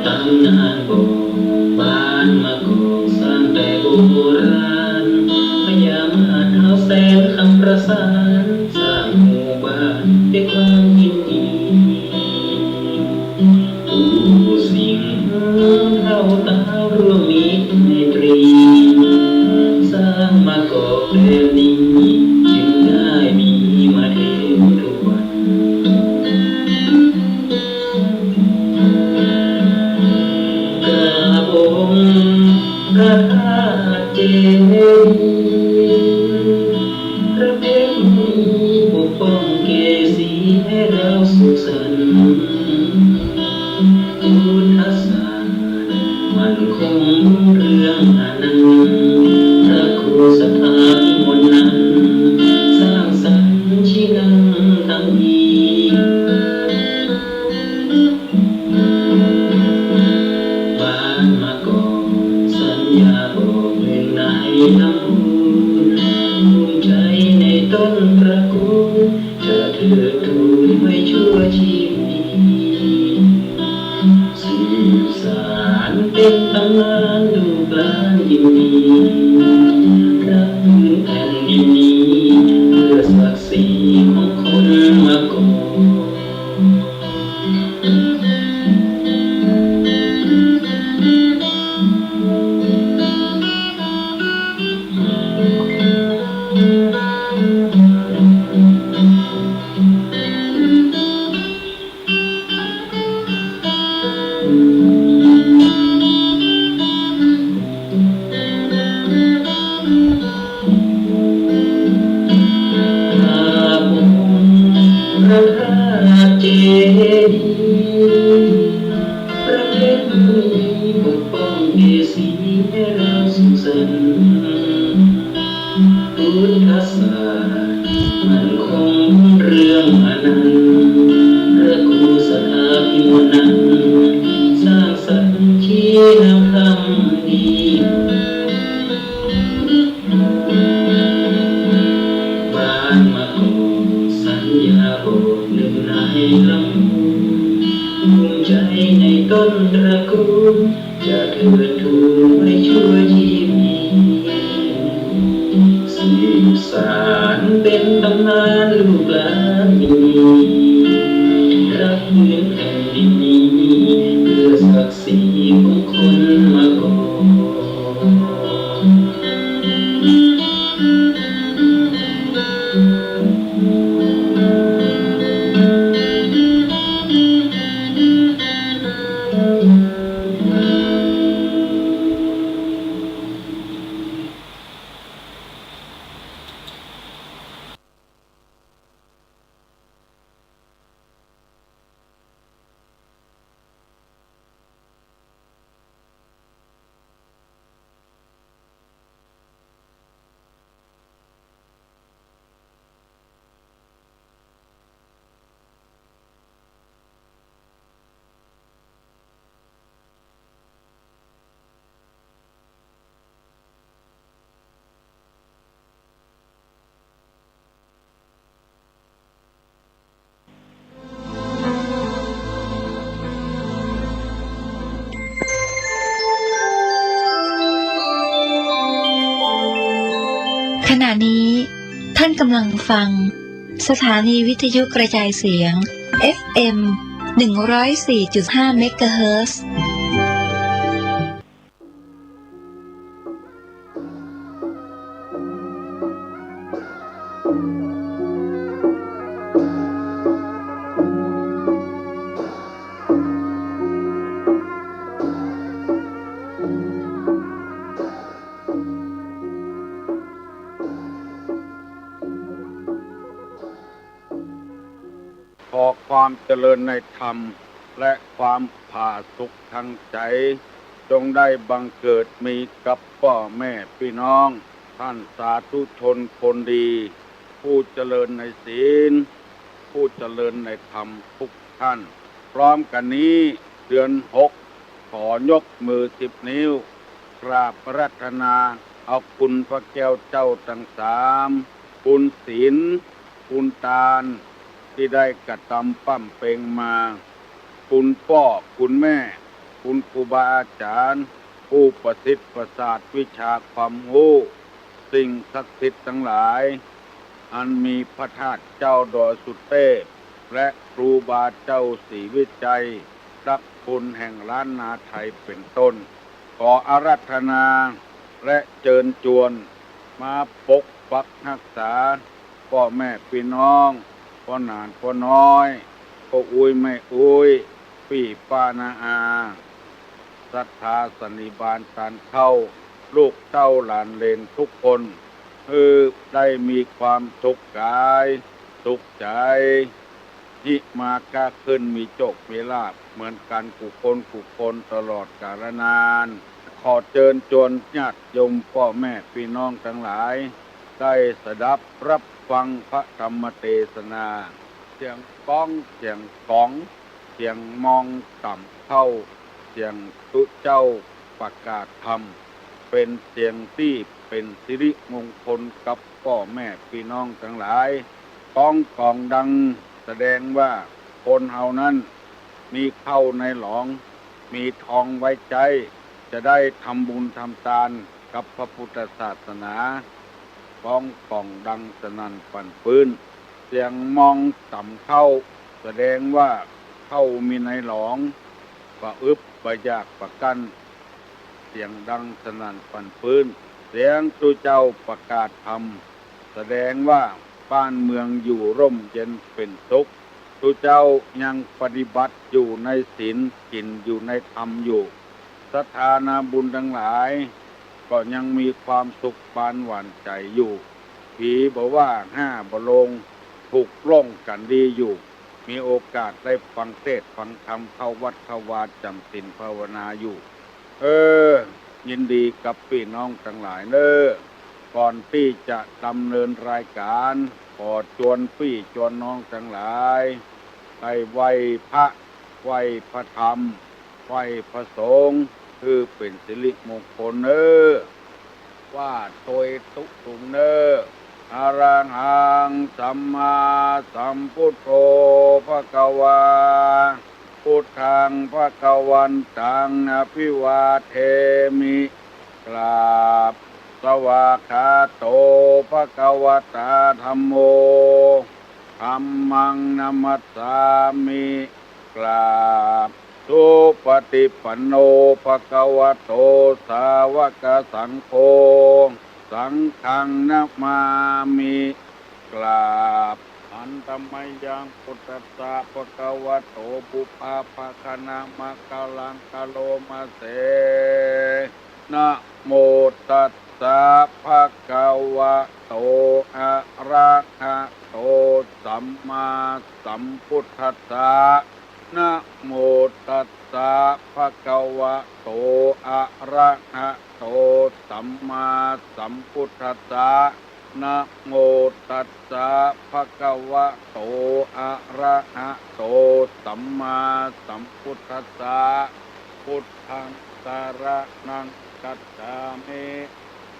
ต๋ำนานบอกบ้านมะกอกสร้างแต่โบราณ พญามาศเฮาแสนคำประสาน สร้างหมู่บ้านด้วยความยินดี ปู่สิงห์เฒ่าต๋าร่วมมิตรไมตรี สร้างมะกอกแบบนี้ จึงได้มีมาเถิงทุกวัน กราบองค์พระธาตุเจดีย์ พระเพชรมุนีปกป้องเกศรีให้เราสุขสันต์ พุทธศาสนามั่นคงรุ่งเรืองอนันต์ พระครูสัทธาพิมลนั้น สร้างสรรค์ชี้นำธรรมดี บ้านมะกอกสัญญาบอกหนึ่งในลำพูน ภูมิใจ๋ในต้นตระกูล จะเทิดทูนไว้ชั่วชีวิต สืบสานเป๋นต๋ำนานลูกหลานยินดี รักพื้นแผ่นดินนี้ เพื่อศักดิ์ศรีของคนมะกอก พระธาตุเจดีย์ พระเพชรมุนีปกป้องเกศรีให้เราสุขสันต์ พุทธศาสนามั่นคงรุ่งเรืองอนันต์ พระครูสัทธาพิมลนั้น สร้างสรรค์ชี้นำธรรมดี บ้านมะกอกสัญญาบอกหนึ่งในลำพูน ภูมิใจ๋ในต้นตระกูล จะเทิดทูนไว้ชั่วชีวิต สืบสานเป๋นต๋ำนานลูกหลานยินดี รักพื้นแผ่นดินนี้ เพื่อศักดิ์ศรีของคนมะกอก ขณะนี้ท่านกำลังฟังสถานีวิทยุกระจายเสียง เอฟเอ็ม หนึ่งร้อยสี่จุดห้า เมกะเฮิรตซ์ ขอความเจริญในธรรม และความผาสุกทางใจ๋ จงได้บังเกิดมีกับป้อแม่ปี้น้อง ต้านสาธุชนคนดี ผู้เจริญในศีล ผู้เจริญในธรรมทุกต้าน พร้อมกั๋นนี้ เดือนหก ขอยกมือสิบนิ้ว กราบอาราธนาเอาคุณพระแก้วเจ้าตังสาม บุญศีล บุญตาน ตี้ได้กระตำปำเป็งมา คุณป้อ คุณแม่ คุณครูบาอาจ๋ารย์ ผู้ประสิทธิ์ประสาทวิชาความฮู้ สิ่งศักดิ์สิทธิ์ตังหลาย อันมีพระธาตุเจ้าดอยสุเตพ และครูบาเจ้าศรีวิชัย นักบุญแห่งล้านนาไทยเป๋นต้น ขออาราธนา และเจิญจวน มาปกปักฮักษา ป้อแม่ปี้น้อง ป้อหนานป้อน้อย ป้ออุ๊ยแม่อุ๊ย ปี้ป้าน้าอา ศรัทธาสันนิบาตตานเข้า ลูกเต้าหลานเหลนทุกคน หื้อได้มีความสุขก๋าย สุขใจ๋ ฮิมาก้าขึ้นมีโจคมีลาภเหมือนกั๋นกู้คนกู้คนตลอดกาลนาน ขอเจิญจวนญาติโยมป้อแม่ปี้น้องตังหลาย ได้สดับรับฟังพระธรรมเตสนา เสียงก๊อง เสียงก๋อง เสียงมองต่ำเข้า เสียงตุ๊เจ้าประกาศธรรม เป๋นเสียงตี้เป๋นสิริมงคลกับป้อแม่ปี้น้องตังหลาย ก๊องก๋องดังแสดงว่าคนเฮานั้น มีเข้าในหลอง มีทองไว้ใจ๊ จะได้ทำบุญทำตานกับพระพุทธศาสนา ก๊องก๋องดังสนั่นปั่นปื๊น เสียงมองต่ำเข้า แสดงว่าเข้ามีในหลอง บ่อึดบ่อยากบ่กั้น เสียงดังสนั่นปั่นปื๊น เสียงตุ๊เจ้าประกาศธรรม แสดงว่าบ้านเมืองอยู่ร่มเย็นเป๋นสุข ตุ๊เจ้ายังปฏิบัติอยู่ในศีล กิ๋นอยู่ในธรรมอยู่ ศรัทธานาบุญตังหลาย ก็ยังมีความสุขปานหวานใจ๋อยู่ ผีบ่ว่าห้าบ่ลง ถูกล่องกั๋นดีอยู่ มีโอกาสได้ฟังเทศน์ฟังธรรม เข้าวัดเข้าวา จ๋ำศีลภาวนาอยู่ เออ ยินดีกับปี้น้องตังหลายเน่อ ก่อนตี้จะดำเนินรายก๋าน ขอจวนปี้จวนน้องตังหลาย ได้ไหว้พระ ไหว้พระธรรม ไหว้พระสงฆ์ หื้อเป๋นสิริมงคลเน่อ ว่าโตยตุ๊กตุงเน่อ อะระหังสัมมาสัมพุทโธภะคะวา พุทธังภะคะวันตังอะภิวาเทมิ กราบ สวากขาโตภะคะวะตาธัมโม ธัมมังนะมัสสามิ กราบ สุปะฏิปันโนภะคะวะโต สาวกสังโฆ สังฆังนะมามิ กราบ หันตะมะยัง พุทธัสสะภะคะวะโต ปุพพะภะคะนะมะกะลังกะโลมะเส นะโมตัสสะภะคะวะโต อะระหะโต สัมมาสัมพุทธัสสะ นะโมตัสสะภะคะวะโต อะระหะโต สัมมาสัมพุทธัสสะ นะโมตัสสะภะคะวะโต อะระหะโต สัมมาสัมพุทธัสสะ พุทธังสะระณังคัจฉามิ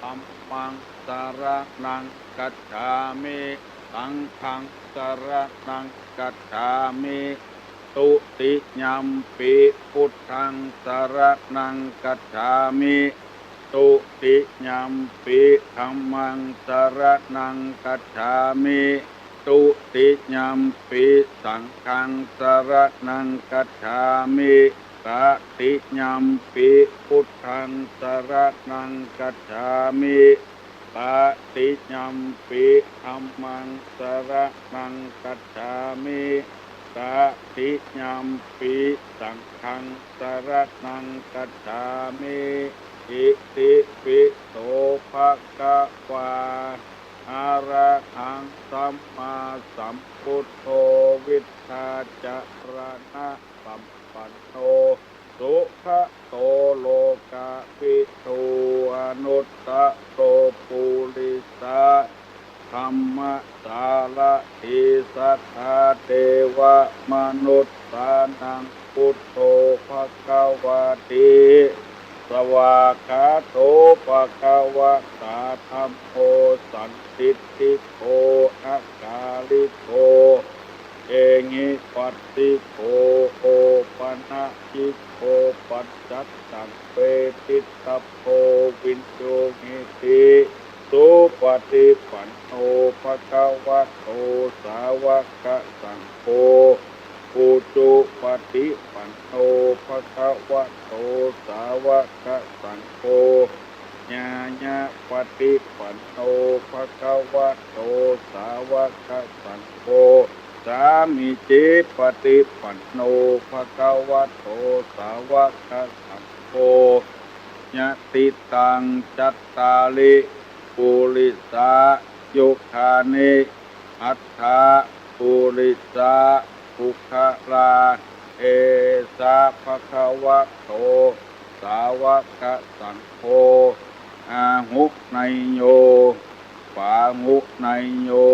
ธัมมังสะระณังคัจฉามิ สังฆังสะระณังคัจฉามิ ตุติยัมปิพุทธังสะระณังคัจฉามิ Dutiyampi dhammaṃ saraṇaṃ gacchāmi. Dutiyampi saṅghaṃ saraṇaṃ gacchāmi. Tatiyampi buddhaṃ saraṇaṃ gacchāmi. Tatiyampi dhammaṃ saraṇaṃ gacchāmi. Tatiyampi saṅghaṃ saraṇaṃ gacchāmi. Itipi so bhagavā arahaṃ sammāsambuddho vijjācaraṇasampanno sugato lokavidū anuttaro purisadammasārathi satthā devamanussānaṃ buddho bhagavāti. Svākkhāto bhagavatā dhammo sandiṭṭhiko akāliko ehipassiko opanayiko paccattaṃ veditabbo viññūhīti. Supaṭipanno bhagavato sāvakasaṅgho, ujupaṭipanno bhagavato sāvakasaṅgho, ñāyapaṭipanno bhagavato sāvakasaṅgho, sāmīcipaṭipanno bhagavato sāvakasaṅgho, yadidaṃ cattāri purisayugāni aṭṭha purisapuggalā, esa bhagavato sāvakasaṅgho, āhuneyyo pāhuneyyo